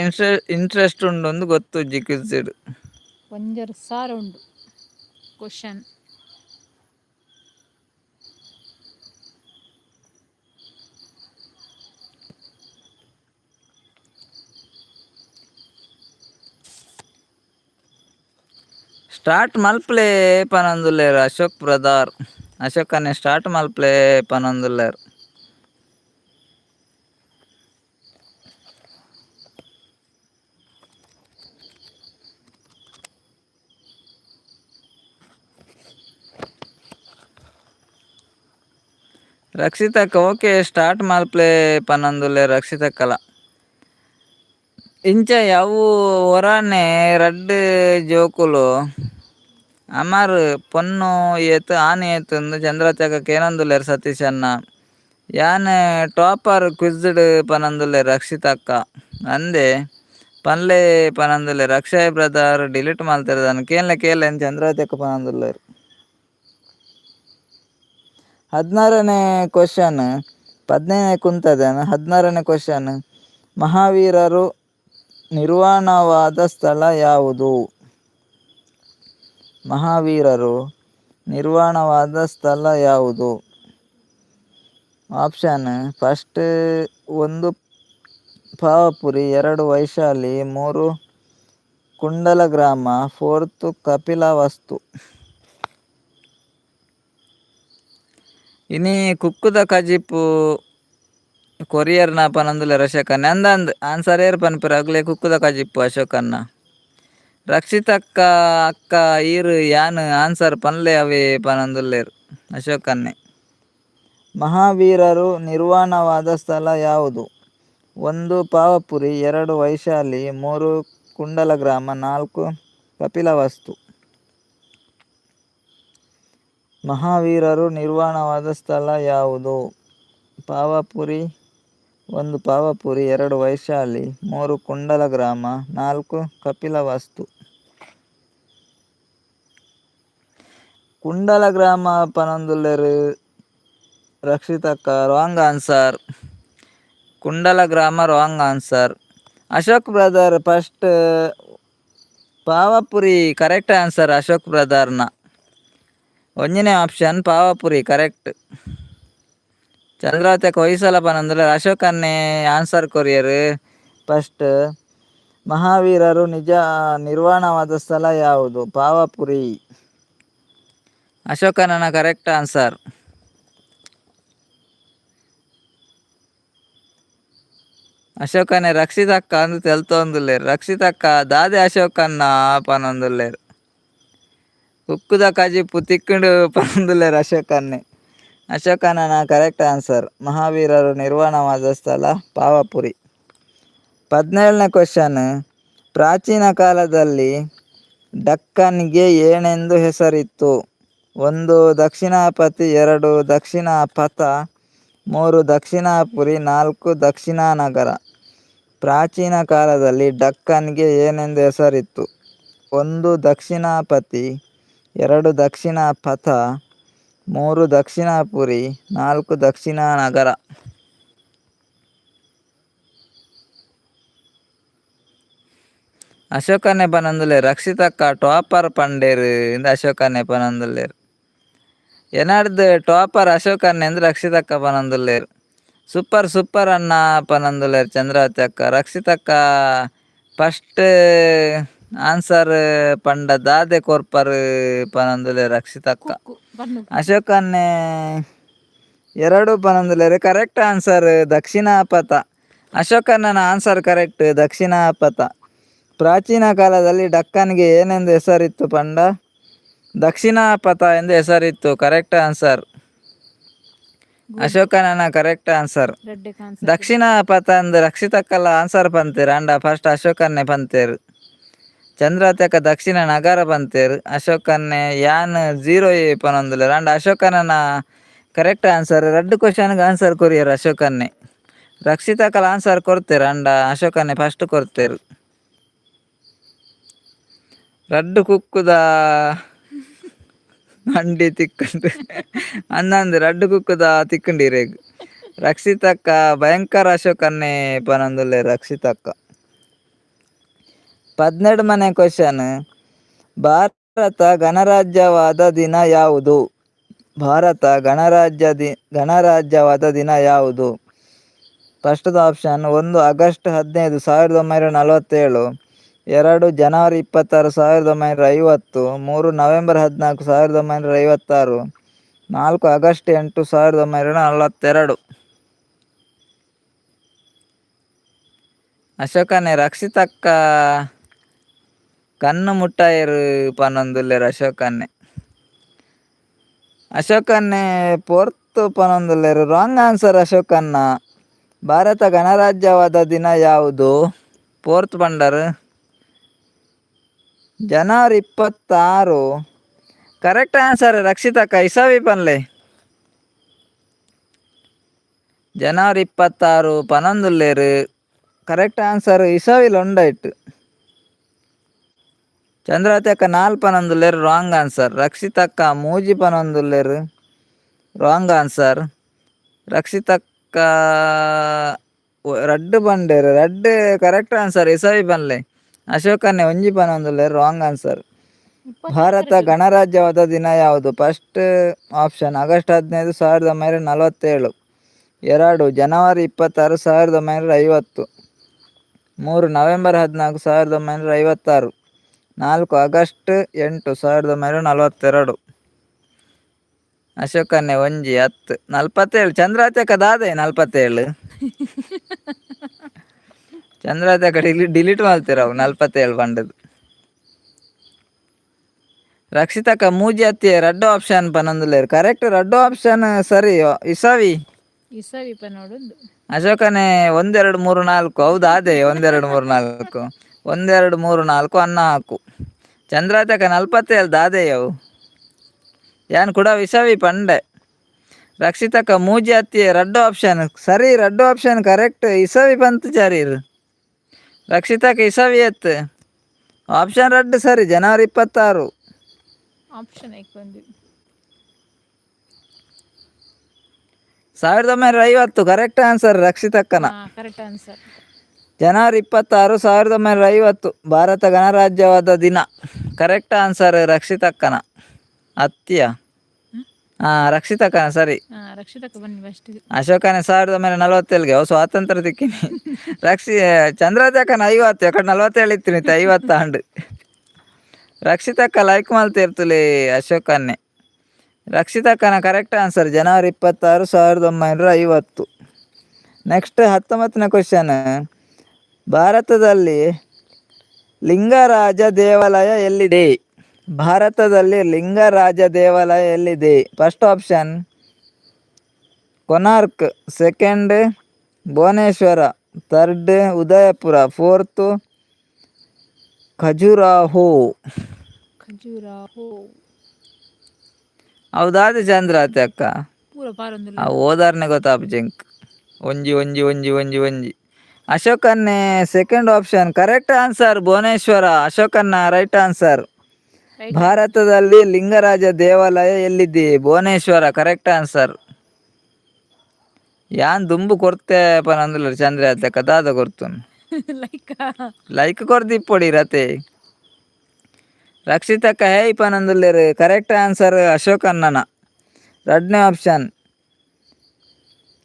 [SPEAKER 2] ಇಂಟ್ರೆಸ್ಟ್ ಉಂಡು ಗೊತ್ತುಜ್ಜಿ ಕ್ವಿಜ್ಡ್.
[SPEAKER 1] ಒಂಜರ್ ಸಾರ ಉಂಡು ಕ್ವಶನ್.
[SPEAKER 2] ಸ್ಟಾರ್ಟ್ ಮಲ್ಪಲೆ ಪನೊಂದುಲ್ಲೆರ್ ಅಶೋಕ್ ಬ್ರದರ್. ಅಶೋಕ್ ಅಣ್ಣೆ ಸ್ಟಾರ್ಟ್ ಮಲ್ಪಲೆ ಪನೊಂದುಲ್ಲೆರ್. ರಕ್ಷಿತಕ್ಕ ಓಕೆ ಸ್ಟಾರ್ಟ್ ಮಲ್ಪಲೆ ಪನೊಂದುಲ್ಲೆರ್ ರಕ್ಷಿತಕ್ಕಲ. ಇಂಚ ಅವು ಒರಾನೆ ರಡ್ಡ್ ಜೋಕುಲು ಅಮರ್ ಪೊನ್ನು ಏತ್ ಆನ್ ಏತ್ ಅಂದ್ ಚಂದ್ರಾವತಿ ಅಕ್ಕ ಕೇನೊಂದುಲ್ಲೆರ್ ಸತೀಶ್ ಅಣ್ಣ. ಯಾನ್ ಟಾಪರ್ ಕ್ವಿಜ್ಡ್ ಪನೊಂದುಲ್ಲೆರ್ ರಕ್ಷಿತಕ್ಕ. ಅಂದೆ ಪನ್ಲೆ ಪನೊಂದುಲ್ಲೆರ್ ಅಕ್ಷಯ್ ಬ್ರದರ್ ಡಿಲೀಟ್ ಮಲ್ತೆರ್ ದಾನ್ನ ಕೇನ್ಲೆ ಕೇನ್ಲೆ ಅಂದ್ ಚಂದ್ರಾವತಿ ಅಕ್ಕ ಪನೊಂದುಲ್ಲೆರ್. 16ನೇ ಕ್ವಶನ್ 15 ಕುಂತದೆ 16ನೇ ಕ್ವಶನ್ ಮಹಾವೀರರು ನಿರ್ವಾಣವಾದ ಸ್ಥಳ ಯಾವುದು? ಮಹಾವೀರರು ನಿರ್ವಾಣವಾದ ಸ್ಥಳ ಯಾವುದು? ಆಪ್ಷನ್ ಫಸ್ಟ್ ಒಂದು ಪಾವಪುರಿ, ಎರಡು ವೈಶಾಲಿ, ಮೂರು ಕುಂಡಲಗ್ರಾಮ, ಫೋರ್ತ್ ಕಪಿಲವಸ್ತು. ಇನಿ ಕುಕ್ಕುದ ಕಜಿಪು ಕೊರಿಯರ್ ನ ಪನೊಂದುಲ್ಲೆರ್ ಅಶೋಕಣ್ಣೆ. ಅಂದಂದ್ ಆನ್ಸರ್ ಏರ್ ಪನ್ಪೆರ್ ಅಗ್ಲೆ ಕುಕ್ಕುದ ಕಜಿಪು ಅಶೋಕಣ್ಣ. ರಕ್ಷಿತಕ್ಕ ಅಕ್ಕ ಈರ್ ಯಾನ್ ಆನ್ಸರ್ ಪನ್ಲೆ ಅವೇ ಪನೊಂದುಲ್ಲೆರ್ ಅಶೋಕಣ್ಣೆ. ಮಹಾವೀರರು ನಿರ್ವಾಣವಾದ ಸ್ಥಳ ಯಾವುದು? ಒಂದು ಪಾವಪುರಿ, ಎರಡು ವೈಶಾಲಿ, ಮೂರು ಕುಂಡಲಗ್ರಾಮ, ನಾಲ್ಕು ಕಪಿಲವಸ್ತು. ಮಹಾವೀರರು ನಿರ್ವಾಣವಾದ ಸ್ಥಳ ಯಾವುದು? ಪಾವಪುರಿ, ಒಂದು ಪಾವಪುರಿ, ಎರಡು ವೈಶಾಲಿ, ಮೂರು ಕುಂಡಲಗ್ರಾಮ, ನಾಲ್ಕು Kapilavastu. ಕುಂಡಲಗ್ರಾಮ ಪನೊಂದುಲ್ಲೆರ್ ರಕ್ಷಿತಕ್ಕ, wrong answer. Kundalagrama wrong answer. Ashok brother first Pavapuri correct answer Ashok ಬ್ರದರ್ನ. ಒಂಜನೇ ಆಪ್ಷನ್ ಪಾವಪುರಿ ಕರೆಕ್ಟ್. ಚಂದ್ರಾವತಿ ಹೊಯ್ಸಳ ಪನೊಂದುಲ್ಲೆರ್ ಅಶೋಕನ್ನೇ ಆನ್ಸರ್ ಕೊರಿಯರ್ ಫಸ್ಟ್. ಮಹಾವೀರರು ನಿಜ ನಿರ್ವಾಣವಾದ ಸ್ಥಳ ಯಾವುದು? ಪಾವಪುರಿ. ಅಶೋಕನ ಕರೆಕ್ಟ್ ಆನ್ಸರ್. ಅಶೋಕನೇ ರಕ್ಷಿತಕ್ಕ ಅಂದ್ ತೆಲ್ತೊಂದುಲ್ಲೆರ್. ರಕ್ಷಿತಕ್ಕ ದಾದೆ ಅಶೋಕನ್ನ ಪನೊಂದುಲ್ಲೆರ್. ಕುಕ್ಕುದ ಕಜಿಪು ತಿಕ್ಕುಂಡು ಪನೊಂದುಲ್ಲೆರ್ ಅಶೋಕನ್ನೇ. ಅಶೋಕನ ಕರೆಕ್ಟ್ ಆನ್ಸರ್. ಮಹಾವೀರರು ನಿರ್ವಾಣವಾದ ಸ್ಥಳ ಪಾವಪುರಿ. 17ನೇ ಕ್ವಶನ್. ಪ್ರಾಚೀನ ಕಾಲದಲ್ಲಿ ಡಕ್ಕನ್ಗೆ ಏನೆಂದು ಹೆಸರಿತ್ತು? ಒಂದು ದಕ್ಷಿಣಾಪತಿ, ಎರಡು ದಕ್ಷಿಣಾಪಥ, ಮೂರು ದಕ್ಷಿಣಾಪುರಿ, ನಾಲ್ಕು ದಕ್ಷಿಣಾನಗರ. ಪ್ರಾಚೀನ ಕಾಲದಲ್ಲಿ ಡಕ್ಕನ್ಗೆ ಏನೆಂದು ಹೆಸರಿತ್ತು? ಒಂದು ದಕ್ಷಿಣಾಪತಿ, ಎರಡು ದಕ್ಷಿಣಾಪಥ, ಮೂರು ದಕ್ಷಿಣಾಪುರಿ, ನಾಲ್ಕು ದಕ್ಷಿಣಾನಗರ. ಅಶೋಕನೆ ಪನೊಂದುಲ್ಲೆರ್ ರಕ್ಷಿತಕ್ಕ ಟಾಪರ್ ಪಂಡೇರ್ ಇಂದ್ ಅಶೋಕನೆ ಪನೊಂದುಲ್ಲೆರ್. ಎನಡ್ದ್ ಟಾಪರ್ ಅಶೋಕನ್ನೆ ಇಂದ್ ರಕ್ಷಿತಕ್ಕ ಪನೊಂದುಲ್ಲೆರ್. ಸೂಪರ್ ಸೂಪರ್ ಅಣ್ಣ ಪನೊಂದುಲ್ಲೆರ್ ಚಂದ್ರಾವತಿ ಅಕ್ಕ. ರಕ್ಷಿತಕ್ಕ ಫಸ್ಟ್ ಆನ್ಸರ್ ಪಂಡ ದಾದೆ ಕೊರ್ಪರ್ ಪನೊಂದುಲ್ಲೆರ್ ರಕ್ಷಿತಕ್ಕ.
[SPEAKER 1] ಕುಕ್ಕು ಪಣ್ಣು.
[SPEAKER 2] ಅಶೋಕನ್ನೇ ಎರಡು ಪನೊಂದುಲ್ಲೆರ್. Correct answer Dakshinapatha. ಅಶೋಕಣ್ಣನ ಆನ್ಸರ್ ಕರೆಕ್ಟ್ ದಕ್ಷಿಣಾಪಥ. ಪ್ರಾಚೀನ ಕಾಲದಲ್ಲಿ ಡಕ್ಕನ್ಗೆ ಏನೆಂದು ಹೆಸರಿತ್ತು ಪಂಡ ದಕ್ಷಿಣಾಪಥ ಎಂದು ಹೆಸರಿತ್ತು. ಕರೆಕ್ಟ್ ಆನ್ಸರ್ ಅಶೋಕನ ಕರೆಕ್ಟ್ ಆನ್ಸರ್.
[SPEAKER 1] ರಡ್ಡೆ ಆನ್ಸರ್.
[SPEAKER 2] ದಕ್ಷಿಣಾಪಥ ಅಂದ್ ರಕ್ಷಿತಕ್ಕಲ ಆನ್ಸರ್ ಪಂತೇರ್ ಅಂಡ ಫಸ್ಟ್ ಅಶೋಕನ್ನೇ ಪಂತೇರ್. ಚಂದ್ರಾವತಿ ದಕ್ಷಿಣ ನಗರ ಪಂತೇರ್. ಅಶೋಕನ್ನೇ ಯಾನ್ ಜೀರೋ ಪನೊಂದುಲ್ಲೆರ್. ಅಂಡ ಅಶೋಕನನ ಕರೆಕ್ಟ್ ಆನ್ಸರ್. ರಡ್ಡ್ ಕ್ವಶನ್ ಆನ್ಸರ್ ಕೊರಿಯರ್ ಅಶೋಕನ್ನೇ. ರಕ್ಷಿತಕ್ಕಲ ಆನ್ಸರ್ ಕೊರ್ತೆರ್ ಅಂಡ ಅಶೋಕನ್ನೇ ಫಸ್ಟ್ ಕೊರ್ತೆರ್. ರಡ್ಡ್ ಕುಕ್ಕುದ ಅಂಡಿ ತಿಕ್ಕುಂಡು ಅಂದಂದ್ ರಡ್ಡ್ ಕುಕ್ಕುದ ತಿಕ್ಕುಂಡು ಇರೆಗ್. ರಕ್ಷಿತಕ್ಕ ಭಯಂಕರ ಅಶೋಕನ್ನೇ ಪನೊಂದುಲ್ಲೆರ್ ರಕ್ಷಿತಕ್ಕ. 17ನೇ ಕ್ವಶನ್. ಭಾರತ ಗಣರಾಜ್ಯವಾದ ದಿನ ಯಾವುದು? ಭಾರತ ಗಣರಾಜ್ಯವಾದ ದಿನ ಯಾವುದು? First option 1 August 15 1947, 2 January 26 1950, 3 November 14 1956, 4 August 8 1942. ಅಶೋಕನೇ ರಕ್ಷಿತಕ್ಕ ಕಣ್ಣು ಮುಟ್ಟಾಯೆರ್ ಪನೊಂದುಲ್ಲೆರ್ ಅಶೋಕನ್ನೇ. ಅಶೋಕನ್ನೇ ಪೊರ್ತು ಪನೊಂದುಲ್ಲೆರ್. ರಾಂಗ್ ಆನ್ಸರ್ ಅಶೋಕನ್ನ. ಭಾರತ ಗಣರಾಜ್ಯವಾದ ದಿನ ಯಾವುದು? ಪೋರ್ತ್ ಪಂಡರ್ ಜನವರಿ 26. ಕರೆಕ್ಟ್ ಆನ್ಸರ್ ರಕ್ಷಿತಕ್ಕ. ಇಸವಿ ಪನ್ಲೆ. ಜನವರಿ 26 ಪನೊಂದುಲ್ಲೆರ್. ಕರೆಕ್ಟ್ ಆನ್ಸರ್ ಇಸವಿಲ್ ಉಂಡೈಟ್. ಚಂದ್ರಾವತಿ ಅಕ್ಕ ನಾಲ್ ಪನೊಂದುಲ್ಲೆರ್. Wrong answer. ರಕ್ಷಿತಕ್ಕ ಮೂಜಿ ಪನೊಂದುಲ್ಲೆರ್. Wrong answer. ರಕ್ಷಿತಕ್ಕ ರಡ್ಡು ಬಂಡೇರು ರಡ್ಡು ಕರೆಕ್ಟ್ ಆನ್ಸರ್ ಇಸವಿ ಪನ್ಲೆ. ಅಶೋಕನ್ನೇ ಒಂಜಿ ಪನೊಂದುಲ್ಲೆರ್, ರಾಂಗ್ ಆನ್ಸರ್. ಭಾರತ ಗಣರಾಜ್ಯವಾದ ದಿನ ಯಾವುದು? First option August 15 1947, 2 January 26 1950, 3 November 14 1956, 4 August 8 1942. ಅಶೋಕನ್ನೇ ಒಂಜಿ ಹತ್ತು 47. ಚಂದ್ರಾತ್ಯಕ ದಾದೆ 47? ಚಂದ್ರಾತ್ಯಕ ಡಿಲೀಟ್ ಮಾಡ್ತೀರ ಅವು 47 ಪಂಡದು. ರಕ್ಷಿತಕ ಮೂಜಿ ಅತ್ತಿ ರಡ್ಡು ಆಪ್ಷನ್ ಪನೊಂದುಲ್ಲೆರ್, ಕರೆಕ್ಟ್. ರಡ್ಡು ಆಪ್ಷನ್ ಸರಿ. ಇಸವಿ.
[SPEAKER 1] ಇಸವಿಪ ನೋಡುಂದು.
[SPEAKER 2] ಅಶೋಕನೇ ಒಂದೆರಡು ಮೂರು ನಾಲ್ಕು. ಹೌದಾ? ಅದೇ ಒಂದೆರಡು ಮೂರು ನಾಲ್ಕು, ಒಂದೆರಡು ಮೂರು ನಾಲ್ಕು ಅನ್ನ ಹಾಕು. ಚಂದ್ರಾತಕ 47 ದಾದೆಯವು ಯಾನ್ ಕೂಡ ವಿಷವಿ ಪಂಡೆ. ರಕ್ಷಿತಕ ಮೂಜಿ ಅತ್ತಿ ರಡ್ಡು ಆಪ್ಷನ್ ಸರಿ, ರಡ್ಡು ಆಪ್ಷನ್ ಕರೆಕ್ಟ್. ಇಸವಿ ಬಂತು ಜಾರೀರ್. ರಕ್ಷಿತಕ ಇಸವಿ ಎತ್ತು ಆಪ್ಷನ್ ರಡ್ಡು ಸರಿ, ಜನವರಿ 26.
[SPEAKER 1] ಆಪ್ಷನ್ ಐಕ್ ಬಂದು.
[SPEAKER 2] 1950 ಕರೆಕ್ಟ್ ಆನ್ಸರ್ ರಕ್ಷಿತಕ್ಕನ.
[SPEAKER 1] ಹಾ, ಕರೆಕ್ಟ್ ಆನ್ಸರ್.
[SPEAKER 2] ಜನವರಿ 26 1950 ಭಾರತ ಗಣರಾಜ್ಯವಾದ ದಿನ. Correct answer ರಕ್ಷಿತಕ್ಕನ ಅತ್ಯ. ಹಾ, ರಕ್ಷಿತಕ್ಕನ ಸರಿ.
[SPEAKER 1] ಹಾ, ರಕ್ಷಿತಕ್ಕ ಬನ್ನಿ ಫಸ್ಟ್.
[SPEAKER 2] ಅಶೋಕನ 1947ಗೆ ಅವು ಸ್ವಾತಂತ್ರ್ಯ ತಿಕ್ಕಿನಿ. ರಕ್ಷಿ ಚಂದ್ರತಕ್ಕನ 50 ಎಕಡೆ 47 ಇತ್ತು ನಿತ್ತ 50 ಆಂಡ್. ರಕ್ಷಿತಕ್ಕ ಲೈಕ್ ಮಲ್ತಿರ್ತುಲಿ ಅಶೋಕನ್ನೇ. ರಕ್ಷಿತಕ್ಕನ ಕರೆಕ್ಟ್ ಆನ್ಸರ್ ಜನವರಿ 26 1950. ನೆಕ್ಸ್ಟ್ 19ನೇ ಕ್ವಶನ್. ಭಾರತದಲ್ಲಿ ಲಿಂಗರಾಜ ದೇವಾಲಯ ಎಲ್ಲಿದೆ? ಭಾರತದಲ್ಲಿ ಲಿಂಗರಾಜ ದೇವಾಲಯ ಎಲ್ಲಿದೆ? First option Konark, second Bhubaneswar, third Udaipur, fourth Khajuraho.
[SPEAKER 1] Khajuraho.
[SPEAKER 2] ಹೌದಾದ ಚಂದ್ರಾತೆ ಅಕ್ಕ.
[SPEAKER 1] ಪೂರ ಪಾರೊಂದುಲ್ಲ.
[SPEAKER 2] ಆ ಓದಾರ್ನೆ ಗೊತ್ತಾಪ ಜಿಂಕ್. ಒಂಜಿ ಒಂಜಿ ಒಂಜಿ ಒಂಜಿ ಒಂಜಿ. ಅಶೋಕನ್ನೇ second option correct answer. Bhubaneswar ಅಶೋಕನ್ನ right answer.
[SPEAKER 1] Right.
[SPEAKER 2] ಭಾರತದಲ್ಲಿ ಲಿಂಗರಾಜ ದೇವಾಲಯ ಎಲ್ಲಿದೆ? Bhubaneswar correct answer. ಯಾನ್ ದುಂಬು ಕೊರ್ತೆ ಪನಂದುಲ್ಲ ಚಂದ್ರ ಅತ್ತ ದಾದ ಕೊರ್ತುನ್.
[SPEAKER 1] ಲೈಕ್.
[SPEAKER 2] ಲೈಕ್ ಕೊರ್ದಿಪ್ಪೊಡಿ ರತೆ. ರಕ್ಷಿತಕ್ಕ ಹೇ ಪನಂದುಲ್ಲೆರ್, ಕರೆಕ್ಟ್ ಆನ್ಸರ್ ಅಶೋಕನ್ನನ ರಡ್ನೇ ಆಪ್ಷನ್.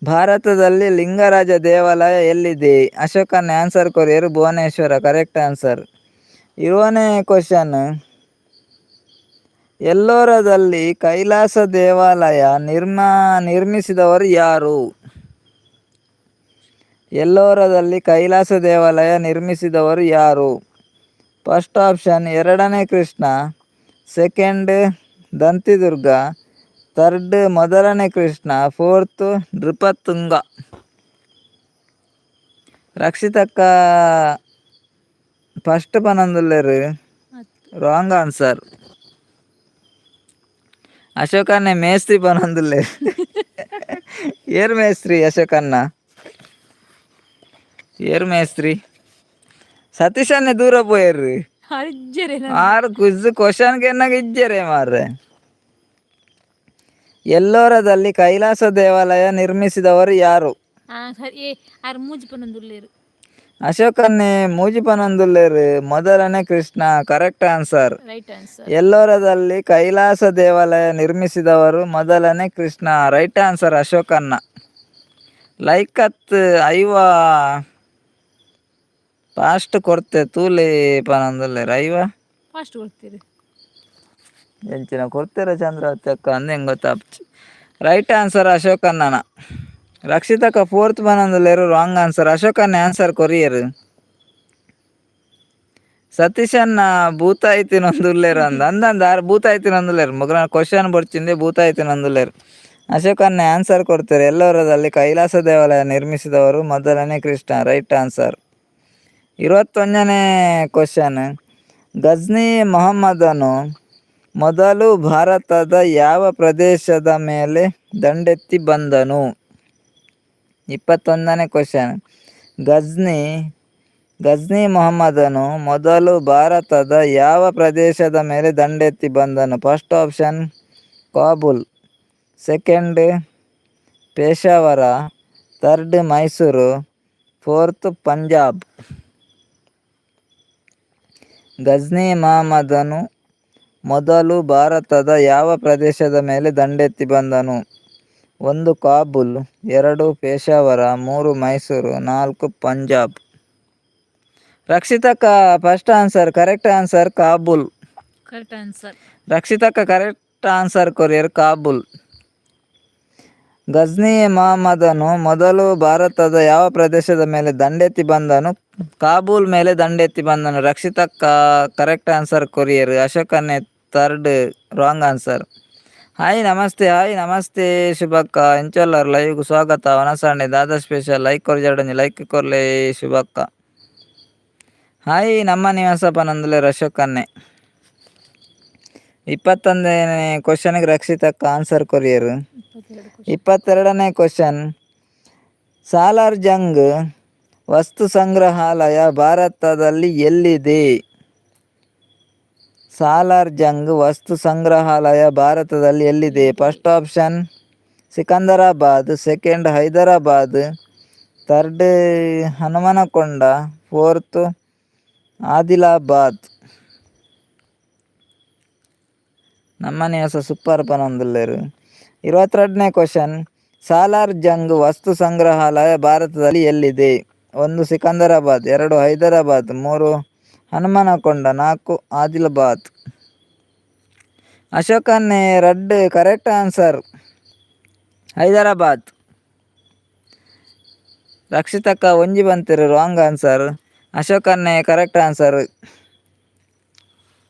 [SPEAKER 2] ಭಾರತದಲ್ಲಿ ಲಿಂಗರಾಜ ದೇವಾಲಯ ಎಲ್ಲಿದೆ? ಅಶೋಕನ answer courier. Bhubaneswar correct answer. 20ನೇ ಕ್ವಶನ್. ಎಲ್ಲೋರದಲ್ಲಿ ಕೈಲಾಸ ದೇವಾಲಯ ನಿರ್ಮಿಸಿದವರು ಯಾರು? ಎಲ್ಲೋರದಲ್ಲಿ ಕೈಲಾಸ ದೇವಾಲಯ ನಿರ್ಮಿಸಿದವರು ಯಾರು? ಫಸ್ಟ್ ಆಪ್ಷನ್ ಎರಡನೇ ಕೃಷ್ಣ, ಸೆಕೆಂಡ್ ದಂತಿದುರ್ಗ, ಥರ್ಡ್ ಮೊದಲನೇ ಕೃಷ್ಣ, ಫೋರ್ತ್ ನೃಪತುಂಗ. ರಕ್ಷಿತಕ್ಕ ಫಸ್ಟ್ ಪನೊಂದುಲ್ಲೆರ್, ರಾಂಗ್ ಆನ್ಸರ್. ಅಶೋಕನ್ನೇ ಮೇಸ್ತ್ರಿ ಪನೊಂದುಲ್ಲೆರ್. ಏರ್ ಮೇಸ್ತ್ರಿ ಅಶೋಕನ್ನ? ಏರ್ ಮೇಸ್ತ್ರಿ? ಸತೀಶನ್ನೇ ದೂರ ಪೋಯೆರ್.
[SPEAKER 1] ಅರ್ಜರೆ.
[SPEAKER 2] ಆರು ಕ್ವಿಜ್ ಕ್ವಶನ್ ಎನ್ನಾಗ ಇಜ್ಜರೆ ಮಾರ್ರೆ. ಎಲ್ಲೋರದಲ್ಲಿ ಕೈಲಾಸ ದೇವಾಲಯ ನಿರ್ಮಿಸಿದವರು ಯಾರು?
[SPEAKER 1] ಹಾ ಸರಿ, ಏ ಆರ್ ಮೂಜಿ ಪನೊಂದುಲ್ಲೆರ್.
[SPEAKER 2] ಅಶೋಕನ್ನೇ ಮೂಜಿ ಪನೊಂದುಲ್ಲೆರ್. ಮೊದಲನೇ Krishna correct answer.
[SPEAKER 1] Right answer.
[SPEAKER 2] ಎಲ್ಲೋರದಲ್ಲಿ Kailasa ದೇವಾಲಯ ನಿರ್ಮಿಸಿದವರು ಮೊದಲನೇ ಕೃಷ್ಣ. ರೈಟ್ ಆನ್ಸರ್ ಅಶೋಕನ್ನ. ಲೈಕ್ ಅತ್ ಐವ ಫಾಸ್ಟ್ ಕೊರ್ತೆ ತೂಲೆ ಪನೊಂದುಲ್ಲೆರ್ ಐವ.
[SPEAKER 1] ಫಾಸ್ಟ್ ಕೊಡ್ತೀರಿ.
[SPEAKER 2] ಎಂಚಿನ ಕೊಡ್ತೀರ ಚಂದ್ರ ಅಕ್ಕ ಅಂದ್ ಹೆಂಗ್ ಗೊತ್ತಾಪ್ಚಿ. ರೈಟ್ ಆನ್ಸರ್ ಅಶೋಕನ್ನನ. ರಕ್ಷಿತಕ್ಕ ಫೋರ್ತ್ ಪನೊಂದುಲ್ಲೆರ್, ರಾಂಗ್ ಆನ್ಸರ್. ಅಶೋಕನ್ನ ಆನ್ಸರ್ ಕೊರಿಯರ್. ಸತೀಶನ್ನ ಭೂತಾಯಿ ತಿನ್ನೊಂದುಲ್ಲೆರ್ ಅಂದ ಅಂದಂದ ಆರ್ ಭೂತಾಯಿ ತಿನ್ನೊಂದುಲ್ಲೆರ್. ಮಗ್ನ ಕ್ವಶನ್ ಬೊಡ್ಚಿಂದೆ ಭೂತಾಯಿ ತಿನ್ನೊಂದುಲ್ಲೆರ್. ಅಶೋಕನ್ನ ಆನ್ಸರ್ ಕೊಡ್ತಾರೆ. ಎಲ್ಲೋರದಲ್ಲಿ ಕೈಲಾಸ ದೇವಾಲಯ ನಿರ್ಮಿಸಿದವರು ಮೊದಲನೇ ಕೃಷ್ಣ. Right answer. 21ನೇ ಕ್ವಶನ್. ಗಜ್ನಿ ಮೊಹಮ್ಮದನು ಮೊದಲು ಭಾರತದ ಯಾವ ಪ್ರದೇಶದ ಮೇಲೆ ದಂಡೆತ್ತಿ ಬಂದನು? 21ನೇ ಕ್ವಶನ್. ಗಜ್ನಿ ಗಜ್ನಿ ಮೊಹಮ್ಮದನು ಮೊದಲು ಭಾರತದ ಯಾವ ಪ್ರದೇಶದ ಮೇಲೆ ದಂಡೆತ್ತಿ ಬಂದನು? First option Kabul, second Peshawar, third Mysuru, Fourth Punjab. Ghazni ಮಹಮ್ಮದನು ಮೊದಲು ಭಾರತದ ಯಾವ ಪ್ರದೇಶದ ಮೇಲೆ ದಂಡೆತ್ತಿ ಬಂದನು? ಒಂದು, ಕಾಬೂಲ್. ಎರಡು, ಪೇಶಾವರ. ಮೂರು, ಮೈಸೂರು. ನಾಲ್ಕು, Punjab. ರಕ್ಷಿತಕ್ಕ, first answer, correct answer Kabul.
[SPEAKER 1] Correct answer.
[SPEAKER 2] ರಕ್ಷಿತಕ್ಕ correct answer courier, Kabul. Ghazni ಮಹಮ್ಮದನು ಮೊದಲು ಭಾರತದ ಯಾವ ಪ್ರದೇಶದ ಮೇಲೆ ದಂಡೆತ್ತಿ ಬಂದನು? ಕಾಬೂಲ್ ಮೇಲೆ ದಂಡೆತ್ತಿ ಬಂದನು. ರಕ್ಷಿತಕ್ಕ correct answer courier. ಅಶೋಕನೇ third wrong answer. Hi, ನಮಸ್ತೆ. ಹಾಯ್, ನಮಸ್ತೆ ಶುಭಕ್ಕ. ಎಂಚೊಲ್ಲರ್? ಲೈವ್ಗೆ ಸ್ವಾಗತ. ವನಸಾಣೆ ದಾದಾ ಸ್ಪೆಷಲ್? ಲೈಕ್ ಕೊರ್ಜಾಡಂಜಿ ಲೈಕ್ ಕೊರ್ಲೆ ಶುಭಕ್ಕ. ಹಾಯ್, ನಮ್ಮ ನಿವಾಸ ಪನಂದುಲೆ ಅಶೋಕನ್ನೇ. 21ನೇ ಕ್ವಶನ್ಗೆ ರಕ್ಷಿತಕ್ಕ ಆನ್ಸರ್ ಕೊರಿಯರ್.
[SPEAKER 1] 22.
[SPEAKER 2] 22ನೇ ಕ್ವಶನ್, ಸಾಲಾರ್ ಜಂಗ್ ವಸ್ತು ಸಂಗ್ರಹಾಲಯ ಭಾರತದಲ್ಲಿ ಎಲ್ಲಿದೆ? ಸಾಲಾರ್ ಜಂಗ್ ವಸ್ತು ಸಂಗ್ರಹಾಲಯ ಭಾರತದಲ್ಲಿ ಎಲ್ಲಿದೆ? First option Secunderabad, second Hyderabad, third Hanumakonda, fourth Adilabad. ನಮ್ಮ ನಿವಾಸ ಸೂಪರ್ ಪನೊಂದುಲ್ಲೆರ್. 22ನೇ ಕ್ವಶನ್, ಸಾಲಾರ್ ಜಂಗ್ ವಸ್ತು ಸಂಗ್ರಹಾಲಯ ಭಾರತದಲ್ಲಿ ಎಲ್ಲಿದೆ? ಒಂದು, ಸಿಕಂದರಾಬಾದ್. ಎರಡು, ಹೈದರಾಬಾದ್. ಮೂರು, ಹನುಮನಕೊಂಡ. ನಾಲ್ಕು, ಆದಿಲಾಬಾದ್. ಅಶೋಕನ್ನೇ ರಡ್ಡ್ ಕರೆಕ್ಟ್ ಆನ್ಸರ್, ಹೈದರಾಬಾದ್. ರಕ್ಷಿತಕ್ಕ ಒಂಜಿ ಬಂತಿರು, ರಾಂಗ್ ಆನ್ಸರ್. ಅಶೋಕನ್ನೇ ಕರೆಕ್ಟ್ ಆನ್ಸರ್,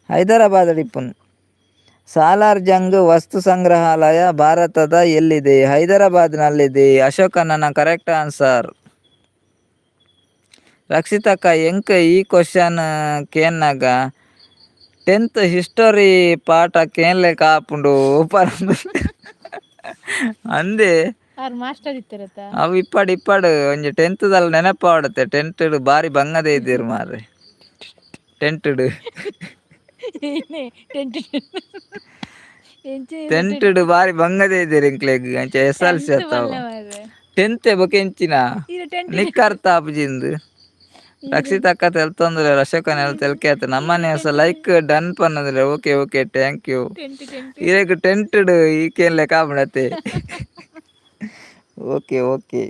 [SPEAKER 2] ಹೈದರಾಬಾದ್ ಡಿಪ್ಪುನ್. ಸಾಲಾರ್ ಜಂಗ್ ವಸ್ತು ಸಂಗ್ರಹಾಲಯ ಭಾರತದ ಎಲ್ಲಿದೆ? ಹೈದರಾಬಾದ್ನಲ್ಲಿದೆ. ಅಶೋಕಣ್ಣನ ಕರೆಕ್ಟ್ ಆನ್ಸರ್. ರಕ್ಷಿತಕ್ಕ, ಎಂಕ್ ಈ ಕ್ವಶನ್ ಕೇನ್ನಗ 10th history ಪಾಠ ಕೇನ್ಲೆಕ ಆಪುಂಡು ಪಂದ್ ಅಂದೆ.
[SPEAKER 1] ಆರ್ ಮಾಸ್ಟರ್ ಇತ್ತಿರತ್ತ.
[SPEAKER 2] ಅವು ಇಪ್ಪಡ್ ಇಪ್ಪಡ್ ಒಂಜಿ 10th ದಲ್ಲ ನೆನಪಾವಡತ್ತೆ. 10th ಬಾರಿ ಬಂಗದೆ ಇದ್ದೀರು ಮಾರ್ರೆ 10th.
[SPEAKER 1] Tent ಎಂಚ?
[SPEAKER 2] 10th ಬಾರಿ ಬಂಗದೆ ಇದ್ದೀರಿ ಇಂಕ್ಲೆಗ್. ಅಂಚ S L C ಅತ್ತಾವ. 10th ಬೊಕ ಎಂಚಿನ?
[SPEAKER 1] ಇದು 10.
[SPEAKER 2] ನಿಕ್ ಅರ್ಥ ಆಪುಜಿಂದು. ರಕ್ಷಿತಕ್ಕ ತೆಲ್ತೊಂದುಲ್ಲೆರ್, ಅಶೋಕನ ತೆಲ್ಕೆ ಆತ. ನಮ್ಮನೆ ಲೈಕ್ ಡನ್ ಪನ್ನೊಂದುಲ್ಲೆರ್. Okay okay, thank you.
[SPEAKER 1] Tent tent.
[SPEAKER 2] ಇರೆಗ್ 10th ಈಕೇನ್ ಕಾಪುಂಡತ್ತೆ. Okay okay.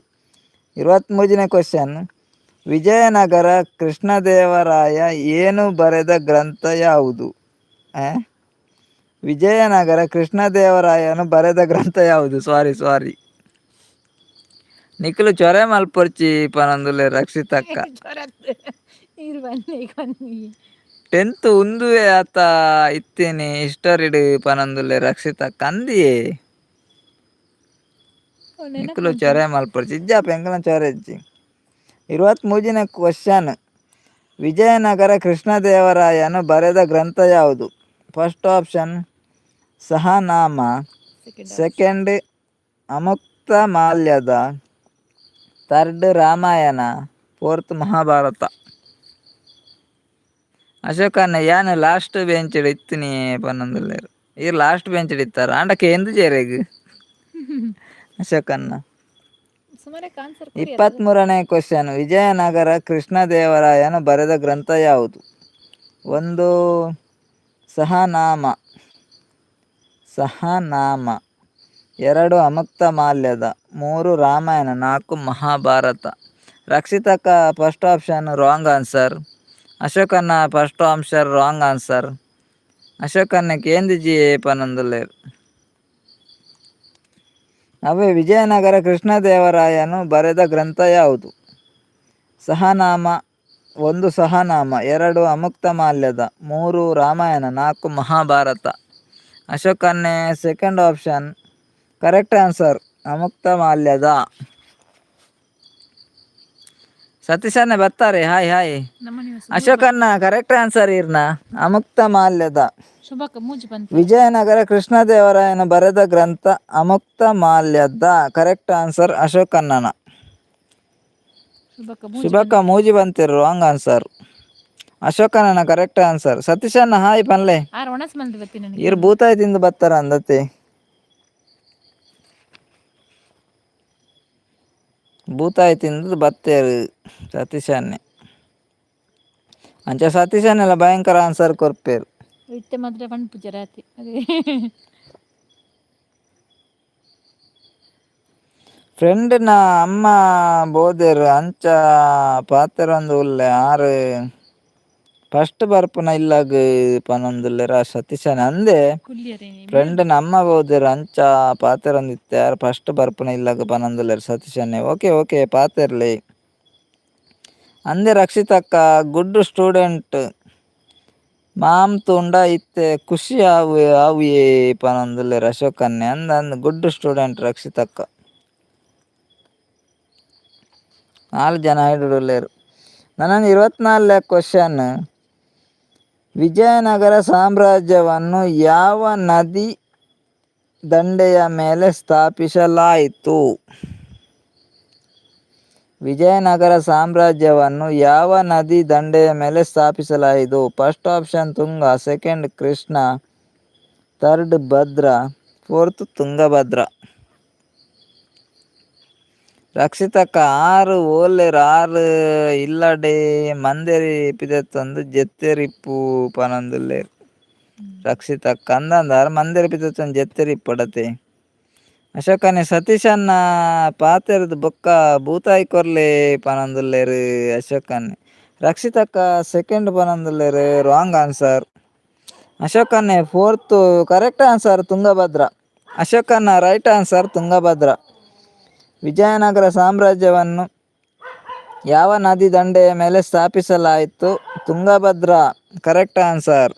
[SPEAKER 2] 23ನೇ question, Vijayanagara Krishnadevaraya ಏನು ಬರೆದ ಗ್ರಂಥ ಯಾವುದು? ಆ? ವಿಜಯನಗರ ಕೃಷ್ಣದೇವರಾಯನು ಬರೆದ ಗ್ರಂಥ ಯಾವುದು? ಸಾರಿ ಸಾರಿ, ನಿಕುಲು ಚೊರೆ ಮಲ್ಪೊರ್ಚಿ ಪನೊಂದುಲ್ಲೆರ್ ರಕ್ಷಿತಕ್ಕ.
[SPEAKER 1] ಇರು ಬನ್ನಿ ಬನ್ನಿ.
[SPEAKER 2] 10th ಉಂದುವೆ ಆತ ಇತ್ತೇನೆ ಹಿಸ್ಟರಿಡ್ ಪನೊಂದುಲ್ಲೆ ರಕ್ಷಿತಕ್ಕ. ಅಂದಿಯೇ, ನಿಕುಲು ಚೊರೆ ಮಲ್ಪೊರ್ಚಿ. ಇಜ್ಜಾಪ, ಎಂಕಲ್ನ ಚೊರೆ ಇಜ್ಜಿ. 23ನೇ ಕ್ವಶನ್, ವಿಜಯನಗರ ಕೃಷ್ಣದೇವರಾಯನು ಬರೆದ ಗ್ರಂಥ ಯಾವುದು? ಫಸ್ಟ್ ಆಪ್ಷನ್ ಸಹನಾಮ.
[SPEAKER 1] Second.
[SPEAKER 2] Second Amukta Malyada, third Ramayana, fourth Mahabharata. ಅಶೋಕನ್ನ ಯಾನ್ ಲಾಸ್ಟ್ ಬೆಂಚ್ ಇತ್ತಿನಿ ಪನ್ನೊಂದುಲ್ಲೆರ್. ಈರ್ ಲಾಸ್ಟ್ ಬೆಂಚ್ ಇತ್ತಾರ ಆಂಡ ಕೇಂದು ಜೇರೆಗ್ ಅಶೋಕನ್ನ.
[SPEAKER 1] ಸುಮಾರು ಆನ್ಸರ್.
[SPEAKER 2] 23ನೇ ಕ್ವಶನ್, ವಿಜಯನಗರ ಕೃಷ್ಣದೇವರಾಯನು ಬರೆದ ಗ್ರಂಥ ಯಾವುದು? ಒಂದು, ಸಹನಾಮ ಸಹನಾಮ. ಎರಡು, ಅಮುಕ್ತ ಮಾಲ್ಯದ. ಮೂರು, ರಾಮಾಯಣ. ನಾಲ್ಕು, Mahabharata. ರಕ್ಷಿತಕ್ಕ first option wrong answer. ಅಶೋಕನ್ನ first answer wrong answer. ಅಶೋಕನ್ನ ಕೇಂದಿಜಿ ಪನೊಂದುಲ್ಲೆರ್. ಅವೇ, ವಿಜಯನಗರ ಕೃಷ್ಣದೇವರಾಯನು ಬರೆದ ಗ್ರಂಥ ಯಾವುದು? ಸಹನಾಮ. ಒಂದು, ಸಹನಾಮ. ಎರಡು, ಅಮುಕ್ತ ಮಾಲ್ಯದ. ಮೂರು, ರಾಮಾಯಣ. ನಾಲ್ಕು, Mahabharata. ಅಶೋಕನ್ನೇ second option correct answer, ಅಮುಕ್ತ ಮಾಲ್ಯದ. ಸತೀಶನ್ನೇ ಬರ್ತಾರೆ. Hi hi.
[SPEAKER 1] ನಮ್ಮ ನಿವಾಸ.
[SPEAKER 2] ಅಶೋಕನ್ನ ಕರೆಕ್ಟ್ ಆನ್ಸರ್ ಇರ್ನ, ಅಮುಕ್ತ ಮಾಲ್ಯದ.
[SPEAKER 1] ಶುಭಕ್ಕ ಮೂಜಿ ಬಂತು.
[SPEAKER 2] ವಿಜಯನಗರ ಕೃಷ್ಣದೇವರಾಯನ ಬರೆದ ಗ್ರಂಥ ಅಮುಕ್ತ ಮಾಲ್ಯದ, ಕರೆಕ್ಟ್ ಆನ್ಸರ್ ಅಶೋಕಣ್ಣನ.
[SPEAKER 1] ಶುಭಕ್ಕ ಮೂಜಿ.
[SPEAKER 2] ಶುಭಕ್ಕ ಮೂಜಿ ಬಂತಿರು, ರಾಂಗ್ ಆನ್ಸರ್. ಅಶೋಕಣ್ಣನ ಕರೆಕ್ಟ್ ಆನ್ಸರ್. ಸತೀಶಣ್ಣ ಹಾಯ್ ಪನ್ಲೆ.
[SPEAKER 1] ಆರ್ ಒಣಸ್ ಮಂದಿ ಬತ್ತಿ ನನಗೆ.
[SPEAKER 2] ಇರ್ ಭೂತಾಯಿ ತಿಂದು ಬತ್ತಾರ ಅಂದತೆ. ಬೂತಾಯಿ ತಿಂದು ಬತ್ತೇರು ಸತೀಶನ್ನೇ. ಅಂಚ ಸತೀಶನ್ನೆಲ್ಲ ಭಯಂಕರ ಆನ್ಸರ್ ಕೊರ್ಪೇರು.
[SPEAKER 1] ಇತ್ತೆ ಮಾತ್ರ ಪನ್ಪುಜ ರಾತಿ ಅದೇ.
[SPEAKER 2] ಫ್ರೆಂಡ್ನ ಅಮ್ಮ ಬೋದೆರ್ ಅಂಚ ಪಾತೆರೊಂದು ಉಲ್ಲೆ ಆರ್ ಫಸ್ಟ್ ಬರ್ಪುನ ಇಲ್ಲಗ್ ಪನೊಂದುಲ್ಲೆರ್ ಆ ಸತೀಶನ ಅಂದೆ.
[SPEAKER 1] ಕುಲ್ಲಿಯರೆ.
[SPEAKER 2] ಫ್ರೆಂಡ್ನ ಅಮ್ಮ ಬೋದೆರ್ ಅಂಚ ಪಾತೆರೊಂದಿತ್ತೆ ಆರ್ ಫಸ್ಟ್ ಬರ್ಪುನ ಇಲ್ಲಗ್ ಪನೊಂದುಲ್ಲೆರ್ ಸತೀಶನ್ನೇ. ಓಕೆ ಓಕೆ ಪಾತೆರ್ಲಿ ಅಂದೆ. ರಕ್ಷಿತಕ್ಕ good student ma'am ತೂಂಡ ಇತ್ತೆ ಖುಷಿ ಆವು ಆವುಯೇ ಪನೊಂದುಲ್ಲೆರ್ ಅಶೋಕನ್ನೇ. ಅಂದ್ ಅಂದ್, ಗುಡ್ ಸ್ಟೂಡೆಂಟ್ ರಕ್ಷಿತಕ್ಕ. ನಾಲ್ ಜನ ಉಲ್ಲೆರ್. ನನ್ನ 24ನೇ ಕ್ವಶನ್, ವಿಜಯನಗರ ಸಾಮ್ರಾಜ್ಯವನ್ನು ಯಾವ ನದಿ ದಂಡೆಯ ಮೇಲೆ ಸ್ಥಾಪಿಸಲಾಯಿತು? ವಿಜಯನಗರ ಸಾಮ್ರಾಜ್ಯವನ್ನು ಯಾವ ನದಿ ದಂಡೆಯ ಮೇಲೆ ಸ್ಥಾಪಿಸಲಾಯಿತು? First option Tunga, second Krishna, third Bhadra, fourth Tungabhadra. ರಕ್ಷಿತಕ್ಕ ಆರು ಓಲೆರ್ ಆರು ಇಲ್ಲಡೆ ಮಂದೆರಿ ಪಿದೆತ್ತೊಂದು ಜೆತ್ತೆರಿಪ್ಪು ಪನೊಂದುಲ್ಲೆರ್ ರಕ್ಷಿತಕ್ಕ. ಅಂದಂದಾರ್ ಮಂದೆರಿ ಪಿದೆತ್ತೊಂದು ಜೆತ್ತೆರಿಪ್ಪಡತೆ. ಅಶೋಕನೆ ಸತೀಶನ್ನ ಪಾತೆರ್ದ್ ಬೊಕ್ಕ ಬೂತಾಯಿ ಕೊರ್ಲೆ ಪನೊಂದುಲ್ಲೆರ್ ಅಶೋಕನ್ನೆ. ರಕ್ಷಿತಕ್ಕ ಸೆಕೆಂಡ್ ಪನೊಂದುಲ್ಲೆರ್, ರಾಂಗ್ ಆನ್ಸರ್. ಅಶೋಕನ್ನೆ fourth correct answer Tungabhadra. ಅಶೋಕನ್ನ right answer Tungabhadra. Vijayanagara ಸಾಮ್ರಾಜ್ಯವನ್ನು ಯಾವ ನದಿ ದಂಡೆಯ ಮೇಲೆ ಸ್ಥಾಪಿಸಲಾಯಿತು? Tungabhadra correct answer.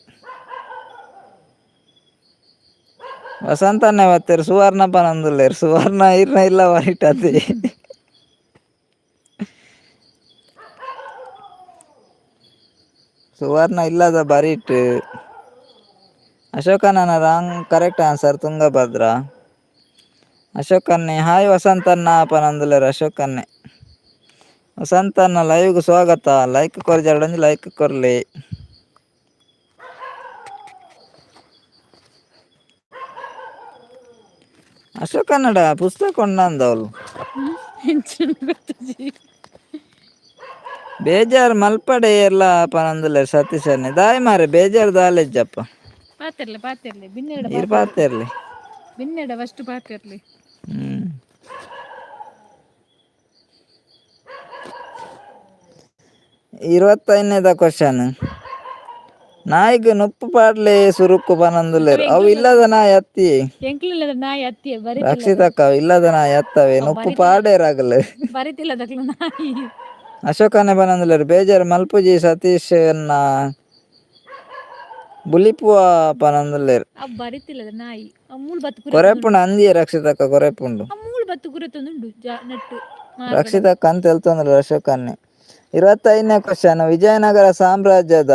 [SPEAKER 2] ವಸಂತನ್ನೇ ಬತ್ತೆರ್ ಸುವರ್ಣ ಪನೊಂದುಲ್ಲೆರ್. ಸುವರ್ಣ ಇರ್ನ ಇಲ್ಲ ವೈಟ್ ಅದೇ. ಸುವರ್ಣ ಇಲ್ಲದ ಬರಿಟ್. ಅಶೋಕನ wrong correct answer Tungabhadra. ಅಶೋಕನ್ನೇ hi ವಸಂತಣ್ಣ ಪನೊಂದುಲ್ಲೆರ್ ಅಶೋಕನ್ನೇ. ವಸಂತಣ್ಣ ಲೈವ್ಗ್ ಸ್ವಾಗತ. ಲೈಕ್ ಕೊರ್ಜಾರ್ಡ ಲೈಕ್ ಕೊರ್ಲೆ. ಅಶೋಕನ್ನಡ ಪುಸ್ತಕ ಉಂಡಂದವ್ಲು.
[SPEAKER 1] ಗೊತ್ತುಜಿ.
[SPEAKER 2] ಬೇಜಾರ್ ಮಲ್ಪಡೆ ಎಲ್ಲ ಪನೊಂದುಲ್ಲೆರ್ ಸತೀಶನ್ನೇ. ದಾಯಿ ಮಾರೆ ಬೇಜಾರ್ ದಾಲೆಜ್ಜಪ್ಪ.
[SPEAKER 1] ಪಾತೆರ್ಲೆ ಪಾತೆರ್ಲೆ ಬಿನ್ನೆರಡ.
[SPEAKER 2] ಇರ್ ಪಾತೆರ್ಲಿ.
[SPEAKER 1] ಬಿನ್ನೆರಡ ಫಸ್ಟ್ ಪಾತೆರ್ಲೆ.
[SPEAKER 2] 25ನೇದ ಕ್ವಶನ್, ನಾಯಿಗ್ ನುಪ್ಪು ಪಾಡ್ಲೆ ಸುರುಕ್ಕು ಪನೊಂದುಲ್ಲೆರ್. ಅವು ಇಲ್ಲದ ನಾಯಿ ಅತ್ತಿ.
[SPEAKER 1] ಎಂಕ್ಲಿಲ್ಲದ ನಾಯಿ ಅತ್ತಿಯೇ ಬರಿ.
[SPEAKER 2] ರಕ್ಷಿತಕ್ಕ ಅವು ಇಲ್ಲದ ನಾಯಿ ಅತ್ತವೆ, ನುಪ್ಪು ಪಾಡೇರಾಗಲು.
[SPEAKER 1] ಬರಿತಿಲ್ಲದಕ್ಲು ನಾಯಿ.
[SPEAKER 2] ಅಶೋಕನೆ ಪನೊಂದುಲ್ಲೆರ್ ಬೇಜಾರ್ ಮಲ್ಪುಜಿ ಸತೀಶ್ ಅನ್ನ ಬುಲಿಪುವ ಪನೊಂದುಲ್ಲೆರ್.
[SPEAKER 1] ಅವು ಬರಿತಿಲ್ಲದ ನಾಯಿ ಅವು ಮೂಲು ಬತ್ತು ಕುರೆ.
[SPEAKER 2] ಕೊರೆಪುಂಡು ಅಂದಿಯೇ ರಕ್ಷಿತಕ್ಕ, ಕೊರೆಪುಂಡು.
[SPEAKER 1] ಆ ಮೂಲು ಬತ್ತು ಕುರೆತೊಂದುಂಡು ಜಾ ನಟ್ಟು.
[SPEAKER 2] ರಕ್ಷಿತಕ್ಕ ಅಂತ ಹೇಳ್ತಂದ್ರೆ ಅಶೋಕನ್ನೇ. 25ನೇ ಕ್ವಶನ್, ವಿಜಯನಗರ ಸಾಮ್ರಾಜ್ಯದ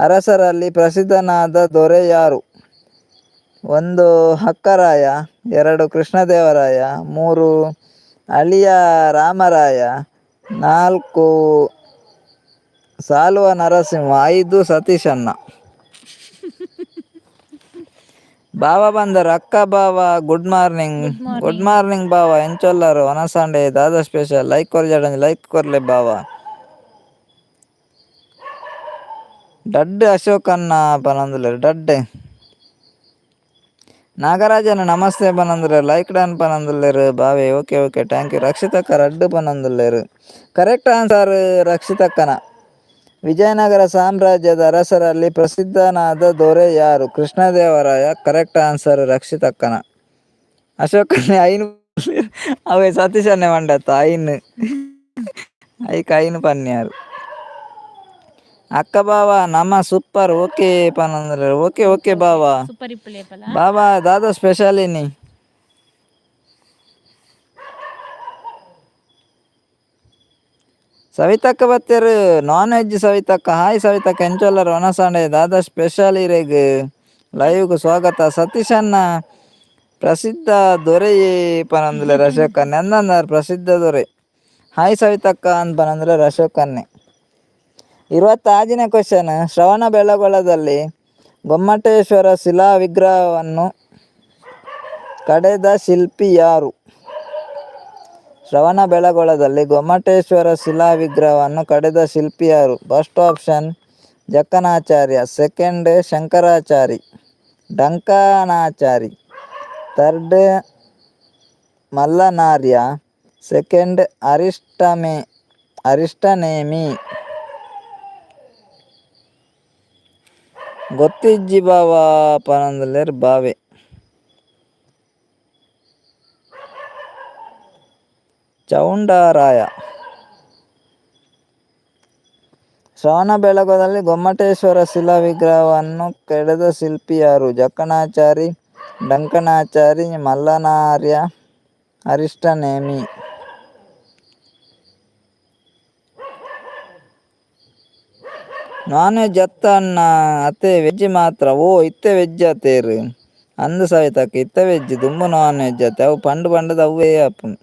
[SPEAKER 2] ಅರಸರಲ್ಲಿ ಪ್ರಸಿದ್ಧನಾದ ದೊರೆ ಯಾರು? 1 ಹಕ್ಕರಾಯ, 2 ಕೃಷ್ಣದೇವರಾಯ, 3 ಅಳಿಯ ರಾಮರಾಯ, 4 ಸಾಲುವ ನರಸಿಂಹ, 5 ಸತೀಶಣ್ಣ. ಬಾವ ಬಂದರು. ಅಕ್ಕ ಬಾವ good morning. Good morning ಬಾವ, ಎಂಚೊಲ್ಲರು ಒನಸಾಂಡೆ ದಾದ ಸ್ಪೆಷಲ್? ಲೈಕ್ ಕೊರ್ಜಾಡಂಜಿ ಲೈಕ್ ಕೊರ್ಲೆ ಬಾವ. ಡಡ್ ಅಶೋಕಣ್ಣ ಪನೊಂದುಲ್ಲೆರ್ ಡಡ್. ನಾಗರಾಜನ ನಮಸ್ತೆ ಪನೊಂದುಲ್ಲೆರ್. ಲೈಕ್ ಡನ್ ಪನೊಂದುಲ್ಲೆರ್ ಬಾವೆ. Okay okay thank you. ರಕ್ಷಿತಕ್ಕ ರಡ್ಡ್ ಪನೊಂದುಲ್ಲೆರ್, ಕರೆಕ್ಟ್ ಆನ್ಸರ್ ರಕ್ಷಿತಕ್ಕನ. ವಿಜಯನಗರ ಸಾಮ್ರಾಜ್ಯದ ಅರಸರಲ್ಲಿ ಪ್ರಸಿದ್ಧನಾದ ದೊರೆ ಯಾರು? ಕೃಷ್ಣದೇವರಾಯ ಕರೆಕ್ಟ್ ಆನ್ಸರ್ ರಕ್ಷಿತಕ್ಕನ. ಅಶೋಕನೇ ಐನು ಅವೇ ಸತೀಶನ್ನೇ ಮಂಡತ್ತ ಐನು ಐಕ್ ಐನು ಪನ್ಯಾರು. ಅಕ್ಕ ಬಾವ ನಮ ಸೂಪರ್ ಓಕೆ ಪನೊಂದುಲ್ಲೆರ್. ಓಕೆ ಓಕೆ ಬಾವ.
[SPEAKER 1] ಸೂಪರ್ ಇಪ್ಪುಲೇಪಲ.
[SPEAKER 2] ಬಾಬಾ ದಾದ ಸ್ಪೆಷಲ್ ಇನಿ? ಸವಿತಕ್ಕ ಬತ್ತೆರ್ ನಾನ್ ವೆಜ್. ಸವಿತಕ್ಕ ಹಾಯ್. ಸವಿತಕ್ಕ ಎಂಚೊಲ್ಲರ್ ಒನಸಾಂಡೆ ದಾದ ಸ್ಪೆಷಲ್ ಇರೆಗ್? ಲೈವ್ಗ್ ಸ್ವಾಗತ. ಸತೀಶಣ್ಣ ಪ್ರಸಿದ್ಧ ದೊರೆಯೇ ಪನೊಂದುಲ್ಲೆರ್ ಅಶೋಕನ್ನೆ. ಅಂದಂದಾರ್ ಪ್ರಸಿದ್ಧ ದೊರೆ. ಹಾಯ್ ಸವಿತಕ್ಕ ಅಂದ್ ಪನೊಂದುಲ್ಲೆರ್ ಅಶೋಕನ್ನೆ. 26ನೇ ಕ್ವಶನ್, ಶ್ರವಣ ಬೆಳಗೊಳದಲ್ಲಿ ಗೊಮ್ಮಟೇಶ್ವರ ಶಿಲಾ ವಿಗ್ರಹವನ್ನು ಕಡೆದ ಶಿಲ್ಪಿ ಯಾರು? ಶ್ರವಣಬೆಳಗೊಳದಲ್ಲಿ ಗೊಮ್ಮಟೇಶ್ವರ ಶಿಲಾ ವಿಗ್ರಹವನ್ನು ಕಡೆದ ಶಿಲ್ಪಿ ಯಾರು? First option Jakkanacharya, second Shankarachari, Dankanachari, third Mallanarya, second Arishtanemi. ಗೊತ್ತಿಜ್ಜಿ ಬಾವ ಪನೊಂದುಲ್ಲೆರ್ ಬಾವೆ. ಚೌಂಡರಾಯ. ಶ್ರವಣಬೆಳಗೊಳದಲ್ಲಿ ಗೊಮ್ಮಟೇಶ್ವರ ಶಿಲಾ ವಿಗ್ರಹವನ್ನು ಕಡೆದ ಶಿಲ್ಪಿ ಯಾರು? ಜಕ್ಕಣಾಚಾರಿ, ಡಂಕಣಾಚಾರಿ, ಮಲ್ಲನಾರ್ಯ, ಅರಿಷ್ಟನೇಮಿ. ನಾನ್ ವೆಜ್ ಅತ್ತ ಅಣ್ಣ, ಅತ್ತೆ ವೆಜ್ ಮಾತ್ರ. ಓ, ಇತ್ತೆ ವೆಜ್ ಅತ್ತೇರು? ಅಂದು ಸವಿತಕ್ಕ, ಇತ್ತೆ ವೆಜ್, ದುಂಬು ನಾನ್ ವೆಜ್ ಅತ್ತೆ. ಅವು ಪಂಡು ಪಂಡದ ಅವೇ ಆಪುಂಡು.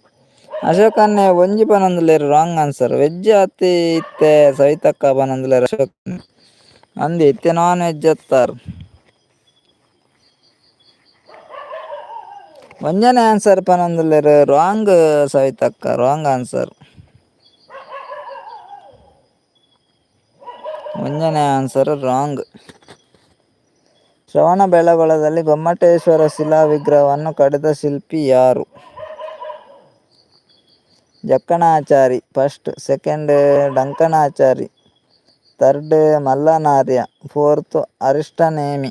[SPEAKER 2] ಅಶೋಕ್ ಅಣ್ಣೆ ಒಂಜಿ ಪನೊಂದುಲ್ಲೆರ್ wrong answer. Veg ಅತ್ತೆ ಇತ್ತೆ ಸವಿತಕ್ಕ ಪನೊಂದುಲ್ಲೆರ್ ಅಶೋಕ್. ಅಂದ್ ಇತ್ತೆ ನಾನ್ ವೆಜ್ ಅತ್ತಾರ್. ಒಂಜನೇ ಆನ್ಸರ್ ಪನೊಂದುಲ್ಲೆರ್ ರಾಂಗ್ ಸವಿತಕ್ಕ, ರಾಂಗ್ ಆನ್ಸರ್. ಒಂಜನೇ ಆನ್ಸರ್ ರಾಂಗ್. ಶ್ರವಣಬೆಳಗೊಳದಲ್ಲಿ ಗೊಮ್ಮಟೇಶ್ವರ ಶಿಲಾ ವಿಗ್ರಹವನ್ನು ಕಡೆದ ಶಿಲ್ಪಿ ಯಾರು? Jakkanachari first, second Dankanachari, third Mallanarya, fourth Arishtanemi.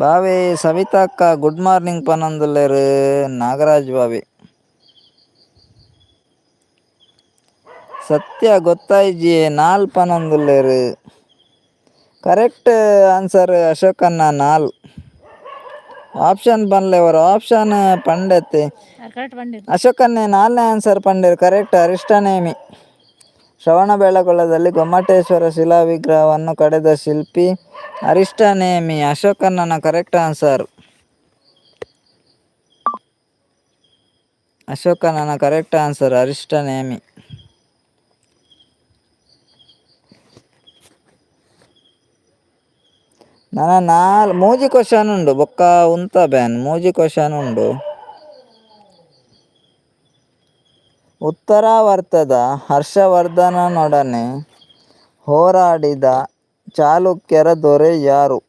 [SPEAKER 2] ಬಾವೆ ಸವಿತಕ್ಕ ಗುಡ್ ಮಾರ್ನಿಂಗ್ ಪನೊಂದುಲ್ಲೆರ್ ನಾಗರಾಜ್ ಬಾವೆ. ಸತ್ಯ ಗೊತ್ತಾಯಿಜಿ ನಾಲ್ ಪನೊಂದುಲ್ಲೆರ್. ಕರೆಕ್ಟ್ ಆನ್ಸರ್ ಅಶೋಕಣ್ಣ ನಾಲ್. ಆಪ್ಷನ್ ಪನ್ಲೆ ಒರ, ಆಪ್ಷನ್ ಪಂಡೆತ್ತೆ.
[SPEAKER 1] ಕರೆಕ್ಟ್ ಪಂಡಿರ್.
[SPEAKER 2] ಅಶೋಕನ್ನೇ ನಾಲ್ನೇ ಆನ್ಸರ್ ಪಂಡೆರ್ ಕರೆಕ್ಟ್. ಅರಿಷ್ಟನೇಮಿ. ಶ್ರವಣಬೆಳಗೊಳದಲ್ಲಿ ಗೊಮ್ಮಟೇಶ್ವರ ಶಿಲಾ ವಿಗ್ರಹವನ್ನು ಕಡೆದ ಶಿಲ್ಪಿ ಅರಿಷ್ಟನೇಮಿ. ಅಶೋಕಣ್ಣನ ಕರೆಕ್ಟ್ ಆನ್ಸರ್. ಅಶೋಕಣ್ಣನ ಕರೆಕ್ಟ್ ಆನ್ಸರ್ ಅರಿಷ್ಟನೇಮಿ. ನನ ನಾಲ್ ಮೂಜಿ ಕ್ವಶನ್ ಉಂಡು, ಬೊಕ್ಕ ಉಂತ ಬ್ಯಾನ್. ಮೂಜಿ ಕ್ವಶನ್ ಉಂಡು. ಉತ್ತರಾವರ್ತದ ಹರ್ಷವರ್ಧನನೊಡನೆ ಹೋರಾಡಿದ ಚಾಲುಕ್ಯರ ದೊರೆ ಯಾರು?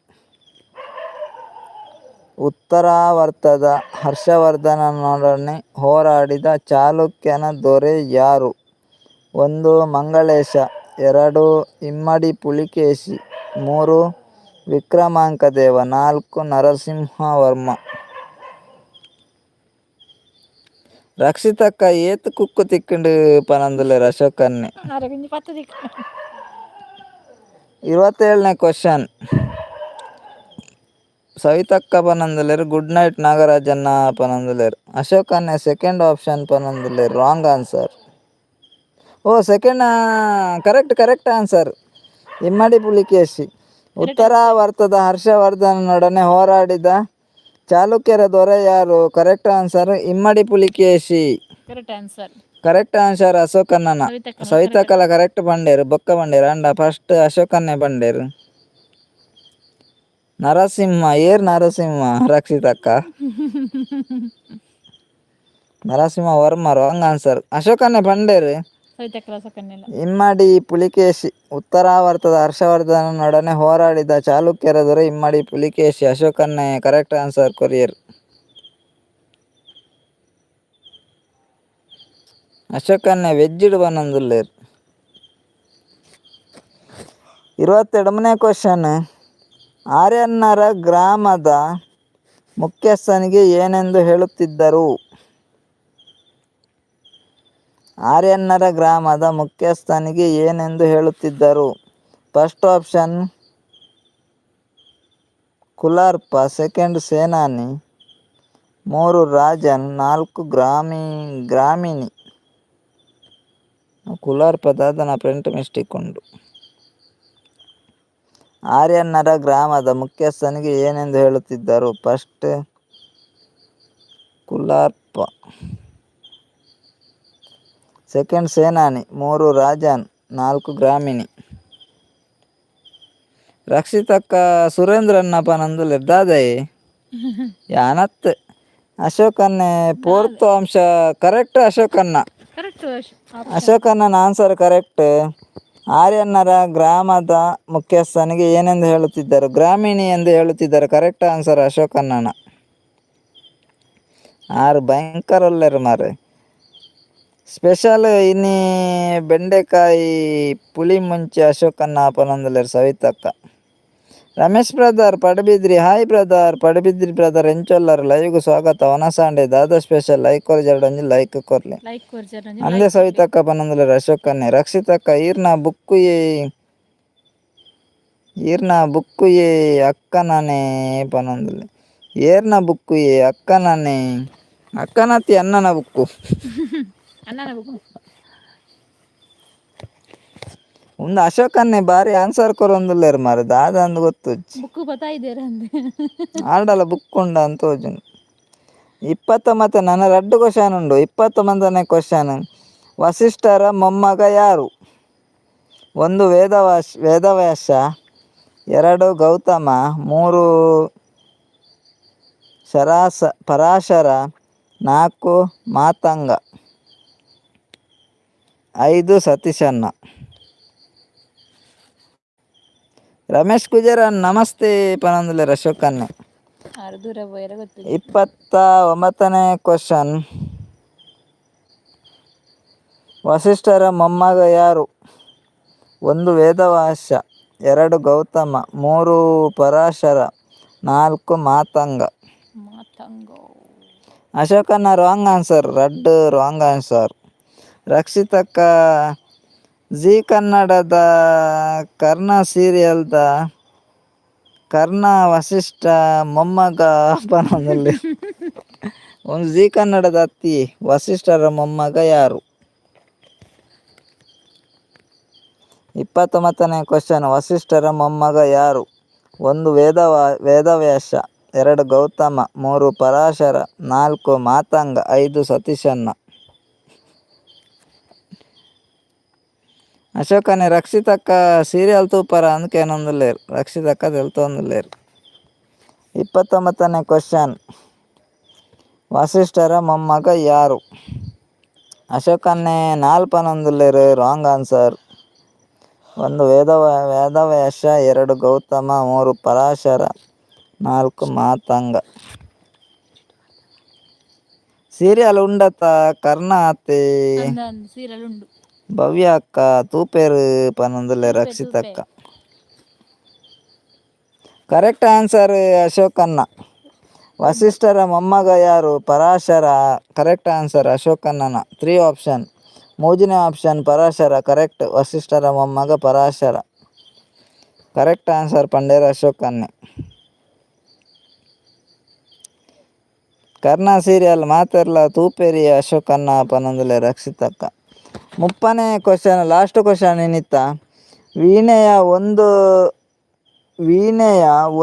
[SPEAKER 2] ಉತ್ತರಾವರ್ತದ ಹರ್ಷವರ್ಧನನೊಡನೆ ಹೋರಾಡಿದ ಚಾಲುಕ್ಯನ ದೊರೆ ಯಾರು? 1 ಮಂಗಳೇಶ, 2 ಇಮ್ಮಡಿ ಪುಲಿಕೇಶಿ, 3 ವಿಕ್ರಮಾಂಕದೇವ, 4 ನರಸಿಂಹವರ್ಮ. ರಕ್ಷಿತಕ್ಕ ಏತ್ ಕುಕ್ಕು ತಿಕ್ಕಂಡು ಪನೊಂದುಲ್ಲೆರ್ ಅಶೋಕನ್ನೆ.
[SPEAKER 1] ಆರೆಗ್ ಒಂಜಿ ಪತ್ತ್ ದಿಕ್ಕ.
[SPEAKER 2] 27ನೇ ಕ್ವಶನ್. ಸವಿತಕ್ಕ ಪನೊಂದುಲ್ಲೆರ್ ಗುಡ್ ನೈಟ್ ನಾಗರಾಜಣ್ಣ ಪನೊಂದುಲ್ಲೆರ್. ಅಶೋಕನ್ನೆ ಸೆಕೆಂಡ್ ಆಪ್ಷನ್ ಪನೊಂದುಲ್ಲೆರ್, wrong answer. ಓ, second correct, correct answer Immadi Pulakeshi. ಉತ್ತರಾವರ್ತದ ಹರ್ಷವರ್ಧನನೊಡನೆ ಹೋರಾಡಿದ ಚಾಲುಕ್ಯರ ದೊರೆ ಯಾರು? Correct answer Immadi Pulakeshi.
[SPEAKER 1] Correct answer.
[SPEAKER 2] Correct answer ಅಶೋಕಣ್ಣನ.
[SPEAKER 1] ಸವಿತಕ್ಕನ.
[SPEAKER 2] ಸವಿತಕ್ಕಲ ಕರೆಕ್ಟ್ ಪಂಡೇರು, ಬೊಕ್ಕ ಪಂಡೇರು. ಅಂಡ ಫಸ್ಟ್ ಅಶೋಕನ್ನೇ ಪಂಡೇರು. ನರಸಿಂಹ ಏರ್ ನರಸಿಂಹ ರಕ್ಷಿತಕ್ಕ? Narasimha Varma wrong answer. ಅಶೋಕನ್ನೇ ಪಂಡೇರು.
[SPEAKER 1] ಸವಿತಕ್ಕಲ ಅಶೋಕನ್ನೆಲ್ಲ.
[SPEAKER 2] ಇಮ್ಮಡಿ ಪುಲಿಕೇಶಿ. ಉತ್ತರಾವರ್ತದ ಹರ್ಷವರ್ಧನನೊಡನೆ ಹೋರಾಡಿದ ಚಾಲುಕ್ಯರ ದೊರೆ ಇಮ್ಮಡಿ ಪುಲಿಕೇಶಿ. ಅಶೋಕನ್ನೇ correct answer courier. ಅಶೋಕನ್ನೇ ವೆಜ್ಜಿಡ್ ಪನೊಂದುಲ್ಲೆರ್. 27ನೇ ಕ್ವಶನ್. ಆರ್ಯನ್ನರ ಗ್ರಾಮದ ಮುಖ್ಯಸ್ಥನಿಗೆ ಏನೆಂದು ಹೇಳುತ್ತಿದ್ದರು? ಆರ್ಯನ್ನರ ಗ್ರಾಮದ ಮುಖ್ಯಸ್ಥನಿಗೆ ಏನೆಂದು ಹೇಳುತ್ತಿದ್ದರು? ಫಸ್ಟ್ ಆಪ್ಷನ್ ಕುಲಾರ್ಪ, ಸೆಕೆಂಡ್ ಸೇನಾನಿ, 3 ರಾಜನ್, 4 ಗ್ರಾಮಿಣಿ. ಕುಲಾರ್ಪ ದಾದನ ಪ್ರಿಂಟ್ ಮಿಸ್ಟೇಕ್ ಉಂಡು. ಆರ್ಯನ್ನರ ಗ್ರಾಮದ ಮುಖ್ಯಸ್ಥನಿಗೆ ಏನೆಂದು ಹೇಳುತ್ತಿದ್ದರು? ಫಸ್ಟ್ ಕುಲಾರ್ಪ, ಸೆಕೆಂಡ್ ಸೇನಾನಿ, 3 ರಾಜನ್, 4 ಗ್ರಾಮಿಣಿ. ರಕ್ಷಿತಕ್ಕ ಸುರೇಂದ್ರಣ್ಣ ಪನೊಂದುಲ್ಲೆರ್. ದಾದಯೆ ಯಾನತ್ ಅಶೋಕನ್ನೇ ಫೋರ್ತ್ ಅಂಶ ಕರೆಕ್ಟ್ ಅಶೋಕನ್ನ.
[SPEAKER 1] ಕರೆಕ್ಟ್.
[SPEAKER 2] ಅಶೋಕಣ್ಣನ ಆನ್ಸರ್ ಕರೆಕ್ಟ್. ಆರ್ಯನ್ನರ ಗ್ರಾಮದ ಮುಖ್ಯಸ್ಥನಿಗೆ ಏನೆಂದು ಹೇಳುತ್ತಿದ್ದರು? ಗ್ರಾಮೀಣಿ ಎಂದು ಹೇಳುತ್ತಿದ್ದರು. ಕರೆಕ್ಟ್ ಆನ್ಸರ್ ಅಶೋಕಣ್ಣನ. ಆರು ಭಯಂಕರ ಒಲ್ಲೆರ್ ಮಾರೆ. ಸ್ಪೆಷಲ್ ಇನಿ ಬೆಂಡೆಕಾಯಿ ಪುಳಿ ಮುಂಚಿ ಅಶೋಕಣ್ಣ ಪನೊಂದುಲ್ಲೆರ್ ಸವಿತಕ್ಕ. Ramesh brother Padubidri, hi brother. Padubidri brother ಎಂಚೊಲ್ಲರ್? ಲೈವ್ಗ್ ಸ್ವಾಗತ. ವನಸಾಂಡೆ ದಾದ ಸ್ಪೆಷಲ್? ಲೈಕ್ ಕೊರ್ಜಾರ್ಡ ಒಂಜಿ ಲೈಕ್ ಕೊರ್ಲೆ.
[SPEAKER 1] ಲೈಕ್ ಕೊರ್ಜಾರ.
[SPEAKER 2] ಅಂದೆ ಸವಿತಕ್ಕ ಪನೊಂದುಲ್ಲೆರ್ ಅಶೋಕನ್ನೇ. ರಕ್ಷಿತಕ್ಕ, ಈರ್ನ ಬುಕ್ಕು ಏ, ಈರ್ನ ಬುಕ್ಕು ಏ ಅಕ್ಕನನೇ ಪನೊಂದುಲ್ಲೆ. ಏರ್ನ ಬುಕ್ಕು ಏ ಅಕ್ಕನನೇ? ಅಕ್ಕನತ್ತಿ ಅಣ್ಣನ ಬುಕ್ಕು.
[SPEAKER 1] ಅಣ್ಣನ ಬುಕ್.
[SPEAKER 2] ಒಂದು ಅಶೋಕನ್ನೇ ಬಾರಿ ಆನ್ಸರ್ ಕೊರೊಂದುಲ್ಲೆರ್ ಮಾರೆ, ದಾದ ಅಂದ್ ಗೊತ್ತುಜ್ಜಿ.
[SPEAKER 1] ಬುಕ್ ಬತ್ತಾಯಿದ್ದೀರ ಅಂದೆ.
[SPEAKER 2] ಆಂಡಲ ಬುಕ್ ಉಂಡ ಅಂತ ತೋಜುಂಡು. 29, ನನ್ನ ರಡ್ಡು ಕ್ವಶನ್ ಉಂಡು. 29ನೇ ಕ್ವಶನ್, ವಸಿಷ್ಠರ ಮೊಮ್ಮಗ ಯಾರು? ಒಂದು ವೇದವ್ಯಾಸ, ಎರಡು ಗೌತಮ, ಮೂರು ಪರಾಶರ, ನಾಲ್ಕು ಮಾತಂಗ, ಐದು ಸತೀಶಣ್ಣ. ರಮೇಶ್ ಕುಜೇರನ್ ನಮಸ್ತೆ ಪನೊಂದುಲ್ಲೆರ್ ಅಶೋಕನ್ನೇ.
[SPEAKER 1] ಆರು ದೂರ ಪೋಯೆರೆ ಗೊತ್ತಿಲ್ಲ.
[SPEAKER 2] 29ನೇ ಕ್ವಶನ್, ವಸಿಷ್ಠರ ಮೊಮ್ಮಗ ಯಾರು? ಒಂದು ವೇದವ್ಯಾಸ, ಎರಡು ಗೌತಮ, ಮೂರು ಪರಾಶರ, ನಾಲ್ಕು ಮಾತಂಗ.
[SPEAKER 1] ಮಾತಂಗೋ.
[SPEAKER 2] ಅಶೋಕನ ರಾಂಗ್ ಆನ್ಸರ್, ರಡ್ಡು ರಾಂಗ್ ಆನ್ಸರ್. ರಕ್ಷಿತಕ್ಕ, ಜೀ ಕನ್ನಡದ ಕರ್ಣ ಸೀರಿಯಲ್ದ ಕರ್ಣ ವಸಿಷ್ಠ ಮೊಮ್ಮಗ ಪನೊಂದುಲ್ಲೆರ್. ಒಂದು ಜೀ ಕನ್ನಡದ ಅತ್ತಿ. ವಸಿಷ್ಠರ ಮೊಮ್ಮಗ ಯಾರು? 29ನೇ ಕ್ವಶನ್, ವಸಿಷ್ಠರ ಮೊಮ್ಮಗ ಯಾರು? ಒಂದು ವೇದವ್ಯಾಸ, ಎರಡು ಗೌತಮ, ಮೂರು ಪರಾಶರ, ನಾಲ್ಕು ಮಾತಂಗ, ಐದು ಸತೀಶಣ್ಣ. ಅಶೋಕನೇ ರಕ್ಷಿತಕ್ಕ ಸೀರಿಯಲ್ ತೂಪರ ಅಂದ್ ಕೇನೊಂದುಲ್ಲೆರ್. ರಕ್ಷಿತಕ್ಕ ತೆಲ್ತೊಂದುಲ್ಲೆರ್. 29ನೇ ಕ್ವಶನ್, ವಸಿಷ್ಠರ ಮೊಮ್ಮಗ ಯಾರು? ಅಶೋಕನ್ನೇ ನಾಲ್ ಪನೊಂದುಲ್ಲೆರ್, ರಾಂಗ್ ಆನ್ಸರ್. ಒಂದು ವೇದವ್ಯಾಸ, ಎರಡು ಗೌತಮ, ಮೂರು ಪರಾಶರ, ನಾಲ್ಕು ಮಾತಂಗ. ಸೀರಿಯಲ್ ಉಂಡತ ಕರ್ಣ ಅತ್ತೆ?
[SPEAKER 1] ಅಂದ ಸೀರಿಯಲ್ ಉಂಡು.
[SPEAKER 2] ಭವ್ಯ ಅಕ್ಕ ತೂಪೆರ್ ಪನೊಂದುಲ್ಲೆರ್.
[SPEAKER 1] ತೂಪೆ.
[SPEAKER 2] ರಕ್ಷಿತಕ್ಕ ಕರೆಕ್ಟ್ ಆನ್ಸರ್ ಅಶೋಕಣ್ಣ. ವಸಿಷ್ಠರ ಮೊಮ್ಮಗ ಯಾರು? ಪರಾಶರ ಕರೆಕ್ಟ್ ಆನ್ಸರ್ ಅಶೋಕಣ್ಣನ. ತ್ರೀ ಆಪ್ಷನ್, ಮೂಜನೇ ಆಪ್ಷನ್ ಪರಾಶರ ಕರೆಕ್ಟ್. ವಸಿಷ್ಠರ ಮೊಮ್ಮಗ ಪರಾಶರ, ಕರೆಕ್ಟ್ ಆನ್ಸರ್ ಪಂಡೇರ್ ಅಶೋಕನ್ನೇ. ಕರ್ಣ ಸೀರಿಯಲ್ ಮಾತೆರ್ಲ ತೂಪೆರಿ ಅಶೋಕಣ್ಣ ಪನೊಂದುಲ್ಲೆರ್ ರಕ್ಷಿತಕ್ಕ. 30ನೇ question, last question ಇನ್ನಿತ್ತ. ವೀಣೆಯ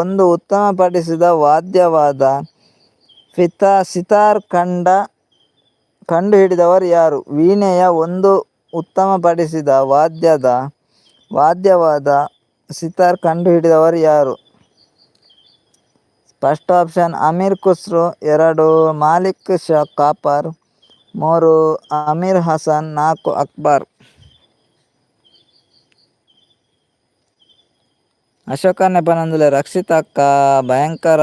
[SPEAKER 2] ಒಂದು ಉತ್ತಮಪಡಿಸಿದ ವಾದ್ಯವಾದ ಸಿತಾರ್ ಕಂಡುಹಿಡಿದವರು ಯಾರು? ವೀಣೆಯ ಒಂದು ಉತ್ತಮಪಡಿಸಿದ ವಾದ್ಯವಾದ ಸಿತಾರ್ ಕಂಡುಹಿಡಿದವರು ಯಾರು? ಫಸ್ಟ್ ಆಪ್ಷನ್ ಅಮೀರ್ ಖುಸ್ರು, ಎರಡು ಮಾಲಿಕ್ ಶಾ ಕಾಫರ್, ಮೂರು ಅಮೀರ್ ಹಸನ್, ನಾಲ್ಕು ಅಕ್ಬರ್. ಅಶೋಕನ್ನೇ ಪನೊಂದುಲ್ಲೆರ್ ರಕ್ಷಿತಕ್ಕ. ಭಯಂಕರ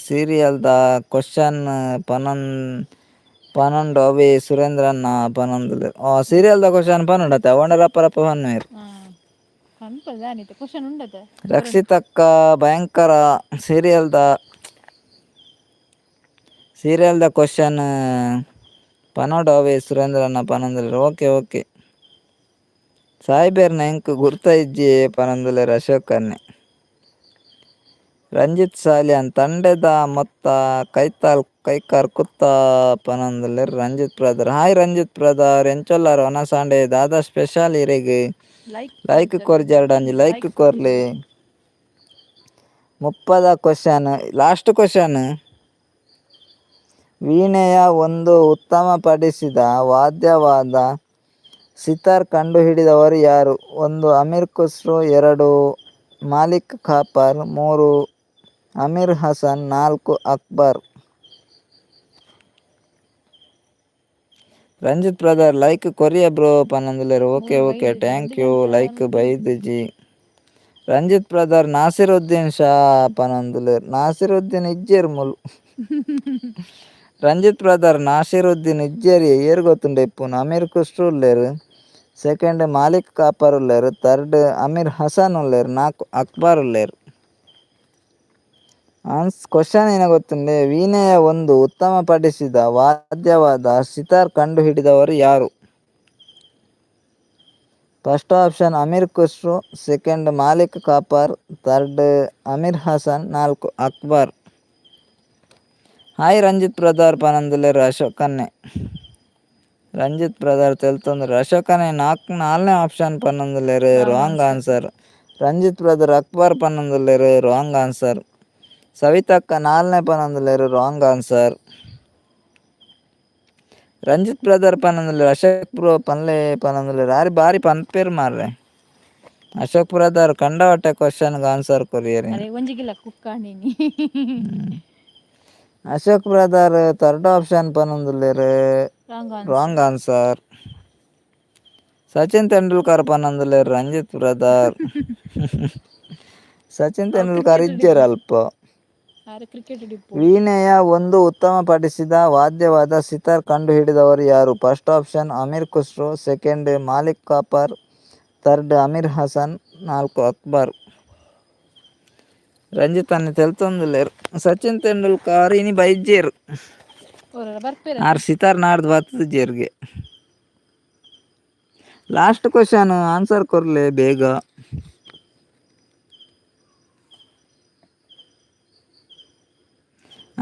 [SPEAKER 2] ಸೀರಿಯಲ್ದ ಕ್ವಶನ್ ಪನೊಂಡು ಅವೆ ಸುರೇಂದ್ರಣ್ಣ ಪನೊಂದುಲ್ಲೆರ್. ಸೀರಿಯಲ್ದ ಕ್ವಶನ್ ಪನೊಡತ್ತೆ ಅವಂಡ ರಪ್ಪ ರಪ್ಪ ಪನ್ನುವೆರ್.
[SPEAKER 1] ಪನ್ಪದ ಅನಿತ ಕ್ವಶನ್ ಉಂಡತ.
[SPEAKER 2] ರಕ್ಷಿತಕ್ಕ ಭಯಂಕರ ಸೀರಿಯಲ್ದ ಕ್ವಶನ್ ಪನೊಡು ಅವೆ ಸುರೇಂದ್ರಣ್ಣ ಪನೊಂದುಲ್ಲೆರ್. ಓಕೆ ಓಕೆ, ಸಾಯ್ಬೇರ್ನ ಎಂಕ್ ಗುರ್ತ ಇಜ್ಜಿ ಪನೊಂದುಲ್ಲೆರ್ ಅಶೋಕನ್ನೇ. ರಂಜಿತ್ ಸಾಲಿಯಾನ್ ತಂಡೆದ ಮೊತ್ತ Kaithal ಕೈಕಾರ್ ಕುತ್ತ ಪನೊಂದುಲ್ಲೆರ್ Ranjith brother. Hi Ranjith brother, ಎಂಚೊಲ್ಲಾರ್? ವನಸಾಂಡೆ ದಾದಾ ಸ್ಪೆಷಲ್ ಇರೆಗ್?
[SPEAKER 1] ಲೈಕ್.
[SPEAKER 2] ಲೈಕ್ ಕೊರ್ಜಾರ್ಡ ಒಂಜಿ ಲೈಕ್ ಕೊರ್ಲೆ. 30ದ question, last question. ವೀಣೆಯ ಒಂದು ಉತ್ತಮಪಡಿಸಿದ ವಾದ್ಯವಾದ ಸಿತಾರ್ ಕಂಡುಹಿಡಿದವರು ಯಾರು? ಒಂದು ಅಮೀರ್ ಖುಸ್ರು, ಎರಡು ಮಾಲಿಕ್ ಕಾಫರ್, ಮೂರು ಅಮೀರ್ ಹಸನ್, ನಾಲ್ಕು ಅಕ್ಬರ್. ರಂಜಿತ್ ಬ್ರದರ್ ಲೈಕ್ ಕೊರಿಯ ಬ್ರೋ ಪನೊಂದುಲ್ಲೆರ್. ಓಕೆ
[SPEAKER 1] ಮೂಲು
[SPEAKER 2] ಓಕೆ,
[SPEAKER 1] ಬೈದಿಜಿ
[SPEAKER 2] thank
[SPEAKER 1] ರಡ್ಡ್
[SPEAKER 2] you.
[SPEAKER 1] ಗಂಟೆ
[SPEAKER 2] ಲೈಕ್ ಬೈದಿಜಿ. ರಂಜಿತ್ ಬ್ರದರ್ ನಾಸಿರುದ್ದೀನ್ ಶಾ ಪನೊಂದುಲ್ಲೆರ್. ನಾಸಿರುದ್ದೀನ್ ಇಜ್ಜೆರ್ ಮುಲು. ರಂಜಿತ್ ಬ್ರದರ್, ನಾಸಿರುದ್ದೀನ್ ಇಜ್ಜೆರ್. ಏರ್ ಗೊತ್ತುಂಡೆ ಇಪ್ಪುನು? ಅಮೀರ್ ಖುಷ್ರು ಉಲ್ಲೆರ್, ಸೆಕೆಂಡ್ ಮಾಲಿಕ್ ಕಾಪರ್ ಉಲ್ಲೆರ್, ಥರ್ಡ್ ಅಮೀರ್ ಹಸನ್ ಉಲ್ಲೆರ್, ನಾಲ್ಕು ಅಕ್ಬರ್ ಉಲ್ಲೆರ್. ಕ್ವಶನ್ ಏನ ಗೊತ್ತುಂಡೆ? ವೀಣೆಯ ಒಂದು ಉತ್ತಮಪಡಿಸಿದ ವಾದ್ಯವಾದ ಸಿತಾರ್ ಕಂಡುಹಿಡಿದವರು ಯಾರು? First option Amir Khusro, second Malik Kafur, third Amir Hasan, ನಾಲ್ಕು ಅಕ್ಬರ್. ಹಾಯ್ ರಂಜಿತ್ ಬ್ರದರ್ ಪನೊಂದುಲ್ಲೆರ್ ಅಶೋಕನ್ನೆ. ರಂಜಿತ್ ಬ್ರದರ್ ತೆಲ್ತೊಂದುಲ್ಲೆರ್. ಅಶೋಕನ್ನೆ ನಾಲ್ಕು ನಾಲ್ನೇ ಆಪ್ಷನ್ ಪನೊಂದುಲ್ಲೆರ್.
[SPEAKER 1] Wrong
[SPEAKER 2] wrong
[SPEAKER 1] answer.
[SPEAKER 2] Answer. Ranjit brother Akbar ಪನೊಂದುಲ್ಲೆರ್. Wrong answer. ಸವಿತಕ್ಕ ನಾಲ್ನೇ ಪನೊಂದುಲ್ಲೆರ್. Wrong answer. ರಂಜಿತ್ ಬ್ರದರ್ ಪನೊಂದುಲ್ಲೆರ್. ಅಶೋಕ್ ಬ್ರೋ ಪನ್ಲೆ ಪನೊಂದುಲ್ಲೆರ್. ಆರ್ ಬಾರಿ ಪನ್ಪೆರ್ ಮಾರ್ರೆ. ಅಶೋಕ್ ಬ್ರದರ್ ಕಂಡವಟ್ಟೆ ಕ್ವಶನ್ಗೆ ಆನ್ಸರ್ ಕೊರಿಯರ್.
[SPEAKER 1] ಅರೆ, ಒಂಜಿ ಕಿಲ ಕುಕ್ಕಾಣಿನಿ.
[SPEAKER 2] ಅಶೋಕ್ ಬ್ರದರ್ ಥರ್ಡ್ ಆಪ್ಷನ್ ಪನೊಂದುಲ್ಲೆರ್.
[SPEAKER 1] Wrong answer.
[SPEAKER 2] Wrong answer. Sachin Tendulkar ಪನೊಂದುಲ್ಲೆರ್ ರಂಜಿತ್ ಬ್ರದರ್. ಸಚಿನ್
[SPEAKER 1] ಅವು
[SPEAKER 2] ತೆಂಡೂಲ್ಕರ್
[SPEAKER 1] ಕ್ರಿಕೆಟ್.
[SPEAKER 2] ಇಜ್ಜೆರ್ ಅಲ್ಪ.
[SPEAKER 1] ಆರ್ ಕ್ರಿಕೆಟ್ ಡಿಪ್ಪು.
[SPEAKER 2] ವೀಣೆಯ ಒಂದು ಉತ್ತಮಪಡಿಸಿದ ವಾದ್ಯವಾದ ಸಿತಾರ್ ಕಂಡುಹಿಡಿದವರು ಯಾರು? First option Amir Khusro, second Malik Kafur, third Amir Hasan, ನಾಲ್ಕು ಅಕ್ಬರ್. ರಂಜಿತ್ ಅನ್ನ ತೆಲ್ತೊಂದುಲ್ಲೆರ್. ಸಚಿನ್ ತೆಂಡೂಲ್ಕರ್ ಇನಿ ಬೈಜೇರ್.
[SPEAKER 1] ಬರ್ಪೇರ.
[SPEAKER 2] ಆರ್ ಸಿತಾರ್ ನಾಡ್ದು ಬತ್ತುಜೆರ್ಗೆ. ಲಾಸ್ಟ್ ಕ್ವಶನ್, ಆನ್ಸರ್ ಕೊರ್ಲೆ ಬೇಗ.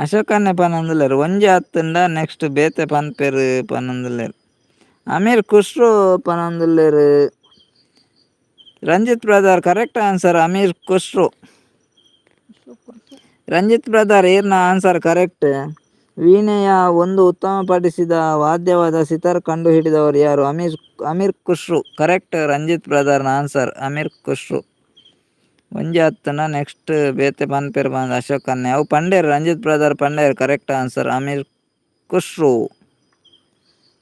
[SPEAKER 2] ಅಶೋಕನ್ನೆ ಪನೊಂದುಲ್ಲೆರ್. ಒಂಜಿ ಅತ್ತುಂಡ ನೆಕ್ಸ್ಟ್ ಬೇತೆ ಪನ್ಪೆರ್ ಪನೊಂದುಲ್ಲೆರ್. ಅಮೀರ್ ಖುಷ್ರು ಪನೊಂದುಲ್ಲೆರ್ Ranjit brother. Correct answer Amir Khusro. Ranjit brother, ಈರ್ನ ಆನ್ಸರ್ ಕರೆಕ್ಟ್. ವೀಣೆಯ ಒಂದು ಉತ್ತಮಪಡಿಸಿದ ವಾದ್ಯವಾದ ಸಿತಾರ್ ಕಂಡುಹಿಡಿದವರು ಯಾರು? ಅಮೀರ್ ಅಮೀರ್ ಖುಷ್ರು ಕರೆಕ್ಟ್. ರಂಜಿತ್ ಬ್ರದರ್ನ ಆನ್ಸರ್ ಅಮೀರ್ ಖುಷ್ರು. ಒಂಜಿ ಅತ್ತುಂಡ ನೆಕ್ಸ್ಟ್ ಬೇತೆ ಪನ್ಪೆರ್ ಪಂದ್ ಅಶೋಕ್ ಅಣ್ಣೆ. ಅವು ಪಂಡೇರ್, ರಂಜಿತ್ ಬ್ರದರ್ ಪಂಡೇರ್. Correct answer Amir Khusro.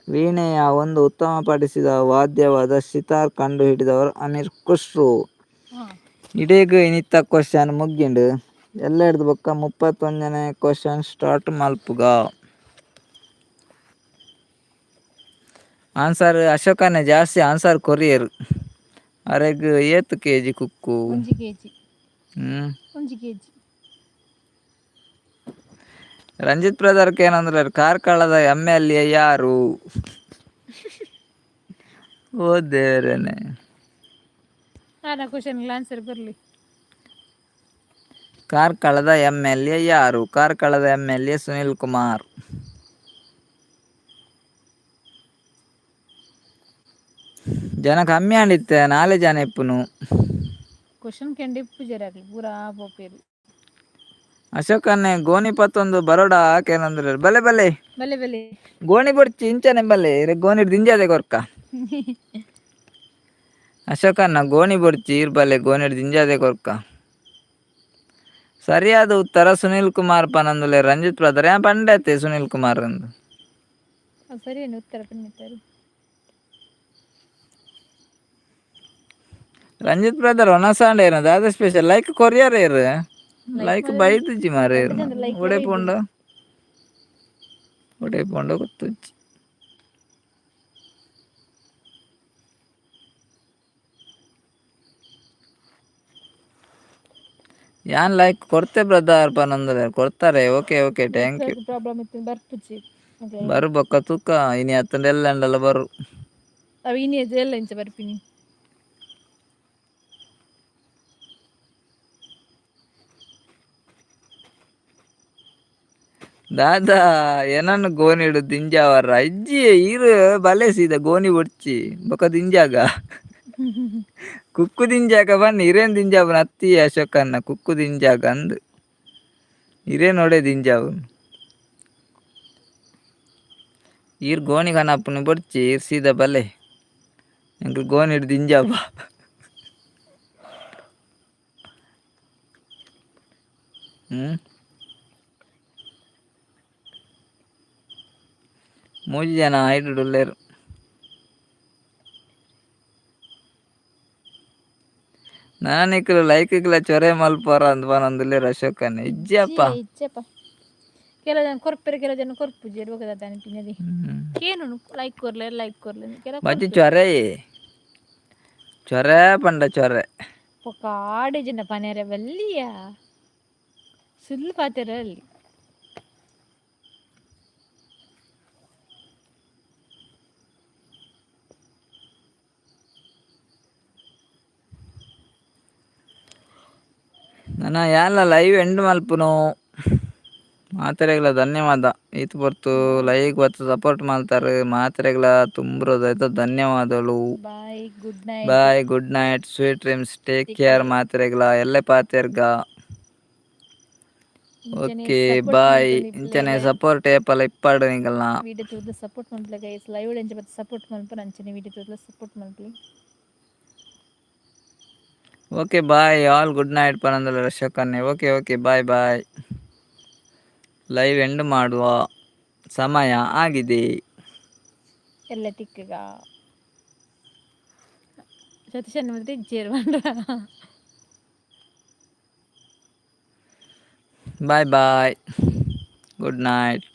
[SPEAKER 2] ವೀಣೆಯ ಒಂದು ಉತ್ತಮಪಡಿಸಿದ ವಾದ್ಯವಾದ ಸಿತಾರ್ ಕಂಡುಹಿಡಿದವರು ಅಮೀರ್ ಖುಷ್ರು. ಇಡೀಗ ಇನಿತ್ತ ಕ್ವಶನ್ ಮುಗ್ಗಿಂಡು. ಎಲ್ಲ ಹಿಡ್ದು ಬೊಕ್ಕ 31ನೇ ಕ್ವಶನ್ ಸ್ಟಾರ್ಟ್ ಮಲ್ಪುಗ. ಆನ್ಸರ್ ಅಶೋಕನೇ ಜಾಸ್ತಿ ಆನ್ಸರ್ ಕೊರಿಯರ್. ಅರೆಗ್ ಏತ್ ಕೆಜಿ ಕುಕ್ಕು?
[SPEAKER 1] 1 ಕೆಜಿ. 1 ಕೆಜಿ.
[SPEAKER 2] ರಂಜಿತ್ ಬ್ರದರ್ ಏನಂದ್ರೆ, ಕಾರ್ಕಳದ ಎಮ್.ಎಲ್.ಎ ಯಾರು? ಓ ದೇವರೇನೆ!
[SPEAKER 1] ಆನ ಕ್ವಶನ್ ಆನ್ಸರ್ ಬರಲಿ.
[SPEAKER 2] ಕಾರ್ಕಳದ ಎಮ್.ಎಲ್.ಎ ಯಾರು? ಕಾರ್ಕಳದ ಎಮ್.ಎಲ್.ಎ ಸುನಿಲ್ ಕುಮಾರ್. ಜನ ಕಮ್ಮಿ ಆಂಡಿತ್ತೆ, ನಾಲೆ ಜನ ಇಪ್ಪುನು.
[SPEAKER 1] ಕ್ವಶನ್ ಕೆಂಡ ಇಪ್ಪುಜೆರ್ ಅಕ್ಲು ಪೂರಾ ಪೋಪೆರ್.
[SPEAKER 2] ಅಶೋಕನ್ನೆ ಗೋಣಿ ಪತ್ತೊಂದು ಬರೋಡ ಕೇನಂದ್ರೆ. ಬಲೆ ಬಲೆ.
[SPEAKER 1] ಬಲೆ ಬಲೆ.
[SPEAKER 2] ಗೋಣಿ ಬೊಡ್ಚಿ, ಇಂಚನೆ ಬಲ್ಲೆ. ಗೋಣಿ ದಿಂಜಾದೆ ಕೊರ್ಕ. ಅಶೋಕನ್ನ, ಗೋಣಿ ಬೊಡ್ಚಿ, ಇರ್ ಬಲೆ, ಗೋಣಿಡ್ ದಿಂಜಾದೆ ಕೊರ್ಕ. ಸರಿಯಾದ ಉತ್ತರ ಸುನಿಲ್ ಕುಮಾರ್ ಪನೊಂದುಲ್ಲೆ ರಂಜಿತ್ ಬ್ರದರ್. ಯಾನ್ ಪಂಡತೆ ಸುನಿಲ್ ಕುಮಾರ್ ಅಂದ್.
[SPEAKER 1] ಸರಿಯೇನು ಉತ್ತರ ಪನ್ನಿತ್ತಾರೆ.
[SPEAKER 2] ರಂಜಿತ್ ಬ್ರದರ್ ಒನಸಾಂಡ ಏನ ದಾದ ಸ್ಪೆಷಲ್? ಲೈಕ್ ಕೊರಿಯರ್ ಏರ್? ಲೈಕ್ ಬೈದುಜಿ ಮಾರ್ರೆ.
[SPEAKER 1] ಲೈಕ್.
[SPEAKER 2] ಒಡೆ ಪೋಂಡ, ಒಡೆ ಪೋಂಡ ಗೊತ್ತುಜ್ಜಿ. ಯಾನ್ ಲೈಕ್ ಕೊರ್ತೆ ಬ್ರದರ್ ಪನೊಂದುಲ್ಲೆರ್. ಕೊರ್ತಾರೆ, okay okay, thank you.
[SPEAKER 1] Problem ಇತ್ತು, ಬರ್ಪುಜಿ.
[SPEAKER 2] ಬರು ಬೊಕ್ಕ ತೂಕ. ಇನಿ ಅತ್ತಂಡ ಎಲ್ಲಂಡಲ ಬರು.
[SPEAKER 1] ಅವು ಇನಿ ಎಲ್ಲ ಇಂಚ ಬರ್ಪಿನಿ.
[SPEAKER 2] ದಾದಾ ಏನನ್ನು ಗೋಣಿಡು ದಿಂಜಾವರ ಇಜ್ಜಿ. ಈರು ಬಲೆ ಸೀದ, ಗೋಣಿ ಬೊಡ್ಚಿ, ಬೊಕ ದಿಂಜಾಗ ಕುಕ್ಕು ದಿಂಜಾಗ ಬನ್ನಿ. ಇರೇನ್ ದಿಂಜಾವನ ಅತ್ತಿ ಅಶೋಕನ್ನ? ಕುಕ್ಕು ದಿಂಜಾಗ ಅಂದ್ ಇರೇ ನೋಡೆ ದಿಂಜಾವು. ಈರ್ ಗೋಣಿ ಕನಪುನಿ ಬೊಡ್ಚಿ, ಈರ್ ಸೀದ ಬಲೆ, ಎಂಕ್ ಗೋಣಿಡ್ ದಿಂಜಾವ. ಮೂಜಿ ಜನ ಐಟುಡುಲ್ಲೆರ್. ನಾನಿಕ್ಲು ಲೈಕ್ಗ್ಲ ಚೊರೆ ಮಲ್ಪರ ಅಂದ್ ಪನೊಂದುಲ್ಲೆರ್ ಅಶೋಕಣ್ಣೆ. ಇಜ್ಜಪ್ಪ.
[SPEAKER 1] ಇಜ್ಜಪ್ಪ, ಕೆಲವು ಜನ ಕೊರ್ಪೆರ್, ಕೆಲವು ಜನ ಕೊರ್ಪುಜೆರ್. ಬೊಕ ದಾದ ಅನ್ಪಿನದಿ ಕೇನುನು, ಲೈಕ್ ಕೊರ್ಲೆ, ಲೈಕ್ ಕೊರ್ಲೆ ಕೆಲವು.
[SPEAKER 2] ಬಜ್ಜಿ ಚೊರೆ ಚೊರೆ ಪಂಡ ಚೊರೆ.
[SPEAKER 1] ಬೊಕ ಆಡಿಜಿಂಡ ಪನೆರೆ ಬಲ್ಲಿಯಾ, ಸುಳ್ಳು ಪಾತೆರ ಅಲ್ಲಿ.
[SPEAKER 2] ನನ ಯಾನ್ಲ ಲೈವ್ ಎಂಡ್ ಮಲ್ಪುನು. ಮಾತೆರೆಗ್ಲ ಧನ್ಯವಾದ. ಈತ್ ಪೊರ್ತು ಲೈಕ್ ಬತ್ತ್ ಸಪೋರ್ಟ್ ಮಲ್ತಾರ್. ಮಾತೆರೆಗ್ಲ ತುಂಬುರೋದ ಧನ್ಯವಾದಗಳು.
[SPEAKER 1] Bye, good night.
[SPEAKER 2] Bye, good night, sweet dreams, take care. ಮಾತೆರೆಗ್ಲ ಎಲ್ಲೆ ಪಾತೆರ್ಗ.
[SPEAKER 1] ಇಂಚನೆ
[SPEAKER 2] ಓಕೆ.
[SPEAKER 1] Support
[SPEAKER 2] bye.
[SPEAKER 1] ಮಲ್ತೊಂದು
[SPEAKER 2] ಇಂಚನೆ
[SPEAKER 1] ಇಪ್ಪುಲೆ.
[SPEAKER 2] ಸಪೋರ್ಟ್ ಏಪಲ ಇಪ್ಪಡ್ ನಿಕಲ್ನ.
[SPEAKER 1] ವಿಡಿಯೋ ತೂದು ಸಪೋರ್ಟ್ ಮಲ್ಪುಲೆ ಗೈಸ್. ಲೈವ್ ಎಂಚ ಬತ್ತ್ ಸಪೋರ್ಟ್ ಮಲ್ಪುನ ಅಂಚನೆ ವಿಡಿಯೋ ತೂದು ಸಪೋರ್ಟ್ ಮಲ್ಪುಲೆ.
[SPEAKER 2] Okay, bye all, good night ಪನೊಂದುಲ್ಲೆರ್ ಅಶೋಕಣ್ಣೆ. Okay okay, bye bye. Live end ಮಾಡುವ ಸಮಯ ಆಗಿದೆ.
[SPEAKER 1] ಎಲ್ಲ ತಿಕ್ಕಗ ಸತೀಶ್ ಮಾತ್ರ ಇಜ್ಜೇರು ಪಂಡ್ರ.
[SPEAKER 2] Bye bye, good night.